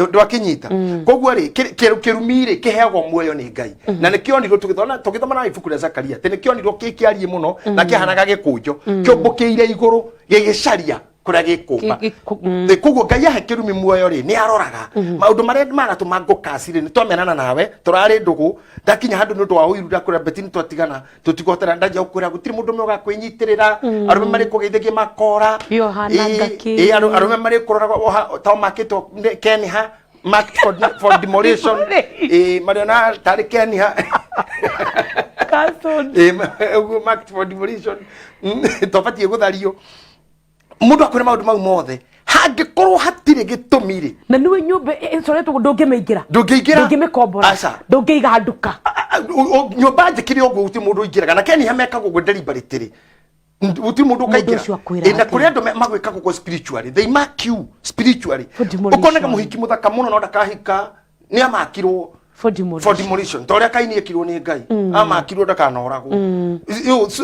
Ndwakinyita? Koguo rĩ, kĩrumi rĩ, kĩheagwo muoyo nĩ Ngai, na nĩkĩonirwo tũgĩthoma tũgĩthoma na ibuku rĩa Zakaria atĩ nĩkĩonirwo kĩ kĩariĩ mũno na kĩahanaga gĩkũnjo kĩũmbũkĩire igũrũ gĩgĩcaria kũrĩa gĩkũmba. Ĩ, koguo Ngai ahe kĩrumi muoyo rĩ, nĩ aroraga maũndũ marĩa maratũma ngũkaci rĩ. Nĩ twamenana nawe, tũrarĩ ndũgũ, ndakinya handũ nĩ ũndũ wa ũiru ndakwĩra, Beti, nĩ twatigana, tũtigũhotana. Ndanjia gũkwĩra gũtirĩ mũndũ ũmwe ũgakwĩnyitĩrĩra, arũme marĩ kũgeithagia makora. Yohana Ĩ, Ngaki. ĩ, arũme marĩ kũroraga ta makĩtwo Kenha, marked for demolition. Ĩ, marĩona tarĩ Kenha. Cancelled. Ĩ, ũguo marked for demolition. Twabatiĩ gũthario. Mũndũ akwĩra maũndũ mau mothe, hangĩkorwo hatirĩ gĩtũmi rĩ, Na niwe nyũmba ĩcoretwo ndũngĩmĩingĩra. Ndũngĩingĩra. Ndũngĩmĩkombora. Aca. Ndũngĩiga nduka. Nyũmba njĩkĩre ũguo gũtirĩ mũndũ ũingĩraga, na Kenya mekaga ũguo deliberately, gũtirĩ mũndũ ũkaingĩra. Ũcio akwĩra Ĩ, na atĩa? kũrĩ andũ magwĩkaga ũguo spiritually, they mark you spiritually. For demolition. Ũkonaga mũhiki mũthaka mũno no ndakahika, nĩ amakirwo for demolition. For demolition, ta ũrĩa Kaini ekirwo nĩ Ngai, amakirwo ndakanoragwo.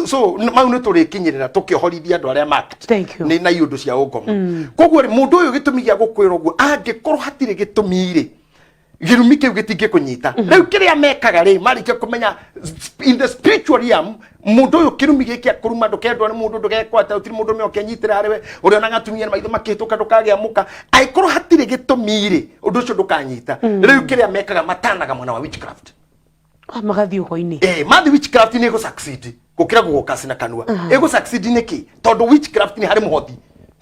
So mau nĩ tũrĩkinyĩrĩra tũkĩohorithia andũ arĩa marked Thank you. nĩ na iũndũ cia ũngoma. Koguo rĩ, mũndũ ũyũ gĩtũmi gĩa gũkwĩra ũguo, angĩkorwo hatirĩ gĩtũmi rĩ, gĩrumi kĩu gĩtingĩkũnyita. Rĩu kĩrĩa mekaga rĩ, marĩkia kũmenya in the spiritual realm mũndũ ũyũ kĩrumi gĩkĩ akũruma, ndũkendwo nĩ mũndũ, ndũgekwo atĩa, gũtirĩ mũndũ ũmwe ũkenyitĩra harĩ we, ũrĩonaga atumia na maitho makĩhĩtũka, ndũkagĩa mũka. Angĩkorwo hatirĩ gĩtũmi rĩ, ũndũ ũcio ndũkanyita. Rĩu kĩrĩa mekaga, matanaga mwena wa witchcraft. Ah, magathiĩ ũgo-inĩ. Eh, mathi witchcraft nĩ ĩgũ succeed gũkĩra gũgũkasi na kanua. Ĩgũ succeed nĩkĩ? Tondũ witchcraft nĩ harĩ mũhothi,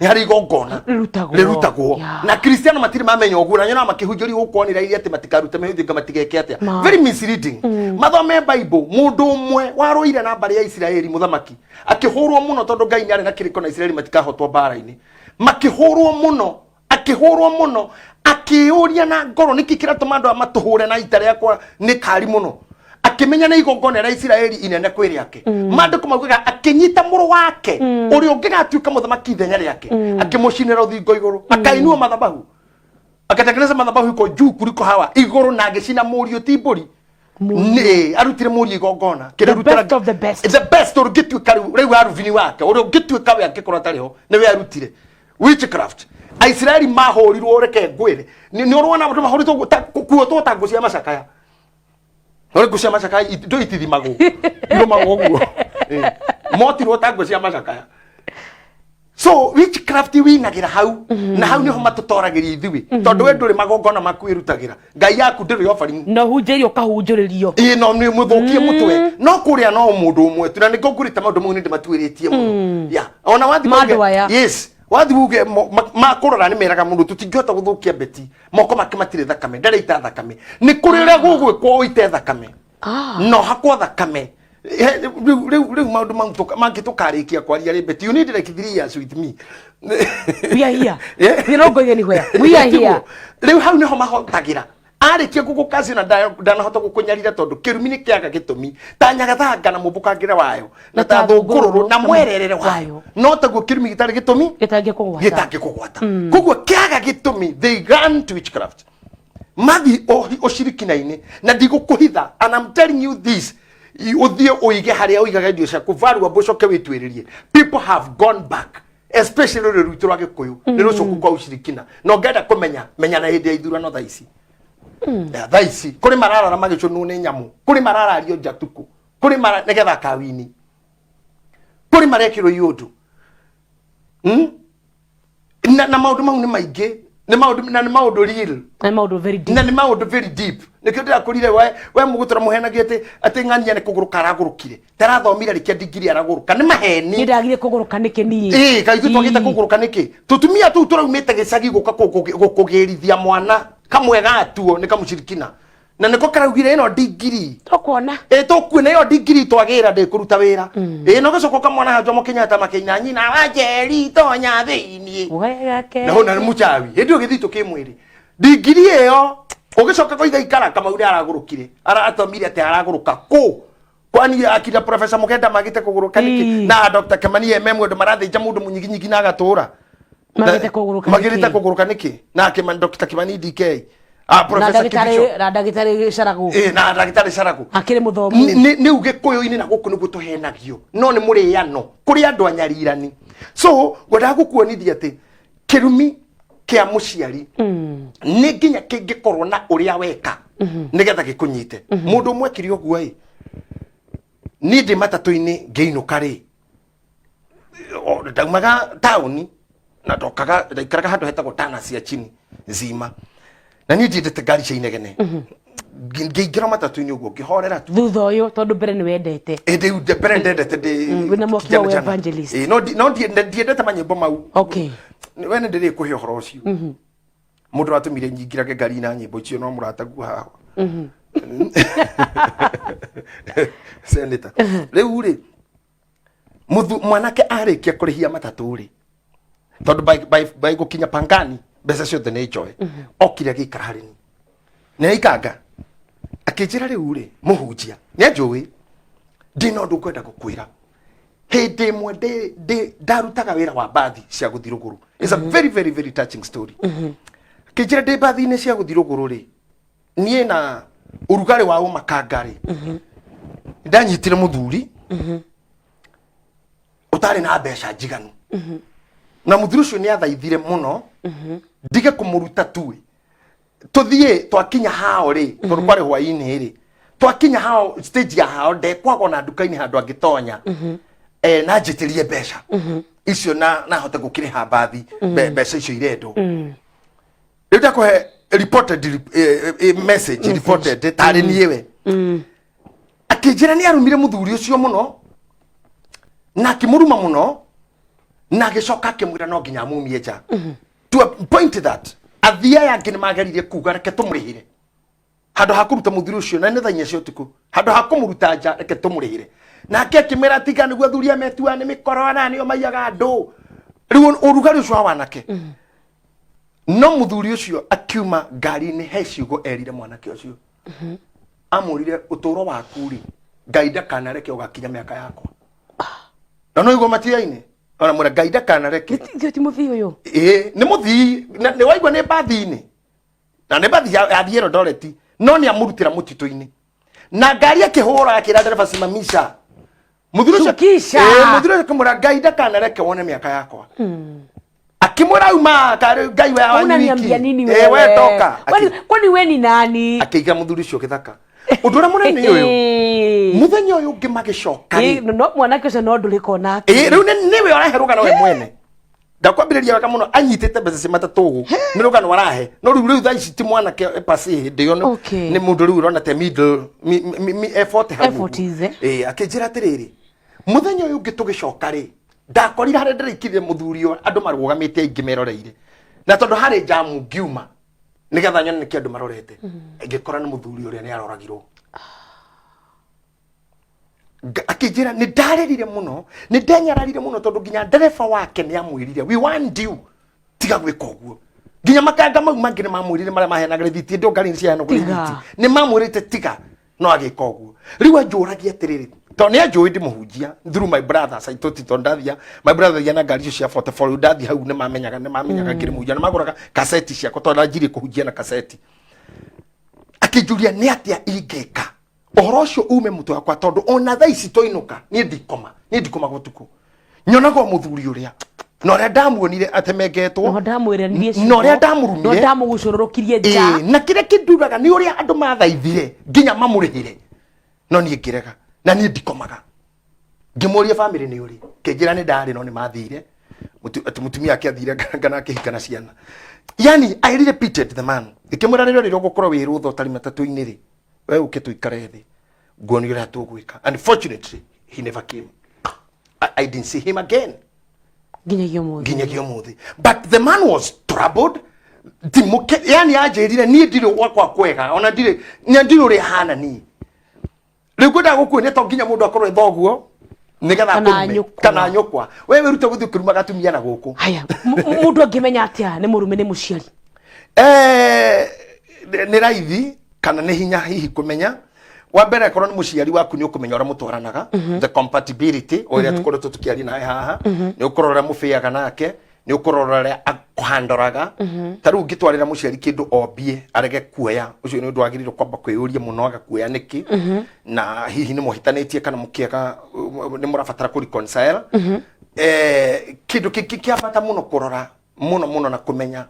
nĩ harĩ igongona Rĩrutagwo. Rĩrutagwo. Na Kristiano matirĩ mamenya ũguo, na nyonaga makĩhunjĩrio gũkũ onĩra atĩ matikarute mĩhothi nga matigeke atĩa. Very misleading. Mathome Bible. Mũndũ ũmwe warũire na mbarĩ ya Isiraeli, mũthamaki akĩhũrwo mũno, tondũ Ngai nĩ arĩ na kĩrĩko na Isiraeli matikahotwo mbara-inĩ. Makĩhũrwo mũno, akĩhũrwo mũno, akĩũria na ngoro, nĩkĩ kĩratũma andũ aya matũhũre na ita rĩakwa nĩ kari mũno? Akĩmenya nĩ igongona rĩa Isiraeli inene kwĩ rĩake. Maandĩko maugaga akĩnyita mũrũ wake ũrĩa ũngĩgatuĩka mũthamaki ithenya rĩake, akĩmũcinĩra rũthingo igũrũ, akainua mathabahu, akatengeneza madhabahu iko juu kuliko hawa igũrũ, na agĩcina mũriũ, ti mbũri. Nĩ arutire mũriũ igongona. The best of the best. The best ũngĩtuĩka rĩu rĩu arubini wake ũrĩa ũngĩtuĩka we angĩkorwo atarĩ ho nĩwe arutire. Witchcraft. Aisiraeli mahũrirwo, reke ngwĩre, nĩ ũrona andũ mahũrĩtwo kuotwo ta ngũ cia macakaya. No ngũ cia macakaya ndũ itithimagwo, irũmagwo ũguo. Motirwo ta ngũ cia macakaya. So witchcraft winagĩra hau, na hau nĩho matũtoragĩria ithuĩ, tondũ we ndũrĩ magongona maku wĩrutagĩra, ngai yaku ndĩrĩ offering. Na ũhunjĩirio, ũkahunjũrĩrio. Ĩĩ, no nĩ mũthũkie mũtwe, no kũrĩa no mũndũ ũmwe tu, na nĩkĩo ngũrĩte maũndũ mau nĩ ndĩmatuĩrĩtie mũno ya ona wathi Ma andũ aya. Yes, wathi uge makũrora nĩ meraga mũndũ tũtingĩhota gũthũkia beti, moko make matirĩ thakame, ndarĩ ita thakame, nĩ kũrĩ ũrĩa gũgwĩkwo ũite thakame. No hakwo thakame. Rĩu maũndũ mau mangĩ tũkarĩkia kwaria rĩ, Betty, you need like 3 years with me. We are here. Yeah. We are not going anywhere. We are here. Rĩu hau nĩho mahotagĩra arĩkia gũgũkacio na ndanahota gũkũnyarira, tondũ kĩrumi nĩ kĩaga gĩtũmi ta nyagathanga na mũmbũkangĩre wayo na ta thũngũrũrũ na mwererere wayo. Wayo. No taguo kĩrumi gĩtarĩ gĩtũmi gĩtangĩkũgwata. Gĩtangĩkũgwata. Koguo kĩaga gĩtũmi, they run to witchcraft, mathi ũcirikina-inĩ. Na ndigũkũhitha, and I'm telling you this, ũthiĩ ũige harĩa ũigaga indo ciaku valuable, ũcoke wĩtuĩrĩrie. People have gone back, especially rũrĩrĩ rwitũ rwa Gĩkũyũ nĩ rũcoku kwa ũcirikina. Na ũngĩenda kũmenya, menya na hĩndĩ ya ithurano thaa ici. Ya, thaa ici kũrĩ mararara magĩcũnwo nĩ nyamũ, kũrĩ mararario njatukũ, kũrĩ mara nĩgetha kawini, kũrĩ marekĩrwo iũndũ. Na maũndũ mau nĩ maingĩ, nĩ maũndũ na nĩ maũndũ real. Na maũndũ very deep. Na nĩ maũndũ very deep. Nĩkĩo ndĩrakũrire we mũgũtũra mũhenagia atĩ ng'ania nĩ kũgũrũka aragũrũkire, tarathomire rĩkia ndigiri aragũrũka, nĩ maheni. Niĩ ndagire kũgũrũka nĩkĩ niĩ? Ĩĩ, kaĩ ithuĩ twagĩte kũgũrũka nĩkĩ? Tũtumia tũu tũraumĩte gĩcagi gũka gũkũgĩrithia mwana kamwe gatuo nĩ kamũcirikina, na nĩko karaugire ĩno ndigiri. Tũkuona. Ĩ, tũkuona ĩyo ndigiri twagĩra ndĩkũruta wĩra. Ĩ, no gĩcoka ũkamwona ha Jomo Kenyatta makĩina nyina wa Njeri tonya thĩiniĩ. Wega ke. Na hona nĩ mũchawi hĩndĩ ĩyo gĩthitũ kĩ mwĩrĩ, ndigiri ĩyo ũgĩcoka kũiga ikara Kamau nĩ aragũrũkire, arathomire atĩ aragũrũka kũ? Kwani akira Professor Mugenda magĩte kũgũrũka nĩkĩ? Na Dr. Kimani eme mũndũ marathĩnja mũndũ mũnyiginyigi na agatũra. Magĩte kũgũrũka magĩrĩte nĩkĩ? Kũgũrũka nĩkĩ? Na Kimani, Dr. Kimani DK, Na Professor Kibicho. Ndagĩtarĩ, na ndagĩtarĩ Caragu. Ĩ, na ndagĩtarĩ Caragu. Akĩrĩ mũthomu. Nĩ Ũgĩkũyũ-inĩ na gũkũ nĩguo tũhenagio, no nĩ mũrĩano kũrĩ andũ anyarirani. So ngwendaga gũkuonithia atĩ kĩrumi kĩa mũciari nĩ nginya kĩngĩkorwo na ũrĩa weka nĩgetha gĩkũnyite. Mũndũ ũmwe ekire ũguo ĩ, niĩ ndĩ matatũ-inĩ ngĩinũka rĩ, ndaumaga taũni na ndokaga ndaikaraga handũ hetagwo Tana cia chini nzima, na niĩ ndiendete ngari cia inegene. Ngĩingĩra matatũ-inĩ ũguo ngĩhorera tu. Thutha ũyũ, tondũ mbere nĩ wendete. Ĩndĩ mbere ndendete ndĩ Wĩna mwaki kijana wa jana. evangelist. Ĩ, no ndiendete manyĩmbo mau. We nĩ ndĩrĩ kũhe ũhoro ũcio mũndũ atũmire nyingĩrage ngari na nyĩmbo icio, no mũrataguo haha senator rĩu rĩ mwanake arĩkia kũrĩhia matatũ rĩ, tondũ by gũkinya Pangani mbeca ciothe nĩ njoe, okire agĩikara harĩ niĩ nĩ aikanga akĩnjĩra, rĩu rĩ mũhunjia nĩ anjũĩ, ndĩ na ũndũ ngwenda gũkwĩra. Hĩndĩ ĩmwe ndarutaga wĩra wa mbathi cia gũthiĩ rũgũrũ. It's a very very very touching story. Akĩnjĩra ndĩ mbathi-inĩ cia gũthiĩ rũgũrũ rĩ, niĩ na ũrugarĩ wa ũmakanga rĩ, ndanyitire mũthuri ũtarĩ na mbeca njiganu, na mũthuri ũcio nĩ athaithire mũno ndige kũmũruta tuĩ tũthiĩ. Twakinya hao rĩ, tondũ kwarĩ hwainĩ rĩ, twakinya hao stage ya hao ndekwagwo na nduka-inĩ handũ angĩtonya, na njĩtĩrie mbeca icio na hote gũkĩrĩha mbathi mbeca icio irendwo. Rĩu ndakũhe reported message reported tarĩ niĩ we. Akĩnjĩra nĩ arumire mũthuri ũcio mũno na akĩmũruma mũno, na agĩcoka akĩmwĩra no nginya amumie nja, to a point that athii aya angĩ nĩ mageririe kuga reke tũmũrĩhĩre handũ ha kũruta mũthuri ũcio, na nĩ thaa 4 cia ũtukũ, handũ ha kũmũruta nja reke tũmũrĩhĩre. Nake akĩmwĩra tiga nĩguo athuri aya metua nĩ mĩkoro na nĩo maiyaga andũ. Rĩu ũrugarĩ ũcio wa wanake, no mũthuri ũcio akiuma ngari-inĩ, he ciugo erire mwanake ũcio. Amwĩrire, ũtũũro waku rĩ, Ngai ndakanareke ũgakinya mĩaka yakwa. Na no igua matiainĩ ona mwĩra Ngai ndakanareke. Ithuĩ ti mũthii ũyũ. Ĩĩ, nĩ mũthii na nĩ waigua nĩ mbathi-inĩ, na nĩ mbathi yathiĩ Eldoret, no nĩ amũrutĩra mũtitũ-inĩ na ngari akĩhũra, akĩra ndereba simamisha. Mũthuri ũcio Shukisha. Ĩĩ, mũthuri ũcio akĩmwĩra Ngai ndakanareke wone mĩaka yakwa. Akĩmwĩra uma karĩ Ngai we wanyu Unaniambia wiki. nini Eh, wewe? we toka. Kwani we ni nani? Akĩiga mũthuri ũcio gĩthaka. Ũndũ ũrĩa mũnene nĩ ũyũ, mũthenya ũyũ ũngĩ magĩcoka rĩ, No mwanake ũcio no ndũrĩka onake. Ĩ, rĩu nĩwe ũrahe rũgano we mwene. Ndakwambĩrĩria wega mũno, anyitĩte mbeca cia matatũ ũũ, nĩ rũgano arahe. No rĩu thaa ici ti mwanake pasi hĩndĩ ĩyo nĩ mũndũ rĩu ũrona te middle e 40 hau ũguo. 40s, eh. Ĩ, akĩnjĩra atĩrĩrĩ, mũthenya ũyũ ũngĩ tũgĩcoka rĩ, ndakorire harĩa ndĩraikirire mũthuri ũyũ andũ marũgamĩte aingĩ meroreire, na tondũ harĩ njamu ngiuma nĩgetha nyone nĩkĩ andũ marorete, ngĩkora nĩ mũthuri ũrĩa nĩ aroragirwo. Akĩnjĩra nĩ ndarĩrire mũno, nĩ ndenyararire mũno, tondũ nginya ndereba wake nĩ amwĩrire, "We want you, tiga gwĩka ũguo." Nginya makanga mau mangĩ nĩ mamwĩrire, marĩa maheanaga rĩthiti, ndũ ngari nĩ ciaheanagwo Tiga. rĩthiti, nĩ mamwĩrĩte tiga, no agĩka ũguo. Rĩu anjũragia atĩrĩrĩ, tondũ nĩ anjũĩ ndĩ mũhunjia through my brothers, I thought tondũ ndathia my brother athia na ngari icio cia 44, rĩu ndathiĩ hau nĩ mamenyaga ngĩrĩ mũhunjia, nĩ magũraga kaseti ciakwa tondũ ndanjirie kũhunjia na kaseti. Akĩnjũria nĩ atĩa ingĩka ũhoro ũcio ume mũtwe wakwa, tondũ ona thaa ici twainũka niĩ ndikoma, niĩ ndikomaga ũtukũ, nyonaga o mũthuri ũrĩa na ũrĩa ndamuonire atemengetwo. No ndamwĩranirie. Na ũrĩa ndamũrumire. No ndamũgucũrũrũkirie nja. Ĩĩ, na kĩrĩa kĩnduraga nĩ ũrĩa andũ mathaithire nginya mamũrĩhĩre, no niĩ ngĩrega na niĩ ndikomaga. Ngĩmũria famĩlĩ nĩ ũrĩ, kĩnjĩra nĩ ndarĩ no nĩ mathire. Atĩ mũtumia ake athire ngana akĩhika na ciana. Yani I really pitied the man. Ngĩkĩmwĩra rĩrĩa rĩrĩa ũgũkorwo wĩ rũtha ũtarĩ matatũ-inĩ rĩ, we ũke tũikare thĩ nguonie ũrĩa tũgwĩka. Unfortunately he never came. I didn't see him again nginyagia ũmũthĩ. Nginyagia ũmũthĩ. But the man was troubled. Ndimuke, yani anjĩrire niĩ ndirĩ gwakwa kwega, ona ndirĩ na ndirĩ ũrĩa hana niĩ. Rĩu ngwendaga gũkuonia to nginya mũndũ akorwo e thoguo nĩgetha Kana akũrume. nyũkwa. Kana nyũkwa. We wĩrute gũthiĩ ũkĩrumaga atumia na gũkũ. Haya, mũndũ angĩmenya atĩa nĩ mũrume nĩ mũciari? Nĩ raithi kana nĩ hinya hihi kũmenya. Wa mbere, akorwo nĩ mũciari waku, nĩ ũkũmenya ũrĩa mũtwaranaga, the compatibility o ĩrĩa tũkoretwo tũkĩaria nawe haha. Nĩ ũkũrora ũrĩa mũbĩaga nake, nĩ ũkũrora ũrĩa akũhandoraga. Ta rĩu ũngĩtwarĩra mũciari kĩndũ ombie arege kuoya, ũcio nĩ ũndũ wagĩrĩirwo kwamba kwĩyũria mũno, aga kuoya nĩkĩ, na hihi nĩ mũhĩtanĩtie kana mũkĩaga nĩ mũrabatara kũ reconcile. Kĩndũ kĩngĩ kĩa bata mũno kũrora mũno mũno na kũmenya,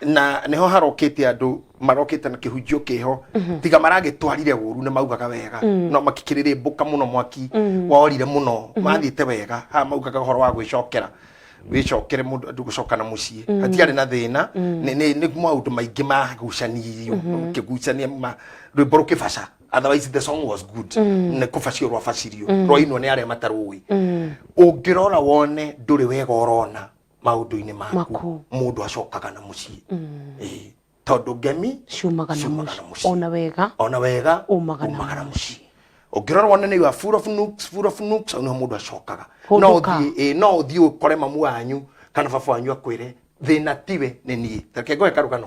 na niho harokĩte andũ marokĩte na kĩhunjio kĩho, tiga maragĩtwarire ũru, nĩ maugaga wega no makĩkĩrĩrĩmbũka mũno, mwaki worire mũno. Mathiĩte wega haha maugaga ũhoro wa gwĩcokera, wĩcokere mũndũ, andũ gũcoka na mũciĩ, hatiarĩ na thĩna. Nĩ maũndũ maingĩ magucanirio kĩgucania rwĩmbo rũkĩbaca. Otherwise the song was good. Nĩ kũbacio rwabacirio, rwainwo nĩ arĩa matarũĩ. Ũngĩrora wone ndũrĩ wega ũrona maũndũ-inĩ maku, Maku. Mũndũ acokaga na mũciĩ. Ĩĩ, tondũ ngemi ciumaga na ciumaga na mũciĩ. Mũciĩ. Ona wega ona wega umaga na umaga na mũciĩ. Ũngĩrora wone nĩ you are full of nooks, full of nooks, hau nĩho mũndũ acokaga. No Hũndũka. ũthiĩ, ĩĩ, no ũthiĩ ũkore mamu wanyu kana baba wanyu akwĩre thĩna tiwe nĩ niĩ. Reke ngũhe karũgano.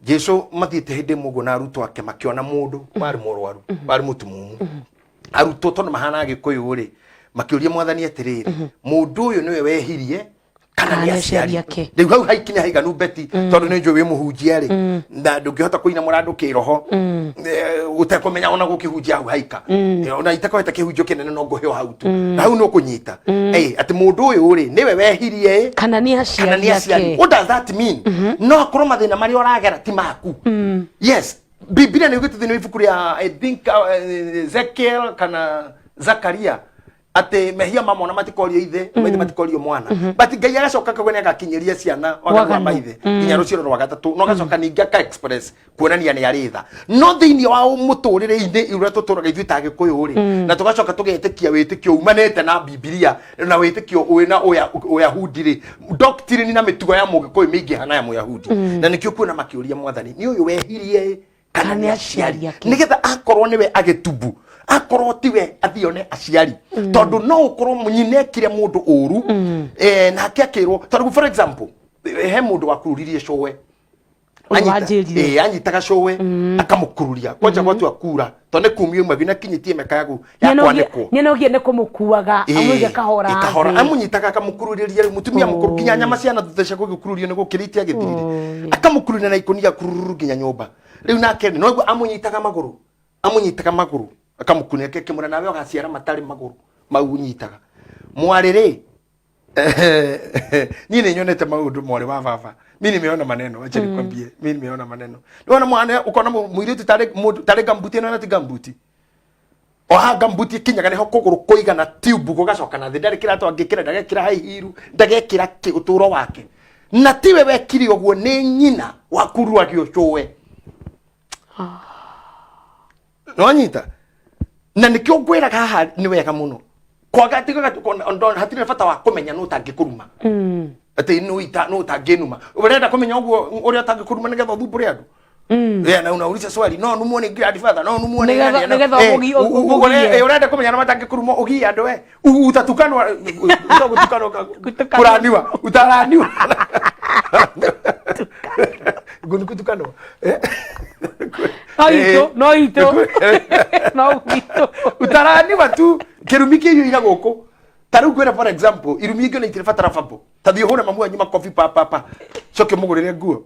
Jesu mathiĩte hĩndĩ ĩmwe ũguo na arutwo ake, makĩona mũndũ warĩ mũrwaru, warĩ mũtumumu. Arutwo tondũ mahana Gĩkũyũ rĩ, makĩũria Mwathani atĩrĩrĩ, mũndũ ũyũ nĩwe wehirie kana Kana nĩ nĩ aciari aciari ake? Rĩu hau haikinya haiganu beti, tondũ nĩ njũĩ wĩ mũhunjia rĩ, na ndũngĩhota kũina mũrandũ kĩroho ũtekũmenya ona gũkĩhunjia hau haika. Ona itakohete kĩhunjio kĩnene, no ngũhe o hau tu, na hau nĩ ũkũnyita atĩ mũndũ ũyũ rĩ nĩwe wehirie ĩ, kana nĩ kana nĩ aciari aciari. ake. What does that mean? No akorwo mathĩna marĩa ũragera ti maku. Yes, Biblia nĩ ugĩte thĩinĩ wa ibuku rĩa, I think, Ezekiel kana Zakaria, atĩ mehia ma mwana matikorio ithe, maithe matikorio mwana, but Ngai agacoka akauga nĩ agakinyĩria ciana waganu wa Waganu. maithe nginya rũciaro rwa gatatũ, no agacoka ningĩ aka express kuonania nĩ arĩ tha. No thĩinĩ wa mũtũrĩre-inĩ ũrĩa tũtũraga ithuĩ ta Gĩkũyũ rĩ, na tũgacoka tũgetĩkia wĩtĩkio umanĩte na Bibilia na wĩtĩkio wĩna Ũyahudi rĩ, doctrine na mĩtugo ya Mũgĩkũyũ mĩingĩ hana ya Mũyahudi, na nĩkĩo kuona makĩũria Mwathani, nĩ ũyũ wehirie kana nĩ aciari ake? Nĩgetha akorwo nĩwe agĩtubu, akorwo tiwe athiĩ one aciari, tondũ no ũkorwo nyina ekire mũndũ ũru, nake akĩrwo. Tondũ for example, he mũndũ wakururirie cũwe. Ũyũ wanjĩrire. Anyitaga cũwe akamũkururia kwanja gwatua kura, tondũ nĩ kumia umagio na kinyĩtie mĩaka yaku ya kwanĩkwo. Nyonogie nĩ kũmũkuaga amũige kahora Kahora. thĩ. Amunyitaga akamũkururĩria. Rĩu mũtumia mũkũrũ nginya nyama ciana thutha cia gũgĩkururio nĩ gũkĩrĩte agĩthirire, akamũkururia na ikũnia kururu nginya nyũmba. Rĩu nake rĩ, noguo amunyitaga magũrũ, amunyitaga magũrũ akamũkunia, akĩmwĩra nawe ũgaciara matarĩ magũrũ mau ũnyitaga. Mwarĩ rĩ, Niĩ nĩ nyonete maũndũ, mwarĩ wa baba. Mi nimeona maneno, acha nikwambie, mi nimeona maneno. Niwona mwana, ukona mũirĩtu tarĩ mũndũ tarĩ gambuti ĩno, na ti gambuti. Oha gambuti ĩkinyaga nĩho kũgũrũ kũigana tube gũgacoka na thĩ. Ndarĩ kĩratũ angĩkĩra, ndagekĩra high heel, ndagekĩra kĩ ũtũũro wake. Na tiwe wekire ũguo, nĩ nyina wakuruagio cũwe. Nĩwanyita? Na nĩkĩo ngwĩraga haha nĩ wega mũno kwaga tigaga hatirĩ bata wa kũmenya nũ ũtangĩkũruma, atĩ nũ ita nũ ũtangĩnuma. Ũrenda kũmenya ũguo ũrĩa ũtangĩkũruma nĩgetha ũthumbũre andũ. Yeah, na unauliza swali, no numwo ni grandfather, no numwo ni Nĩgetha- nani, no- nĩgetha ũmũgie. Ũrenda kũmenya na matangĩkũruma ũgie andũ we. Utatukanwa, utagutukanwa. Gutukanwa. Kũraniwa, utaraniwa. Ngũni kutukanwa. No itũ, no itũ, no witũ. Utaraniwa tu kĩrumi kĩiyũire gũkũ. Ta rĩu ngwĩra, for example, irumi ingĩ ona itirabatara babo. Ta thiĩ ũhũre mamu wanyu makobi pa pa pa, coke ũmũgũrĩre nguo,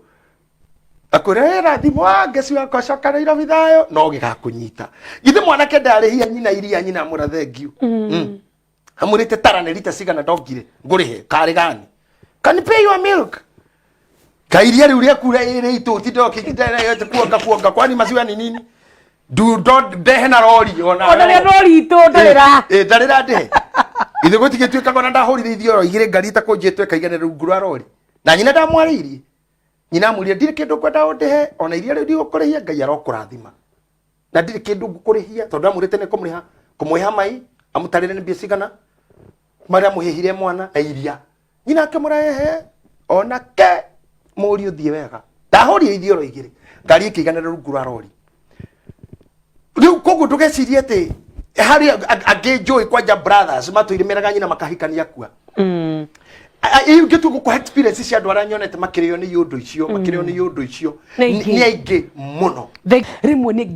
akwĩra, "Ĩ, rathimo ngeci wakwa, coka Nairobi thayũ." No gĩgakũnyita. Githĩ mwanake ndarĩhia nyina iria, nyina amũra thengiũ. Amũrĩte tara nĩ rita cigana ndongire ngũrĩhe karĩ gani? Can pay your milk, kairia rĩu rĩakura ĩrĩ itũ ũtinde ũkĩnyita kuonga kuonga, kwani maziwa ni nini? Du don't ndehe na rori ona. Ona rĩa rori itũ ndarĩra. Ĩ, ndarĩra ndehe. Ithe gũtigĩtuĩkaga ona ndahũrire ithioro igĩrĩ, ngari itakũnjĩtwo ĩkaiganĩra rungu rwa rori. Na nyina ndamwarĩirie. Nyina amwĩrire, ndirĩ kĩndũ ngwenda ũndĩhe, ona iria rĩu ndigũkũrĩhia, Ngai arokũrathima, na ndirĩ kĩndũ ngũkũrĩhia, tondũ amwĩrĩte nĩ kũmũrĩha, kũmũrĩha mai, amũtarĩre nĩ mbia cigana marĩa amũhĩhire mwana na iria. Nyina akĩmũrehe onake mũriũ, thiĩ wega. Ndahũrire ithioro igĩrĩ, ngari ĩkĩiganĩra rungu rwa rori rĩu. Koguo ndũgecirie atĩ harĩ angĩ njũĩ kwanja brothers matũire meraga nyina makahikania kua. Ingĩtua gũkũhe experience cia andũ arĩa nyonete makĩrĩo nĩ iũndũ icio, makĩrĩo nĩ iũndũ icio. Nĩ aingĩ. Nĩ aingĩ mũno. Rĩmwe nĩ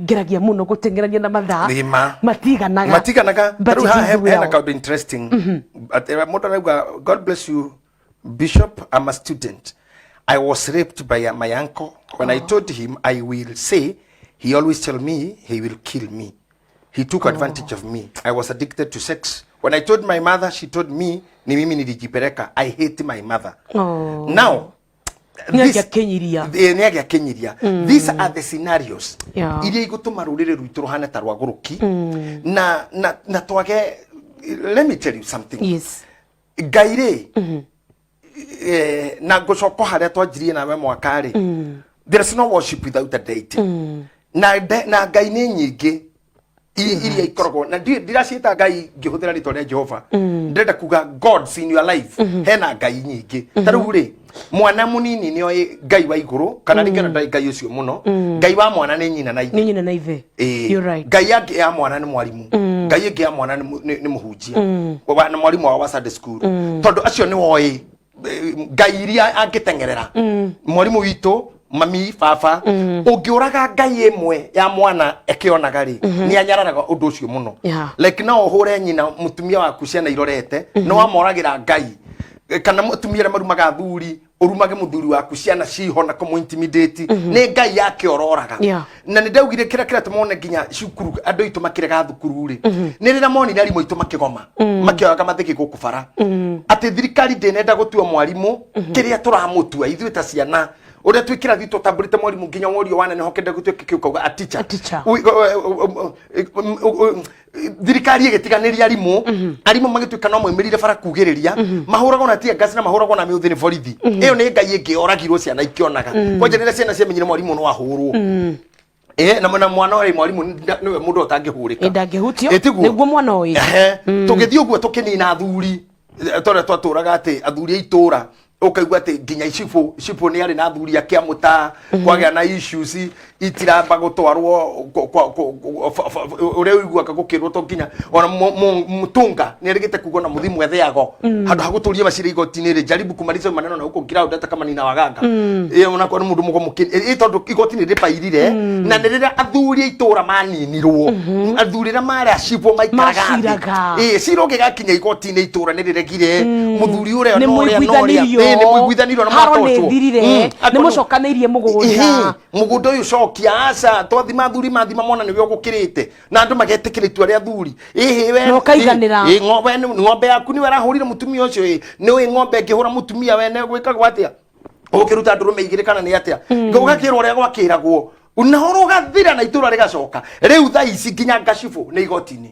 ngeragia mũno gũteng'erania na mathaa. Nĩma. Matiganaga. Matiganaga. But Rĩu it haha is hena well. kaũndũ interesting. Atĩ mũndũ arauga, "God bless you, Bishop. I'm a student. I was raped by my uncle. When I told him I will say, he always tell me he will kill me. He took advantage of me. I was addicted to sex. When I told my mother, she told me ni mimi nilijipeleka. I hate my mother." Oh. Now Nĩ angĩakinyiria. Nĩ angĩakinyiria. These are the scenarios iria igũtũma rũrĩrĩ rwitũ rũhane ta rwagũrũki na twage. Let me tell you something. Ngai rĩ, na ngũcoka harĩa twanjirie nawe mwaka rĩ, there is no worship without a deity. Na Ngai nĩ nyingĩ iria ikoragwo na ndiraciĩta Ngai ngĩhũthĩra rĩtwa rĩa Jehova. Ndĩrenda kuga gods in your life. Hena Ngai nyingĩ. Ta rĩu rĩ, mwana mũnini nĩ oĩ Ngai wa igũrũ, kana rĩngĩ ona ndarĩ Ngai ũcio mũno. Ngai wa mwana nĩ nyina na ithe. Nĩ nyina na ithe. Ĩĩ. You're right. Ngai angĩ ya mwana nĩ mwarimũ. Ngai ĩngĩ ya mwana nĩ mũhunjia, na mwarimũ wao wa Sunday school, tondũ acio nĩ woĩ ngai iria angĩteng'erera. Mwarimũ witũ, mami, baba. Ũngĩũraga ngai ĩmwe ya mwana ĩkĩonaga rĩ, nĩ anyararaga ũndũ ũcio mũno. Like no ũhũre nyina mũtumia waku ciana irorete, no wamoragĩra ngai. Kana mũtumia arĩa marumaga athuri, ũrumage mũthuri waku ciana ciho na kũmũ intimidate, nĩ ngai yake ũroraga. Na nĩ ndaugire kĩrĩa kĩratũma one nginya cukuru andũ aitũ makĩrega thukuru rĩ, nĩ rĩrĩa monire arimũ aitũ makĩgoma, makĩoyaga mathĩgĩ gũkũ bara, atĩ thirikari ndĩnenda gũtua mwarimũ kĩrĩa tũramũtua ithuĩ ta ciana, ũrĩa twĩ kĩrathi tũtambũrĩte mwarimũ nginya worio waneneha ũkĩenda gũtuĩka kĩu kauga a teacher. A teacher. Thirikari ĩgĩtiganĩria arimũ, arimũ magĩtuĩka no moimĩrire bara kugĩrĩria, mahũragwo na tear gas na mahũragwo na mĩũthĩ nĩ borithi. Ĩyo nĩ ngai ĩngĩ yoragirwo ciana ikĩonaga. Kwanja rĩrĩa ciana ciamenyire mwarimũ no ahũrwo. Na mwana ũrĩ mwarimũ nĩwe mũndũ ũtangĩhũrĩka. Ĩ, ndangĩhutio. Ĩ, tiguo? Nĩguo mwana oĩ. Ehe. Tũgĩthiĩ ũguo tũkĩnina athuri, tondũ twatũraga atĩ athuri a itũra, ũkaigua atĩ nginya icibũ cibũ nĩ arĩ na athuri ake amũta kwagĩa na issues itiramba gũtwarwo ũrĩa ũiguaga gũkĩrwo to nginya ona mũtunga nĩ arĩgĩte kuga ona mũthi mwetheago handũ ha gũtũria macira igoti-inĩ rĩ, jaribu kumaliza maneno na huko ground hata kama nina waganga. Ĩ, ona kwa nĩ mũndũ mũgo ĩ, tondũ igoti nĩ rĩbairire. Na nĩ rĩrĩa athuri a itũra maninirwo, athuri arĩa marĩ acibũ maikaraga thĩ. Maciraga. Ĩ, cira ũngĩgakinya igoti-inĩ, itũra nĩ rĩregire mũthuri ũrĩa Nĩ na ũrĩa na ũrĩa. mũiguithanirio. Ĩ, nĩ mũiguithanĩirio na Haro nĩ mwatocwo. thirire. Nĩ mũcokanĩirie mũgũnda. Mũgũnda ũyũ cokia, aca twathima athuri mathima mona nĩwe ũgũkĩrĩte na andũ magetĩkĩra itua rĩa athuri. Ĩhĩ we Na ũkaiganĩra. Ĩ, ng'ombe ng'ombe yaku nĩwe ĩrahũrire mũtumia ũcio. Ĩ, nĩũĩ ng'ombe ĩngĩhũra mũtumia wene gwĩkagwo atĩa? Ũkĩruta ndũrũme igĩrĩ kana nĩ atĩa? Ũgakĩrwo ũrĩa gwakĩragwo na ũhoro ũgathira na itũra rĩgacoka. Rĩu thaa ici nginya ngacibũ nĩ igoti-inĩ.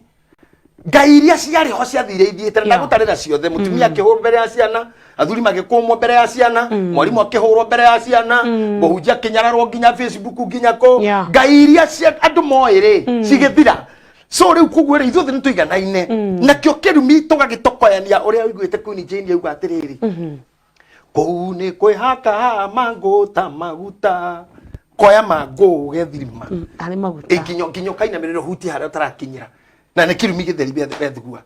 Ngai iria ciarĩ ho ciathire ithiĩte na ndagũtarĩra ciothe. Mũtumia akĩhũrwo mbere ya ciana, athuri magĩkũmwo mbere ya ciana, mwarimũ akĩhũrwo mbere ya ciana, mũhunjia akĩnyararwo nginya Facebook nginya kũ. Ngai iria cia andũ moĩ rĩ cigĩthira. So rĩu koguo rĩ, ithuothe nĩ tũiganaine, nakĩo kĩrumi tũgagĩtokoyania. Ũrĩa ũiguĩte Queen Jane auga atĩrĩrĩ, kũu nĩ kwĩhaka mangũ ta maguta, koya mangũ ũgethirima. Arĩ maguta. Nginya nginya ũkainamĩrĩra ũhutie harĩa ũtarakinyĩra, na nĩ kĩrumi gĩtheri bethugua.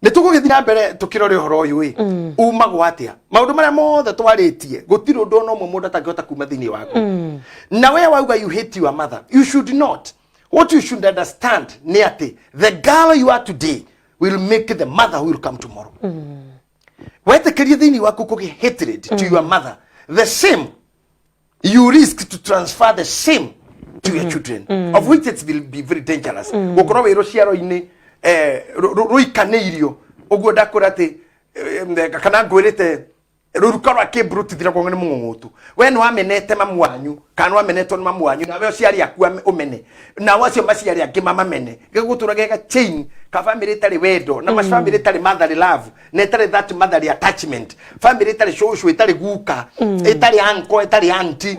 Nĩ tũgũgĩthiĩ na mbere tũkĩrore ũhoro ũyũ ĩ umagwo atĩa. Maũndũ marĩa mothe twarĩtie, gũtirĩ ũndũ ona ũmwe mũndũ atangĩhota kuma thĩinĩ waku. Na we wauga you hate your mother, you should not. What you should understand nĩ atĩ the girl you are today will make the mother who will come tomorrow. Wetĩkĩrie thĩinĩ waku kũgĩa hatred to your mother, the same you risk to transfer the same to your children, of which it will be very dangerous gũkorwo wĩ rũciaro-inĩ rũikanĩirio ũguo. Ndakwĩra atĩ kana ngwĩrĩte rũruka rwa kĩmburu rũtithiragwo nĩ mũng'ũng'ũtu. We nĩ wamenete mamu wanyu kana nĩ wamenetwo nĩ mamu wanyu, nawe ũciari aku ũmene, nao acio maciari angĩ mamamene, gĩgũtũra gega chain ka family ĩtarĩ wendo na family ĩtarĩ motherly love na ĩtarĩ that motherly attachment, family ĩtarĩ cũcũ, ĩtarĩ guka, ĩtarĩ uncle, ĩtarĩ auntie.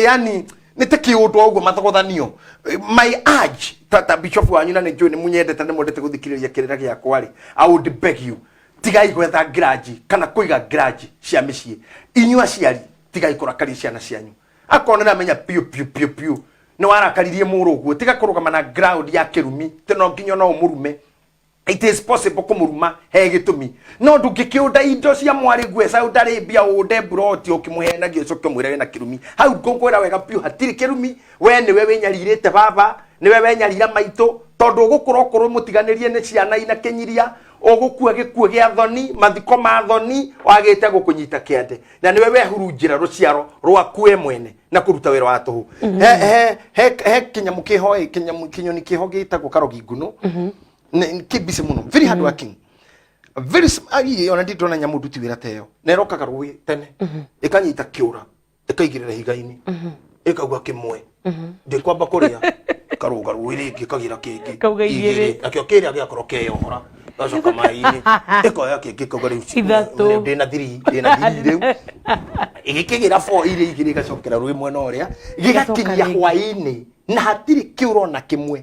Yani nĩ ta kĩũndũ o ũguo mathogothanio. My urge ta bishop wanyu, na nĩ njũĩ nĩ mũnyendete, nĩ mwendete gũthikĩrĩria kĩrĩra gĩakwa rĩ, I would beg you, tigai gwetha grudge kana kũiga grudge cia mĩciĩ. Inyuĩ aciari, tigai kũrakaria ciana cianyu. Akorwo nĩ ramenya piũ piũ piũ piũ nĩ warakaririe mũrũ ũguo, tiga kũrũgama na ground ya kĩrumi tĩ no nginya no ũmũrume. It is possible kũmũruma he gĩtũmi, no ndũngĩkĩũnda indo cia mwarĩ gue Saudi Arabia, ũnde mburoti ũkĩmũheanagia, ũcoke ũmwĩre wĩna kĩrumi. Hau ngũkwĩra wega piũ hatirĩ kĩrumi. We nĩwe wĩnyarirĩte baba, nĩwe wenyarira maitũ, tondũ ũgũkũra ũkũrũ mũtiganĩrie nĩ ciana ina kĩnyiria, ũgũkua gĩkuũ gĩa thoni, mathiko ma thoni, wagĩte gũkũnyita kĩande, na nĩwe wehurunjĩra rũciaro rwaku we mwene na kũruta wĩra wa tũhũ. He kĩnyamũ kĩho ĩ, kĩnyamũ kĩnyoni kĩho gĩtagwo karogi nguno. Nĩ kĩ busy mũno, very hard working, very ai, ona ndindona nyamũ nduti wĩra ta ĩyo. Na ĩrokaga rũĩ tene, ĩkanyita kĩũra, ĩkaigĩrĩra ihiga-inĩ, ĩkauga kĩmwe, ndĩkwamba kũrĩa, karũga rũĩ rĩngĩ, ĩkagĩra kĩngĩ. Kauga igĩrĩ. Nakĩo kĩrĩa gĩakorwo keyohora, gacoka maĩ-inĩ, ĩkoya kĩngĩ, ĩkauga rĩu Ithatũ. Ndĩna thiri, ndĩna thiri rĩu. Ĩgĩkĩgĩra bo iria igĩrĩ, ĩgacokera rũĩ mwena ũrĩa, gĩgakinyia rĩngĩ. Hwaĩ-inĩ na hatirĩ kĩũra ona kĩmwe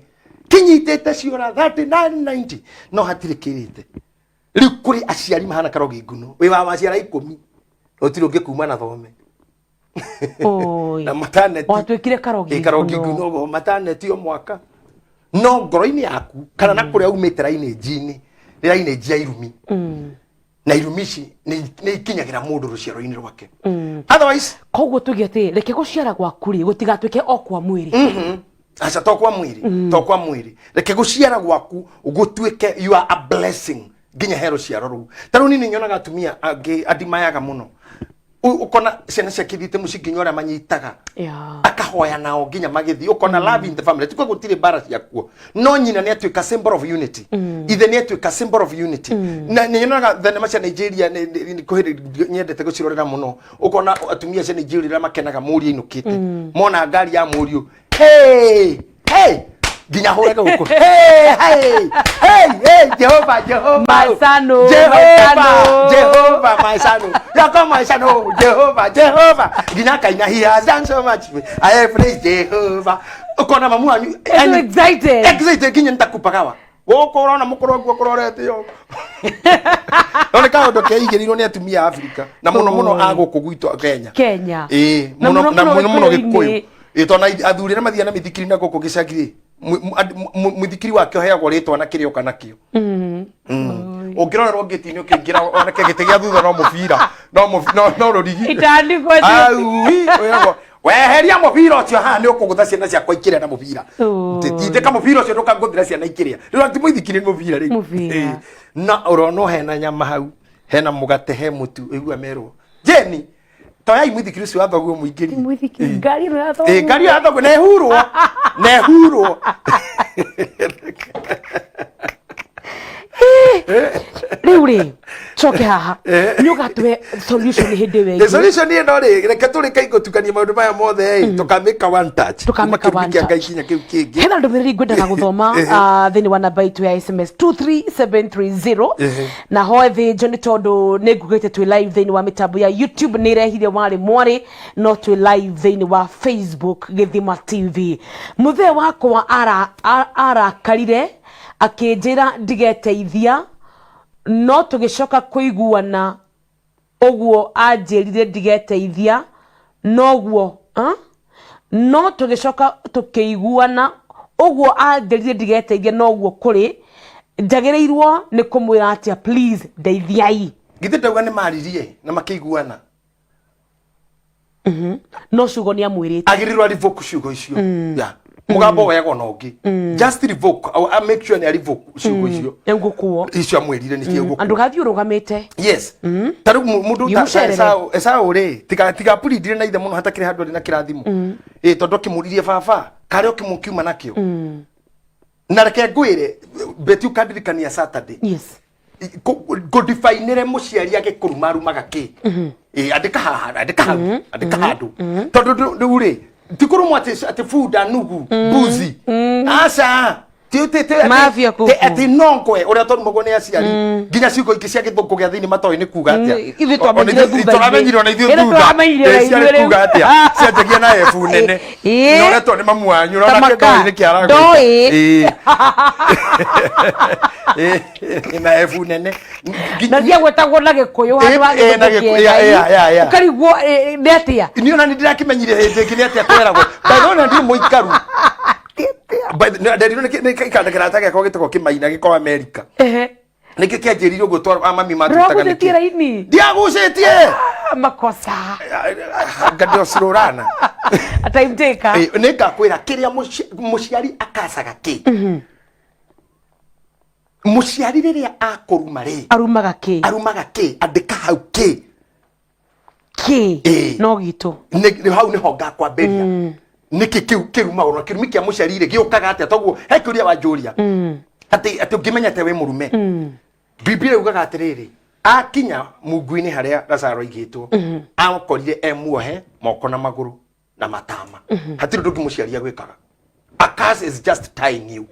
kĩnyitĩte ciũra 39 90, no hatirĩ kĩrĩte. Rĩu kũrĩ aciari mahana karogi nguno, wĩ wa maciara 10, gũtirĩ ũngĩ kuma na thome. Oi. Na mataneti. Watuĩkire karogi Ĩ, karogi nguno. nguno ũguo, mataneti o mwaka, no ngoro-inĩ yaku kana na kũrĩa umĩte rainĩnji-inĩ nĩ rainĩnji ya irumi, na irumi ici nĩ ikinyagĩra mũndũ rũciaro-inĩ rwake. Otherwise Koguo tuge atĩ reke gũciara gwaku rĩ gũtigatuĩke o kwa mwĩrĩ. Aca, to kwa mwĩrĩ, to kwa mwĩrĩ. Reke gũciara gwaku gũtuĩke you are a blessing nginya he rũciaro rũu. Ta rĩu niĩ nĩ nyonaga atumia angĩ andimayaga mũno. Ũkona ciana ciake ithiĩte mũciĩ nginya ũrĩa manyitaga, akahoya nao nginya magĩthiĩ, ũkona love in the family. Tikwa gũtirĩ mbara ciakuo, no nyina nĩ atuĩka symbol of unity, ithe nĩ atuĩka symbol of unity. Na nĩ nyonaga thenema cia Nigeria, kwĩ hĩndĩ nyendete gũcirorera mũno. Ũkona atumia cia Nigeria ũrĩa makenaga mũriũ ainũkĩte, mona ngari ya mũriũ, hey hey, nginya hũrage gũkũ, hey hey hey hey, Jehova, Jehova. My son, oh, my Jehova. son, oh. Jehova, my son, yako my son, oh, Jehova, Jehova, nginya akaina, he has done so much, I praise Jehova. Ukona mamu wanyu So excited. Excited nginya nitakupagawa gũkũ ũrona mũkũrũ waku akũrorete ũguo. No nĩ kaũndũ keigĩrĩirwo nĩ atumia a Afrika na mũno mũno a gũkũ gwitũ Kenya. Kenya. Ĩĩ. Na mũno mũno na mũno mũno mũno Gĩkũyũ-inĩ. Gĩkũyũ. Ĩĩ, tondũ na athuri arĩa mathiaga na mĩthikiri na gũkũ gĩcagi rĩ, mũthikiri wake ũheagwo rĩtwa na kĩrĩa oka nakĩo. Ũngĩrorerwo ngĩti-inĩ ũkĩingĩra oneke gĩtĩ gĩa thutha no mũbira no rũrigi. Itandĩkwo. Aui, wĩragwo weheria mũbira ũcio haha, nĩ ũkũgũtha ciana ciakwa ikĩrĩa na mũbira. Tindĩka mũbira ũcio, ndũkangũthĩra ciana ikĩrĩa. Rĩu ti mũithikiri, nĩ mũbira rĩu. Mũbira. Ĩĩ. Na ũrona hena nyama hau, hena mũgate, he mũtu, ĩgua merwo Jeni toyai mwithikiri ũcio wa thoguo mũingĩrie. Mwithikiri ngari ĩno ya thoguo. Ĩ, ngari ya thoguo nehurwo nehurwo. Rĩu rĩ, coke haha nĩ ũgatũhe solution hĩndĩ ĩyo The ĩngĩ. solution ĩno rĩ, reke tũrĩke gũtukania maũndũ maya mothe ĩ, tũkamĩka one touch. Tũkamĩka Kuma one kĩrumi kĩa Ngai touch. kinya kĩu kĩngĩ. Hena ndũmĩrĩri ngwendaga gũthoma thĩinĩ wa namba itũ ya SMS 23730. Na hoe thĩnjo nĩ tondũ nĩ ngugĩte twĩ live thĩinĩ wa mĩtambo ya YouTube, nĩ ĩrehire warĩ mwarĩ, no twĩ live thĩinĩ wa Facebook Gĩthima TV. Mũthee wakwa arakarire akĩnjĩra ndigeteithia, no tũgĩcoka kũiguana ũguo anjĩrire ndigeteithia noguo, no tũgĩcoka tũkĩiguana ũguo anjĩrire ndigeteithia noguo kũrĩ. Njagĩrĩirwo nĩ kũmwĩra atĩa? Please ndeithiai. Githĩ ndauga nĩ maririe na makĩiguana? No ciugo nĩ amwĩrĩte. Agĩrĩirwo a revoke ciugo icio. Yeah. Mũgambo woyagwo na ũngĩ. Just revoke. I make sure nĩ a revoke ciugo icio. Nĩngũkuo. Icio amwĩrire nĩ kĩo. Andũ gathiĩ ũrũgamĩte. Yes, ta rĩu mũndũ ta Gĩmũcerere. Esau rĩ, tiga tigaburindire na ithe mũno hatakĩrĩ handũ arĩ na kĩrathimo, ĩ tondũ akĩmũririe baba karĩa ũkĩmũkiuma nakĩo. Na reke ngwĩre Beti, ũkandirikania Saturday. Ngũdifainĩre mũciari agĩkũruma arumaga kĩ. Ĩ, andĩka haha, andĩka hau, andĩka handũ, tondũ rĩu rĩ ti kũrumwo atĩ bunda nugu mbuzi, aca. Mafia kuku. Atĩ nongwe ũrĩa twarumagwo nĩ aciari, nginya ciugo ingĩ cia gĩthũngũ gĩa thĩinĩ matoĩ nĩ kuga atĩa. Ithuĩ twamenyire thutha-inĩ. Tũramenyire ona ithuĩ Ĩno thutha. tũramenyire Ĩ, ona ciarĩ ithuĩ rĩu. kuga atĩa, cianjagia na F nene. Na ũrĩa to nĩ mamu wanyu ũrona Tamaka. kĩndũ nĩ kĩaragwo. Ndoĩ. Ĩ, na F nene. Na ciagwetagwo na gĩkũyũ handũ ha Na gĩthũngũ Gĩkũyũ, kĩega. ya. Ũkarigwo nĩ atĩa. Niĩ ona nĩ ndĩrakĩmenyire hĩndĩ ĩngĩ nĩ atĩa tweragwo. By the way, na ndirĩ mũikaru. Nderirwo nĩ kanda kĩrata gĩakwa gĩtagwo Kĩmaina gĩkorwo Amerika. Nĩkĩo kĩanjĩrire ũguo mami matutaga. Ndũragucĩtie raini? Ndiagucĩtie. Ah, makosa. Anga ndĩocirũrana. Time taker. Nĩ ngakwĩra kĩrĩa mũciari akacaga kĩ. Mũciari rĩrĩa akũruma rĩ, arumaga kĩ? Arumaga kĩ? Andĩka hau kĩ. Kĩ. No gitũ. Hau nĩho ngakwambĩria nĩkĩ kĩu kĩrumagwo na kĩrumi kĩa mũciari rĩ gĩũkaga atĩa, toguo he kĩũria wanjũria atĩ ũngĩmenya atĩ wĩ mũrume. Biblia yugaga atĩrĩrĩ, akinya mungu-inĩ harĩa Lazaro aigĩtwo, akorire e muohe moko na magũrũ na matama. Hatirĩ ũndũ ũngĩ mũciari agwĩkaga. A curse is just tying you.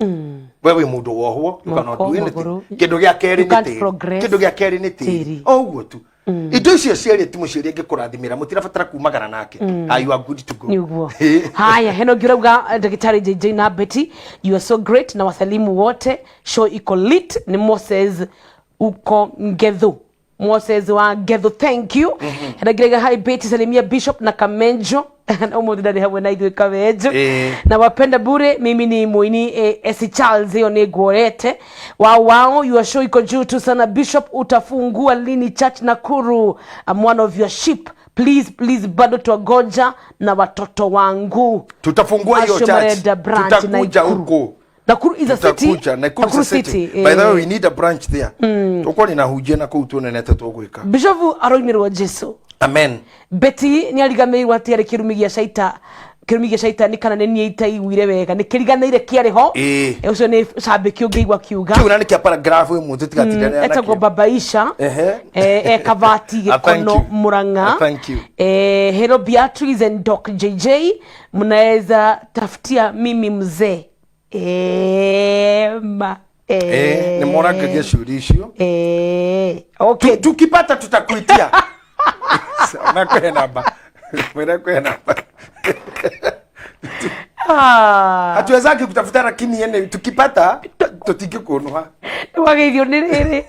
We wĩ mũndũ wohwo, you cannot Moko, do anything. magũrũ. Kĩndũ gĩa kerĩ You nĩ can't tĩri. progress. Kĩndũ gĩa kerĩ nĩ Tĩri. tĩri. O ũguo tu. Indo icio cierĩ ti mũciari angĩkũrathimĩra, mũtirabatara kumagara nake. Ah, you are good to go. Nĩ ũguo. Haya, hena ũngĩ ũrauga, ndagĩtarĩ JJ na Betty, you are so great, na wasalimu wote, show iko lit. Nĩ Moses uko Ngethu, Moses wa Ngethu, thank you. Hena ũngĩ ũrauga, hi Betty, salimia Bishop na Kamenjo, ũmũthĩ ndarĩ hamwe na ithuĩ Kamenjo. Na wapenda bure, mimi ni muini Esi Charles, hiyo ni guorete. Wow, wow, your show iko juu tu sana. Bishop, utafungua lini church Nakuru? I'm one of your sheep, please please, bado twagoja na watoto wangu. Tutafungua hiyo Acio church. marenda branch Tutakuja Nakuru. huko. Nakuru is a city. Tutakuja Nakuru is a city. By the way, we need a branch there. Tukorwo na hunjia na kũu tuonene tũgwĩka. Bishop aroimirwo Jesu. Amen. Betty nĩ ariganĩirwo atĩ arĩ kĩrumi gĩa caita, kĩrumi gĩa caitani, kana nĩ niĩ itaiguire wega, nĩ kĩriganĩire kĩarĩ ho. Ũcio nĩ cambĩki ũngĩigua kiuga. Kĩu na nĩ kĩa paragraph ĩmwe tũtigatindane. Etagwo Babaisha. Kavati. Ah, thank Gĩkono you. Murang'a. Ah, thank you. Hello Beatrice and Doc JJ, mnaweza tafutia mimi mzee ma Nĩ morangagia ciũria icio. Okay. Tukipata tutakuitia. Mekũhe namba, mwĩre kũhe namba. Ah. Hatuwezaki kutafuta, lakini ene tukipata tutingĩkũnũha. Nĩwageithio nĩ rĩrĩ,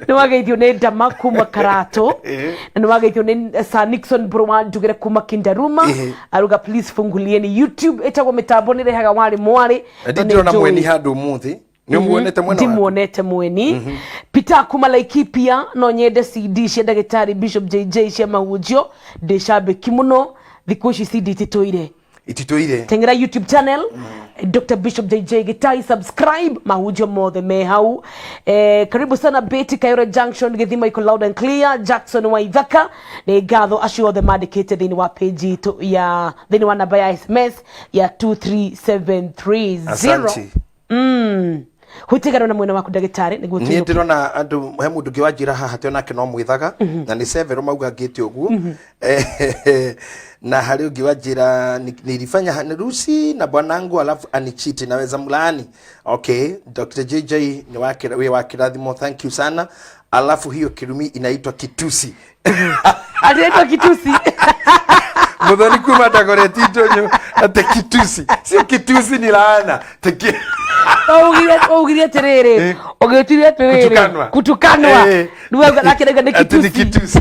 nĩwageithio nĩ Ndama kuma Karatũ. Na nĩwageithio nĩ Sir Nixon Mbũrũ wa Njugĩre kuma Kindaruma. Aruga please fungulieni YouTube ĩtagwo mĩtambo nĩrehaga warĩ mwarĩ. Ndi ndĩrona mweni handũ ũmũthĩ, nĩ ũmuonete mwena waku? Ndimuonete mweni. Peter kuma Laikipia, no nyende CD cia ndagĩtarĩ Bishop JJ cia mahunjio, ndĩ cambĩki mũno, thikũ ici CD titũire. Ititũire. Teng'era YouTube channel Dr. Bishop JJ Gitai, subscribe, mahunjio mothe me hau. Karibu sana Betty Kayore Junction, gĩthima iko loud and clear. Jackson Waithaka, nĩ ngatho acio othe mandĩkĩte thĩinĩ wa page itũ ya thĩinĩ wa namba ya SMS ya 23730. Asante. Hutigano na mwena waku ndagĩtarĩ nĩguo Niĩ tũinũke. Ndĩrona andũ, he mũndũ ũngĩ wanjĩra haha atĩ onake no mwĩthaga na nĩ several mauga ngĩte ũguo. Na harĩ ũngĩ wanjĩra nilifanya harusi na bwanangu alafu anichiti, naweza mlaani? Okay, Dr. JJ ni wake, wĩ wa kĩrathimo, thank you sana. Alafu hiyo kirumi inaitwa kitusi. Anaitwa kitusi. Muthoni kuma ndagoreti ndũnyũ atĩ kitusi sio kitusi, ni laana. Waugire atĩrĩrĩ, ũgĩtire atĩrĩrĩ, Kutukanwa. Kutukanwa. Rĩu nake arauga nĩ Ati ni kitusi. Kitusi.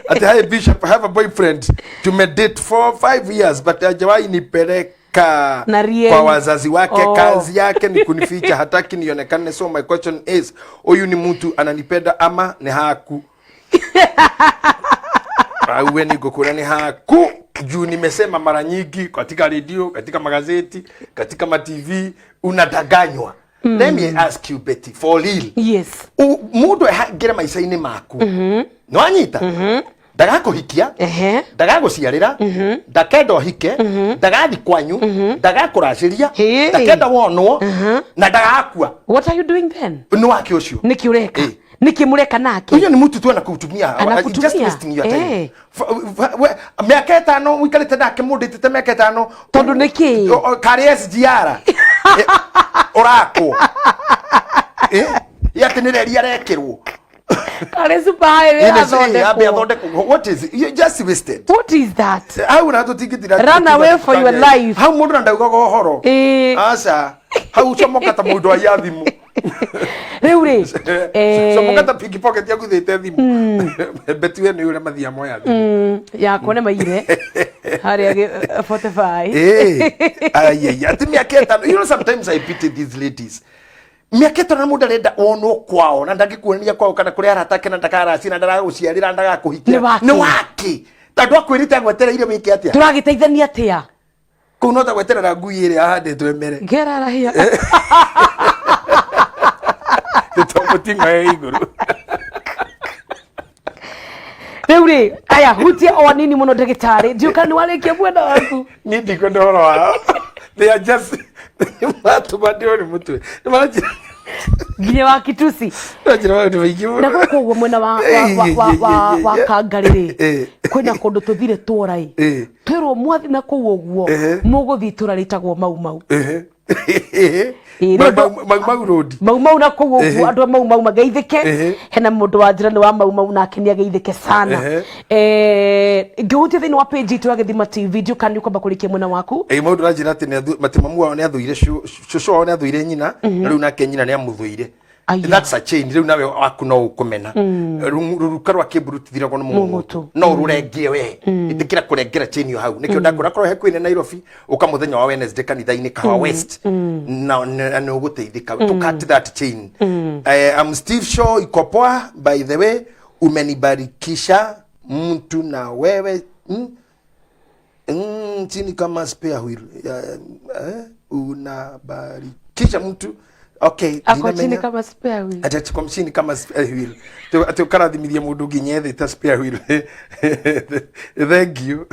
Ati hi Bishop, I have a boyfriend, tumedate for 5 years but hajawahi nipeleka Na rieni. Kwa wazazi wake. Oh. Kazi yake ni kunificha, hataki nionekane. So my question is, huyu ni mtu ananipenda ama ni haku? Auwe nigukura ni haku juu nimesema mara nyingi katika redio, katika magazeti, katika ma TV, unadanganywa. Let me ask you, Betty, for real. Yes. Mundu ehangire maica-inĩ maku, nĩwanyita, ndagakũhikia, ndagagũciarĩra, ndakenda ũhike, ndagathi kwanyu, ndagakũracĩria, Hey. ndakenda wonwo na ndagakua. What are you doing then? Nĩ wake ũcio. Nĩkĩ ũreka? Nĩkĩ mũreka nake? Huyo ni mtu tu anakutumia. Anakutumia. Just wasting your time. Eh. Mĩaka 5 ũikarĩte nake, mũndũ ĩtĩte mĩaka 5. Tondũ nĩkĩ? Karĩ SGR ũrakwo. Atĩ nĩ reri arekĩrwo. Karĩ super highway. Ĩne ambe athondekwo. Athondekwo. What is it? You just wasted. What is that? Hau na tũtingĩtira. Run away for your life. Hau mũndũ na ndaugaga ũhoro. Aca, hau comoka ta mũndũ aiya thimũ. Rĩu rĩ, Comoka ta pickpocket akuthĩte thimũ. Beti, we nĩ ũrĩa mathiaga moya thimũ. Yakwa nĩ maire harĩa 45. Ai, ai, ati mĩaka 5. You know, sometimes I pity these ladies. Mĩaka 5 na mũndũ arenda wonwo kwao na ndangĩkuonania kwao kana kũrĩa arata ake na ndakaracia na ndaragũciarĩra na ndagakũhikia. Nĩ wake? Nĩ wake? Tondũ akwĩrĩte agwetereire wĩke atĩa? Tũragĩteithania atĩa? Kũu no ta gweterera ngui ĩrĩa ahandĩtwo ĩmere. Ngerarahia. Tũmũting'o ĩ igũrũ. Rĩu rĩ, aya hutia o nini mũno ndagĩtarĩ, ndiũ kana nĩ warĩkia mwena waku. Niĩ ndikwenda ũhoro wao. They are just matũma ndĩo nĩ mũtwe nĩ maranjĩra. Nginya wa kitusi. Maranjĩra maũndũ maingĩ mũno. Na gũkũ ũguo mwena wa Kangarĩ rĩ, kwĩna kũndũ tũthire tũra ĩ, twĩrwo mwathi na kũu ũguo mũgũthiĩ itũra rĩtagwo Mau Mau. Ĩ, Mau Mau, Mau Road. Mau Mau na kũu ũguo, andũ a Mau Mau mageithĩke. Hena mũndũ wa njĩra nĩ wa Mau Mau, nake nĩ ageithĩke sana. Ngĩhutia thĩinĩ wa page itũ ya Gĩthima TV, ndiũ kana nĩ ũkwamba kũrĩkia mwena waku. Ĩ, mũndũ aranjĩra atĩ atĩ mamu wao nĩ athũire cũcũ wao, nĩ athũire nyina, na rĩu nake nyina nĩ amũthũire. Aya. That's a chain. Rĩu nawe waku no ũkũmena. Rũruka rwa kĩmburu rũtithiragwo nĩ Mũng'ũtũ. mũng'ũtũ, no ũrũrengie we. Ĩtĩkĩra kũrengera chain ĩyo hau. Nĩkĩo ndakũra korwo hakuhĩ na Nairobi, ũka mũthenya wa Wednesday kanitha-inĩ Kahawa West na nĩ ũgũteithĩka to cut that chain. I'm Steve Shaw, iko poa. By the way, umenibarikisha mtu na wewe chini kama spare wheel. Unabarikisha mtu, okay. Ako chini Ndinamenya. Kama spare wheel. Ati ati kwa chini kama spare wheel. Ati ukarathimithia mundu nginya thĩ ta spare wheel. Thank you.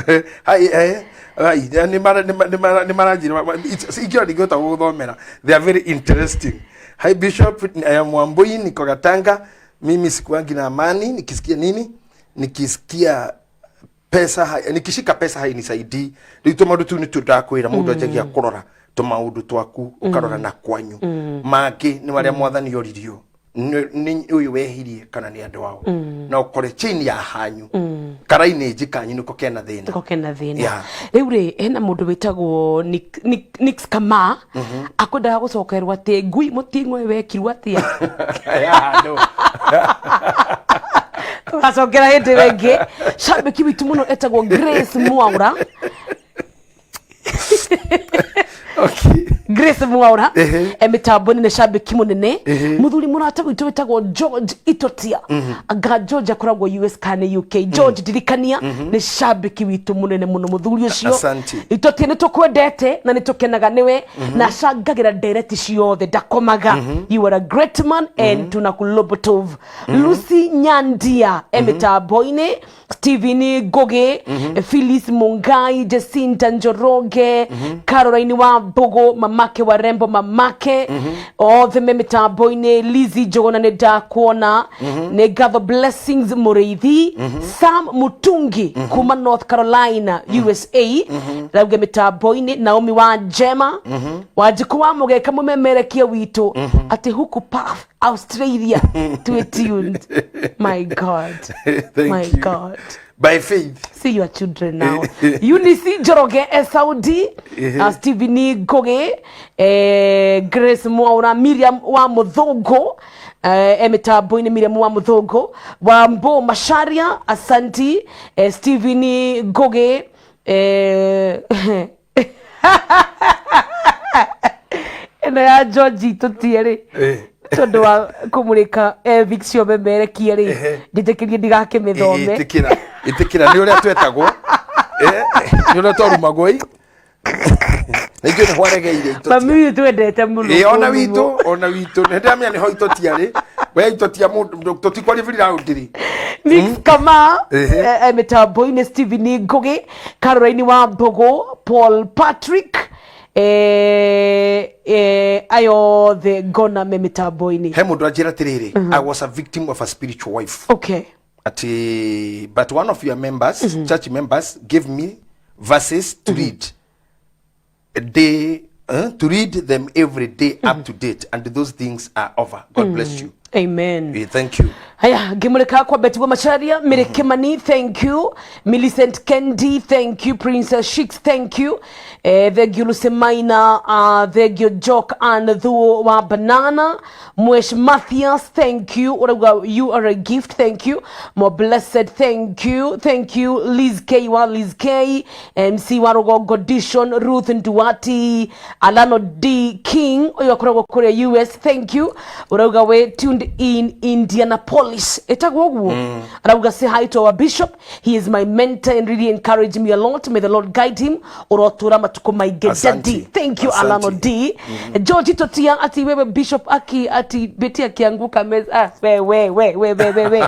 Hai, hai, nĩ maranjĩra ingĩona ndingĩhota gũgũthomera. They are very interesting. Hi Bishop, I am Wambui, niko Gatanga. Mimi sikuangi na amani nikisikia nini, nikisikia pesa nikishika pesa hainisaidii. Rĩu tũmaũndũ tũu nĩtuo ndakwĩra mũndũ anjagia kũrora tũmaũndũ twaku, ũkarora na kwanyu mangĩ nĩ marĩa mwathani oririo nĩ ũyũ wehirie kana nĩ andũ ao, na ũkore chain ya hanyu karainĩnji kanyu nĩko kena thĩna. Nĩko kena thĩna. Rĩu rĩ, hena mũndũ wĩtagwo Nix Kama akwendaga gũcokerwo atĩ ngui mũting'oe wekirwo atĩa. Yeah, no. Tũgacokera hĩndĩ ĩyo ĩngĩ. Cambĩki witũ mũno etagwo Grace Mwaura. Grace Mwaura. E mitambo-inĩ nĩ cambĩki mũnene. Mũthuri mũrata witũ wĩtagwo George Itotia. Anga George akoragwo US kana nĩ UK. George, ndirikania, nĩ cambĩki witũ mũnene mũno mũthuri ũcio. Asante. Itotia, nĩ tũkwendete na nĩ tũkenaga nĩwe na acangagĩra ndereti ciothe, ndakomaga. You are a great man and tunakulobotov. Lucy Nyandia e mĩtambo-inĩ, Stephen Ngugi, Phyllis Mungai, Jacinta Njoroge, Caroline wa Mbugu, mamake wa Rembo, mamake othe me mĩtambo-inĩ. Lizzy Njuguna, nĩ ndakuona. Nĩ ngatho. Blessings Mũrĩithi, Sam Mutungi kuma North Carolina, USA, rauge mĩtambo-inĩ. Naomi wa Njema, Wanjikũ wa Mũgeka, mũmemerekia witũ atĩ huku Perth, Australia, twĩ tuned. My God. Thank My you. God. By faith. See your children now. Eunice Njoroge e Saudi, Stephen Ngugi, Grace Mwaura, Miriam wa Muthungu, e mitambo-inĩ Miriam wa Muthungu, Wambo Macharia, asanti, Stephen Ngugi, ĩno ya George tũtie rĩ, tondũ wa kũmũrĩka ethics cio memerekie rĩ, njĩtĩkĩrie ndigakĩmĩthome. Ĩtĩkĩra, ĩtĩkĩra, nĩ ũrĩa twetagwo. Nĩ ũrĩa twarumagwo i na ithuĩ nĩ hwaregeire itotia. Mami witũ twendete mũno. Ĩ, ona witũ, ona witũ nĩ ndĩramenya nĩho itotia rĩ, we itotia mũndũ tũtikwaria biri raũndĩrĩ. Mix Kama, mĩtambo-inĩ Stephen Ngugi, Caroline wa Mbogo, Paul Patrick, ayo othe ngona me mĩtambo-inĩ. He mũndũ anjĩra atĩrĩrĩ, "I was a victim of a spiritual wife," ati, "but one of your members, church members, gave me verses to read a day, to read them every day up to date, and those things are over. God bless you." Amen. Thank you. Haya, ngĩmũrĩka kwa Betty wa Macharia, Mary Kimani, thank you. Millicent Kendi, thank you. Princess Shix, thank you. Thank you Lucy Maina, thank you Jock and Thuo wa Banana, Mwesh Mathias, thank you. Urauga you are a gift, thank you. More blessed, thank you. Thank you Liz K wa Liz K, MC wa Rugongo Dishon, Ruth Nduati, Alano D King, ũyũ akoragwo kũrĩa US, thank you. Urauga we tuned in Indianapolis, ĩtagwo ũguo. Arauga, "Say hi to our bishop, he is my mentor and really encouraged me a lot. May the Lord guide him. Ũrotũra matukũ maingĩ." Asante. Daddy, thank you. Asante. Alano D. George Totia ati wewe bishop aki ati Beti akianguka meza, ah, we we we we we we we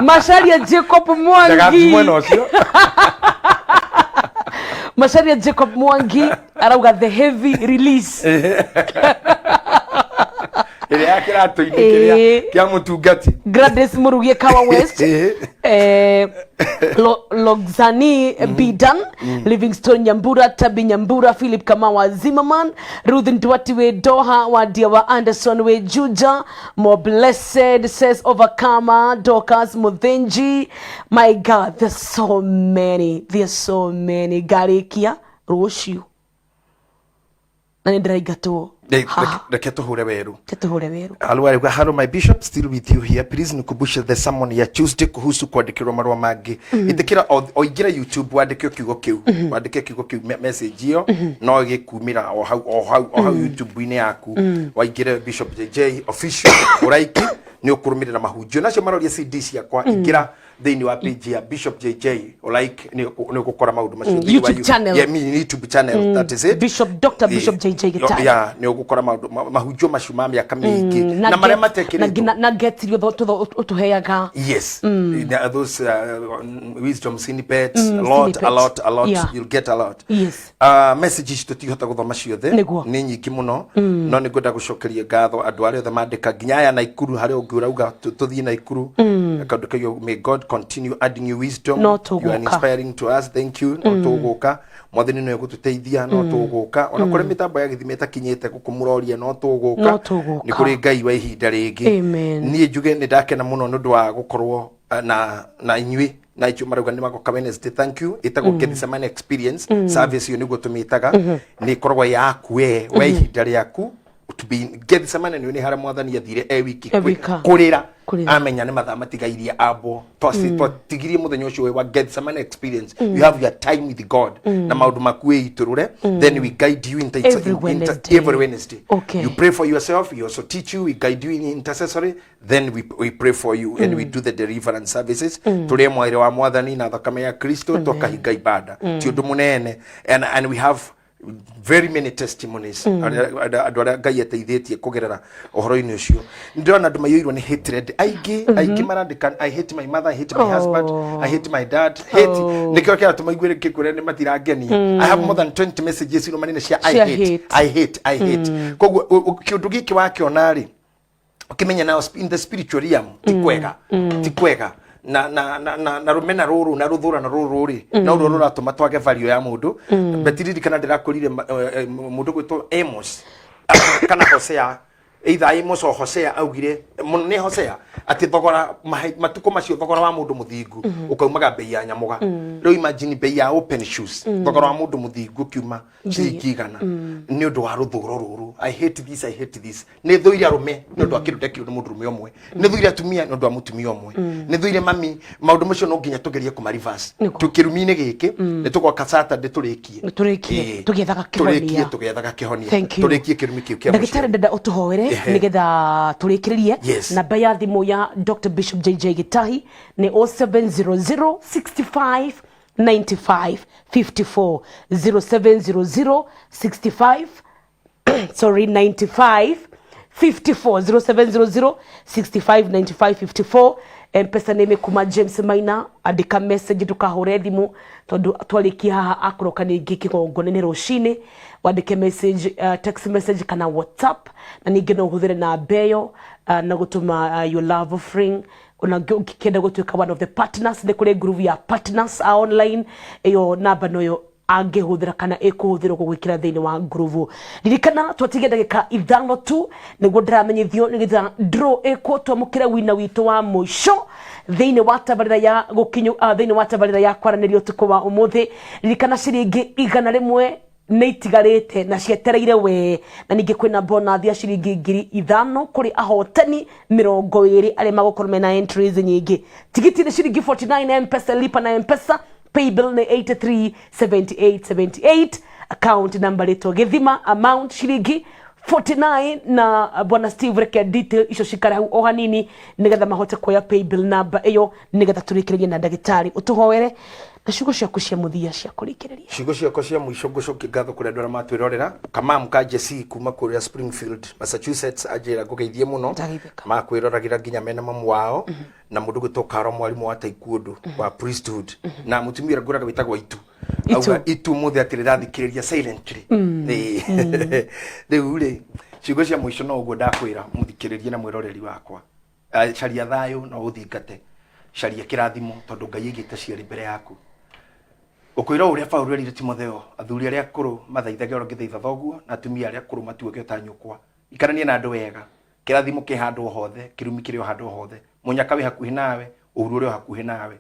Macharia Jacob Mwangi. Ndagathi mwena ũcio. Macharia Jacob Mwangi arauga the heavy release. Ĩrĩa ya kĩratũ-inĩ kĩrĩa kĩa mũtungati. Gladys Murugie Kawa West, Loxani Bidan, Livingstone Nyambura, Tabi Nyambura, Philip Kamawa Zimmerman, Ruth Ndwati we Doha, Wadia wa Anderson we Juja, More Blessed says Overcomer, Dorcas Muthenji. My God, there's so many, there's so many. Garikia rũciũ na nĩ ndĩraingatwo. Haha. Reke tũhũre werũ. Reke tũhũre werũ. Hello, hello, hello, my bishop, still with you here. Please nikumbushe the sermon ya Tuesday kuhusu kuandikirwo marũa mangĩ. Ĩtĩkĩra o ingĩra YouTube wandĩke kiugo kĩu, wandĩke kiugo kĩu, message ĩyo no ĩgĩkumĩra o hau o hau o hau YouTube-inĩ yaku. Waingĩre Bishop JJ official ũraiki nĩ ũkũrũmĩrĩra mahunjio nacio maroria CD ciakwa. Ingĩra thĩinĩ wa page ya Bishop JJ like nĩ ũgũkora maũndũ macio thĩinĩ wa YouTube channel. Yeah, me, YouTube channel, that is it. Bishop Dr. Bishop JJ Gitari. Yeah, nĩ ũgũkora maũndũ mahunjio macio ma mĩaka mĩingĩ na marĩa matekĩrĩtwo. Na get iria ũtũheaga. Yes, those wisdom snippets, a lot, snippets. A lot, a lot. You'll get a lot. Messages tũtihota gũthoma ciothe. Nĩguo. Nĩ nyingĩ mũno, no nĩ ngwenda gũcokeria ngatho andũ arĩa othe mandĩka nginya aya Naikuru harĩa ũngĩ ũrauga tũthiĩ Naikuru kaũndũ kau. May God continue adding you wisdom. No You are tũgũka. inspiring to us, thank you. No tũgũka, mwathani no egũtũteithia, no tũgũka ona kũrĩa mĩtambo ya gĩthima ĩtakinyĩte gũkũ mũroria, no tũgũka. No tũgũka. Nĩ kũrĩ Ngai wa ihinda rĩngĩ. Amen. Niĩ njuge nĩ ndakena mũno nĩ ũndũ wa gũkorwo na inyuĩ na icio marauga nĩ magoka Wednesday, thank you. Ĩtagwo Gethsemane Experience service, ĩyo nĩguo tũmĩtaga. Nĩ ĩkoragwo yaku we ihinda rĩaku. To be in Gethsemane nĩ harĩa mwathani athire e wiki. E wika. Kũrĩra. Kũrĩra. Amenya nĩ mathaa matigairie ambwo. Twatigirie mũthenya ũcio wa Gethsemane experience. You have your time with God na maũndũ maku wĩitũrũre, then we guide you Every Wednesday. Every Wednesday. You pray for yourself, we also teach you, we guide you in intercessory, then we pray for you and we do the deliverance services. Tũrĩe mwĩrĩ wa mwathani na thakame ya Kristo, tũkahinga ibada. Ti ũndũ mũnene, and we have very many testimonies, andũ arĩa Ngai ateithĩtie kũgerera ũhoro-inĩ ũcio. Ndĩrona andũ maiyũirwo nĩ hatred, aingĩ aingĩ marandĩka, "I hate my mother, I hate my husband, I hate my dad." Hate nĩkĩo kĩratũma igue kĩkwĩre nĩ matirangenia. I have more than 20 messages iromanine cia "I Cia hate." Hate. "I hate, I hate." Koguo kĩũndũ gĩkĩ wakĩona rĩ, ũkĩmenya now in the spiritual realm ti kwega, ti kwega. Na rũmena rũrũ na rũthũrano rũrũ rĩ, no ruo rũratũma twage value ya mũndũ. But ririkana ndĩrakũrire mũndũ gwĩtwo Amos kana Hosea, either Amos or Hosea, augire mũno nĩ Hosea atĩ thogora matukũ macio thogora wa mũndũ mũthingu ũkaumaga bei ya nyamũga. Rĩu imagine bei ya open shoes, thogora wa mũndũ mũthingu ũkiuma ciringi 100 nĩ ũndũ wa rũthũro rũrũ. "I hate this, I hate this." Nĩ thũire arũme nĩ ũndũ wa kĩndũ ndekirwo nĩ mũndũ ũrũme ũmwe, nĩ thũire atumia nĩ ũndũ wa mũtumia ũmwe, nĩ thũire mami. Maũndũ macio no nginya tũgerie kũma reverse. Kĩrumi-inĩ gĩkĩ nĩ tũgoka Saturday tũrĩkie. Tũrĩkie, tũgĩethaga tũrĩkie kĩhonia. Tũgĩethaga kĩhonia. Thank you. Tũrĩkie kĩrumi kĩu kĩa Ndagĩtarĩ, mũciari. ndenda ũtũhoere nĩgetha tũrĩkĩrĩrie. Namba ya thimũ ya Dr. Bishop JJ Gitahi nĩ 0700 65 95 54, 0700 65, sorry, 95 54, 0700 65 95 54. Mpesa nĩ kuma James Maina. Andĩka message, ndũkahũre thimũ tondũ twarĩkia haha akũroka ningĩ kĩgongona-inĩ rũcinĩ. Wandĩke message, text message kana WhatsApp, na ningĩ no ũhũthĩre namba ĩyo na gũtũma your love offering. Ona ũngĩkĩenda gũtuĩka one of the partners, nĩ kũrĩ group ya partners a online, ĩyo namba noyo angĩhũthĩra kana ĩkũhũthĩrwo gũgwĩkĩra thĩinĩ wa ngurubu. Ririkana twatigia ndagĩka 5 tu nĩguo ndĩramenyithio nĩgetha draw ĩkwo, twamũkĩre wina witũ wa mũico thĩinĩ wa tabarĩra ya gũkinyu, thĩinĩ wa tabarĩra ya kwaranĩria ũtukũ wa ũmũthĩ. Ririkana ciringi 100 nĩ itigarĩte na cietereire we, na ningĩ kwĩna bonathi ya ciringi 5,000 kũrĩ ahotani 20 arĩa magũkorwo mena entries nyingĩ. Tigiti nĩ ciringi 49, Mpesa lipa na Mpesa paybill nĩ 83 78 78, account number rĩtwo Gĩthima, amount ciringi 49. Na bwana Steve, reke detail icio cikare hau o hanini nigetha mahote kuoya paybill number ĩyo nigetha tũrĩkĩrĩrie na ndagĩtarĩ ũtũhoere na ciugo ciaku cia mũthia cia kũrĩkĩrĩria. Ciugo ciakwa cia mũico, ngũcokia ngatho kũrĩ andũ arĩa matwĩrorera. Kamamu ka Jesse kuma kũrĩa Springfield, Massachusetts, anjĩra ngũgeithie mũno. Ndageithĩka. Makwĩroragĩra nginya mena mamu wao na mũndũ gwĩtwo Karo, mwarimũ wa taekwondo wa priesthood, na mũtumia ũrĩa ngũraga wĩtagwo Itu. Itu. Auga Itu mũthĩ atĩrĩ rathikĩrĩria silently. Rĩu rĩ, ciugo cia mũico no ũguo ndakwĩra mũthikĩrĩrie na mwĩroreri wakwa. Caria thayũ na ũthingate, caria kĩrathimo tondũ Ngai aigĩte cierĩ mbere yaku. Ũkwĩra ũrĩa Paũlũ erire Timotheo, athuri arĩa akũrũ mathaithage oro ngĩthaitha thoguo, na atumia arĩa akũrũ matuĩke ta nyũkwa. Ikaranie na andũ wega. Kĩrathimo kĩ handũ o hothe, kĩrumi kĩrĩ o handũ o hothe. Mũnyaka wĩ hakuhĩ nawe, ũhuru ũrĩ o hakuhĩ nawe.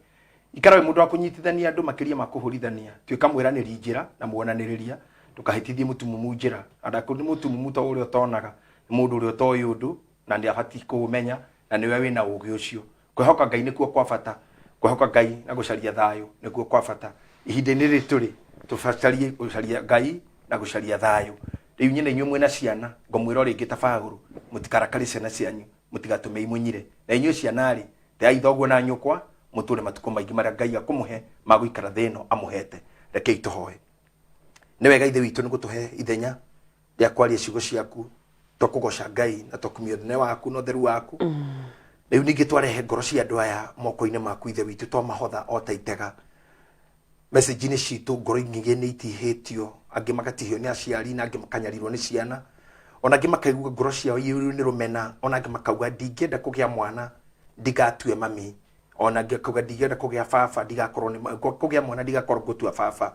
Ikara wĩ mũndũ wa kũnyitithania andũ makĩria ma kũhũrithania. Tuĩka mwĩranĩri njĩra na muonanĩrĩria. Ndũkahĩtithie mũtumumu njĩra. Andũ nĩ mũtumumu to ũrĩa ũtonaga, nĩ mũndũ ũrĩa ũtoĩ ũndũ na nĩ abatiĩ kũũmenya na nĩwe wĩna ũgĩ ũcio. Kwĩhoka Ngai nĩkuo kwa bata. Kwĩhoka Ngai na gũcaria thayũ nĩkuo kwa bata. Ihinda-inĩ rĩrĩ tũrĩ, tũcarie gũcaria Ngai na gũcaria thayũ. Rĩu nyine inyuĩ mwĩna ciana, ngũmwĩra o rĩngĩ ta Paũlũ, mũtikarakarie ciana cianyu, mũtigatũme imunyire. Na inyuĩ ciana rĩ, teai thoguo na nyũkwa, mũtũre matukũ maingĩ marĩa Ngai akũmũhe ma gũikara thĩ ĩno amũhete. Rekei tũhoe. Nĩ wega Ithe witũ nĩ gũtũhe ithenya rĩa kwaria ciugo ciaku, twakũgoca Ngai na twakumia ũnene waku na ũtheru waku. Rĩu ningĩ twarehe ngoro cia andũ aya moko-inĩ maku, Ithe witũ, twamahotha o ta itega. Message-inĩ citũ ngoro nyingĩ nĩ itihĩtio, angĩ magatihio nĩ aciari na angĩ makanyarirwo nĩ ciana, ona angĩ makaigua ngoro ciao iyũirwo nĩ rũmena, ona angĩ makauga ndingĩenda kũgĩa mwana ndigatue mami, ona angĩ akauga ndingĩenda kũgĩa baba ndigakorwo nĩ kũgĩa mwana ndigakorwo ngũtua baba.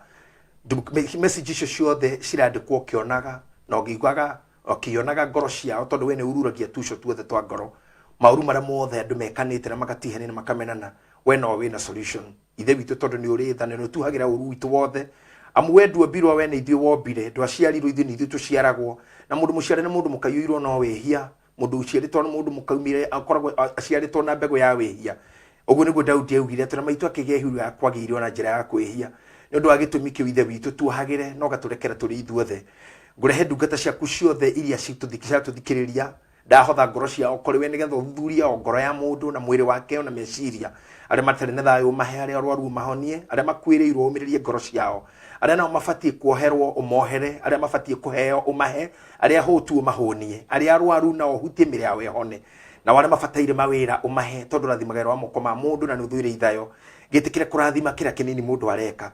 Message icio ciothe cirandĩkwo ũkĩonaga na ũkĩiguaga ũkĩonaga ngoro ciao, tondũ we nĩ ururagia tuco tuothe twa ngoro. Maũru marĩa mothe andũ mekanĩte na magatihania na makamenana, we no wĩna solution, Ithe witũ, tondũ nĩ ũrĩ tha na nĩ ũtuhagĩra ũru witũ wothe. Amu we nduombirwo, we nĩ ithuĩ wombire, ndwaciarirwo ithuĩ nĩ ithuĩ tũciaragwo. Na mũndũ mũciare nĩ mũndũ mũkaiyũirwo no wĩhia, mũndũ ũciarĩtwo nĩ mũndũ mũkaumire akoragwo aciarĩtwo na mbegũ ya wĩhia. Ũguo nĩguo Daudi augire atĩ na maitũ akĩgĩa ihu rĩa kwagĩirwo na njĩra ya kwĩhia. Nĩ ũndũ wa gĩtũmi kĩu Ithe witũ tuohagĩre na ũgatũrekera tũrĩ ithuothe. Ngũrehe ndungata ciaku ciothe iria ciratũthikĩrĩria, ndahotha ngoro ciao kũrĩ we nĩgetha ũthuthurie o ngoro ya mũndũ na mwĩrĩ wake ona meciria. Arĩa matarĩ na thayũ ũmahe, arĩa arwaru ũmahonie, arĩa makuĩrĩirwo ũmĩrĩrie ngoro ciao, arĩa nao mabatiĩ kuoherwo ũmohere, arĩa mabatiĩ kũheo ũmahe, arĩa ahũtu ũmahũnie, arĩa arwaru nao ũhutie mĩĩrĩ yao ĩhone, nao arĩa mabataire mawĩra ũmahe, tondũ ũrathimaga wĩra wa moko ma mũndũ na nĩ ũthũire ithayo. Gĩtĩkĩre kũrathima kĩrĩa kĩnini mũndũ areka.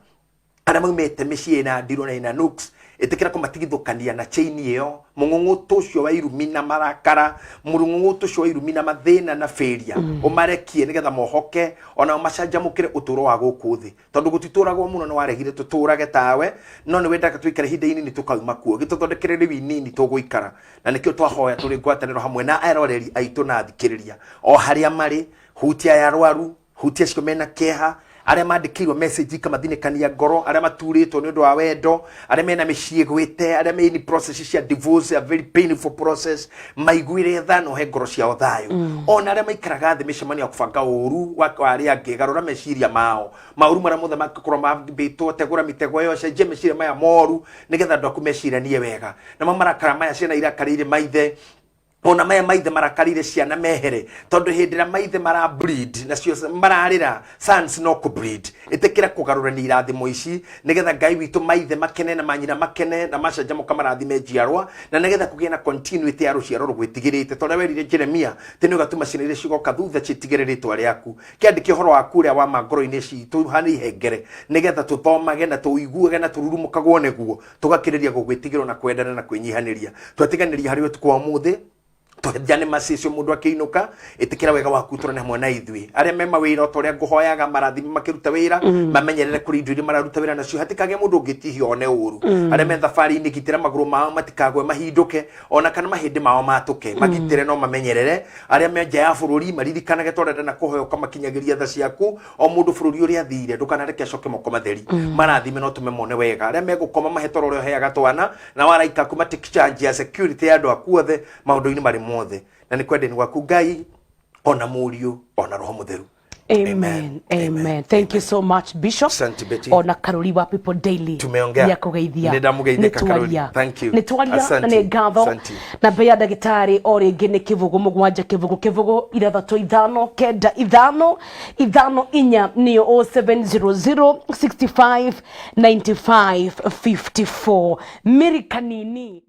Arĩa maumĩte mĩciĩ ĩna ndirũ na ĩna nooks, ĩtĩkĩra kũmatigithũkania na chain ĩyo, mũng'ũng'ũtũ ũcio wa irumi na marakara, mũng'ũng'ũtũ ũcio wa irumi na mathĩna na failure, ũmarekie nĩgetha mohoke onao macanjamũkĩre ũtũũro wa gũkũ thĩ. Tondũ gũtitũragwo mũno nĩ waregire tũtũrage tawe, no nĩ wendaga tũikare ihinda inini tũkauma kuo. Gĩtũthondekere rĩu inini tũgũikara. Na nĩkĩo twahoya tũrĩ ngwatanĩro hamwe na eroreri aitũ na athikĩrĩria o harĩa marĩ, hutia aya arwaru, hutia acio mena kĩeha, arĩa mandĩkĩirwo message ikamathinĩkania ngoro, arĩa maturĩtwo nĩ ũndũ wa wendo, arĩa mena mĩciĩ ĩgwĩte, arĩa me in process cia divorce, a very painful process, maiguĩre tha na ũhe ngoro ciao thayũ. Ona arĩa maikaraga thĩ mĩcemanio ya kũbanga ũru wa arĩa angĩ, garũra meciria mao, maũru marĩa mothe mangĩkorwo mambĩtwo, tegũra mĩtego ĩyo, cenjia meciria maya moru nĩgetha andũ aku meciranie wega. Namo marakara maya ciana irakarĩire maithe, ona maya maithe marakarĩire ciana mehere, tondũ hĩndĩ ĩrĩa maithe mara bleed nacio mararĩra, sons no kũ bleed. Ĩtĩkĩra kũgarũrania irathimo ici nĩgetha Ngai witũ maithe makene na manyina makene na macanjamũka marathime njiarwa, na nĩgetha kũgĩe na continuity ya rũciaro rũgwĩtigĩrĩte, ta ũrĩa werire Jeremia atĩ nĩ ũgatũma ciana iria cigoka thutha ciĩtigĩre rĩtwa rĩaku. Kĩandĩke ũhoro waku ũrĩa wa ma ngoro-inĩ citũ harĩ ihengere, nĩgetha tũthomage na tũiguage na tũrurumũkagwo nĩguo, tũgakĩrĩria gũgwĩtigĩrwo na kwendana na kwĩnyihanĩria. Twatiganĩria harĩ ũtukũ wa ũmũthĩ, tũhenjane macicio mũndũ akĩinũka. Ĩtĩkĩra wega waku tũrane hamwe na ithuĩ. Arĩa me mawĩra, o ta ũrĩa ngũhoyaga marathime makĩruta wĩra, mamenyerere kũrĩ indo iria mararuta wĩra nacio, hatikagĩe mũndũ ũngĩtihio one ũru. Arĩa me thabarĩ-inĩ, gitĩra magũrũ mao matikagwe mahindũke, ona kana mahĩndĩ mao matũke, magitĩre no mamenyerere. Arĩa me nja ya bũrũri maririkanage twarenda na kũhoya ũkamakinyagĩria tha ciaku, o mũndũ bũrũri ũrĩa athire ndũkanareke acoke moko matheri, marathime no tũme mone wega. Arĩa megũkoma mahe toro ũrĩa ũheaga twana, na waraika aku matake charge ya security ya andũ aku othe maũndũ-inĩ marĩ mothe, na nĩ kwendeni gwaku Ngai, ona Mũriũ, ona Roho Mũtheru. Amen. Amen. Thank you so much, Bishop. Asante, Betty. Ona Karuri wa People Daily. Tumeongea. Nĩakũgeithia. Nĩndamũgeithĩka, Karuri. Nĩtwaria. Thank you. Nĩtwaria na Asante. nĩ ngatho. Asante. Namba ya ndagĩtarĩ o rĩngĩ nĩ 0 7 0 0 6 5 9 5 5 4, nĩyo 0700 65 95 54. Mĩri kanini.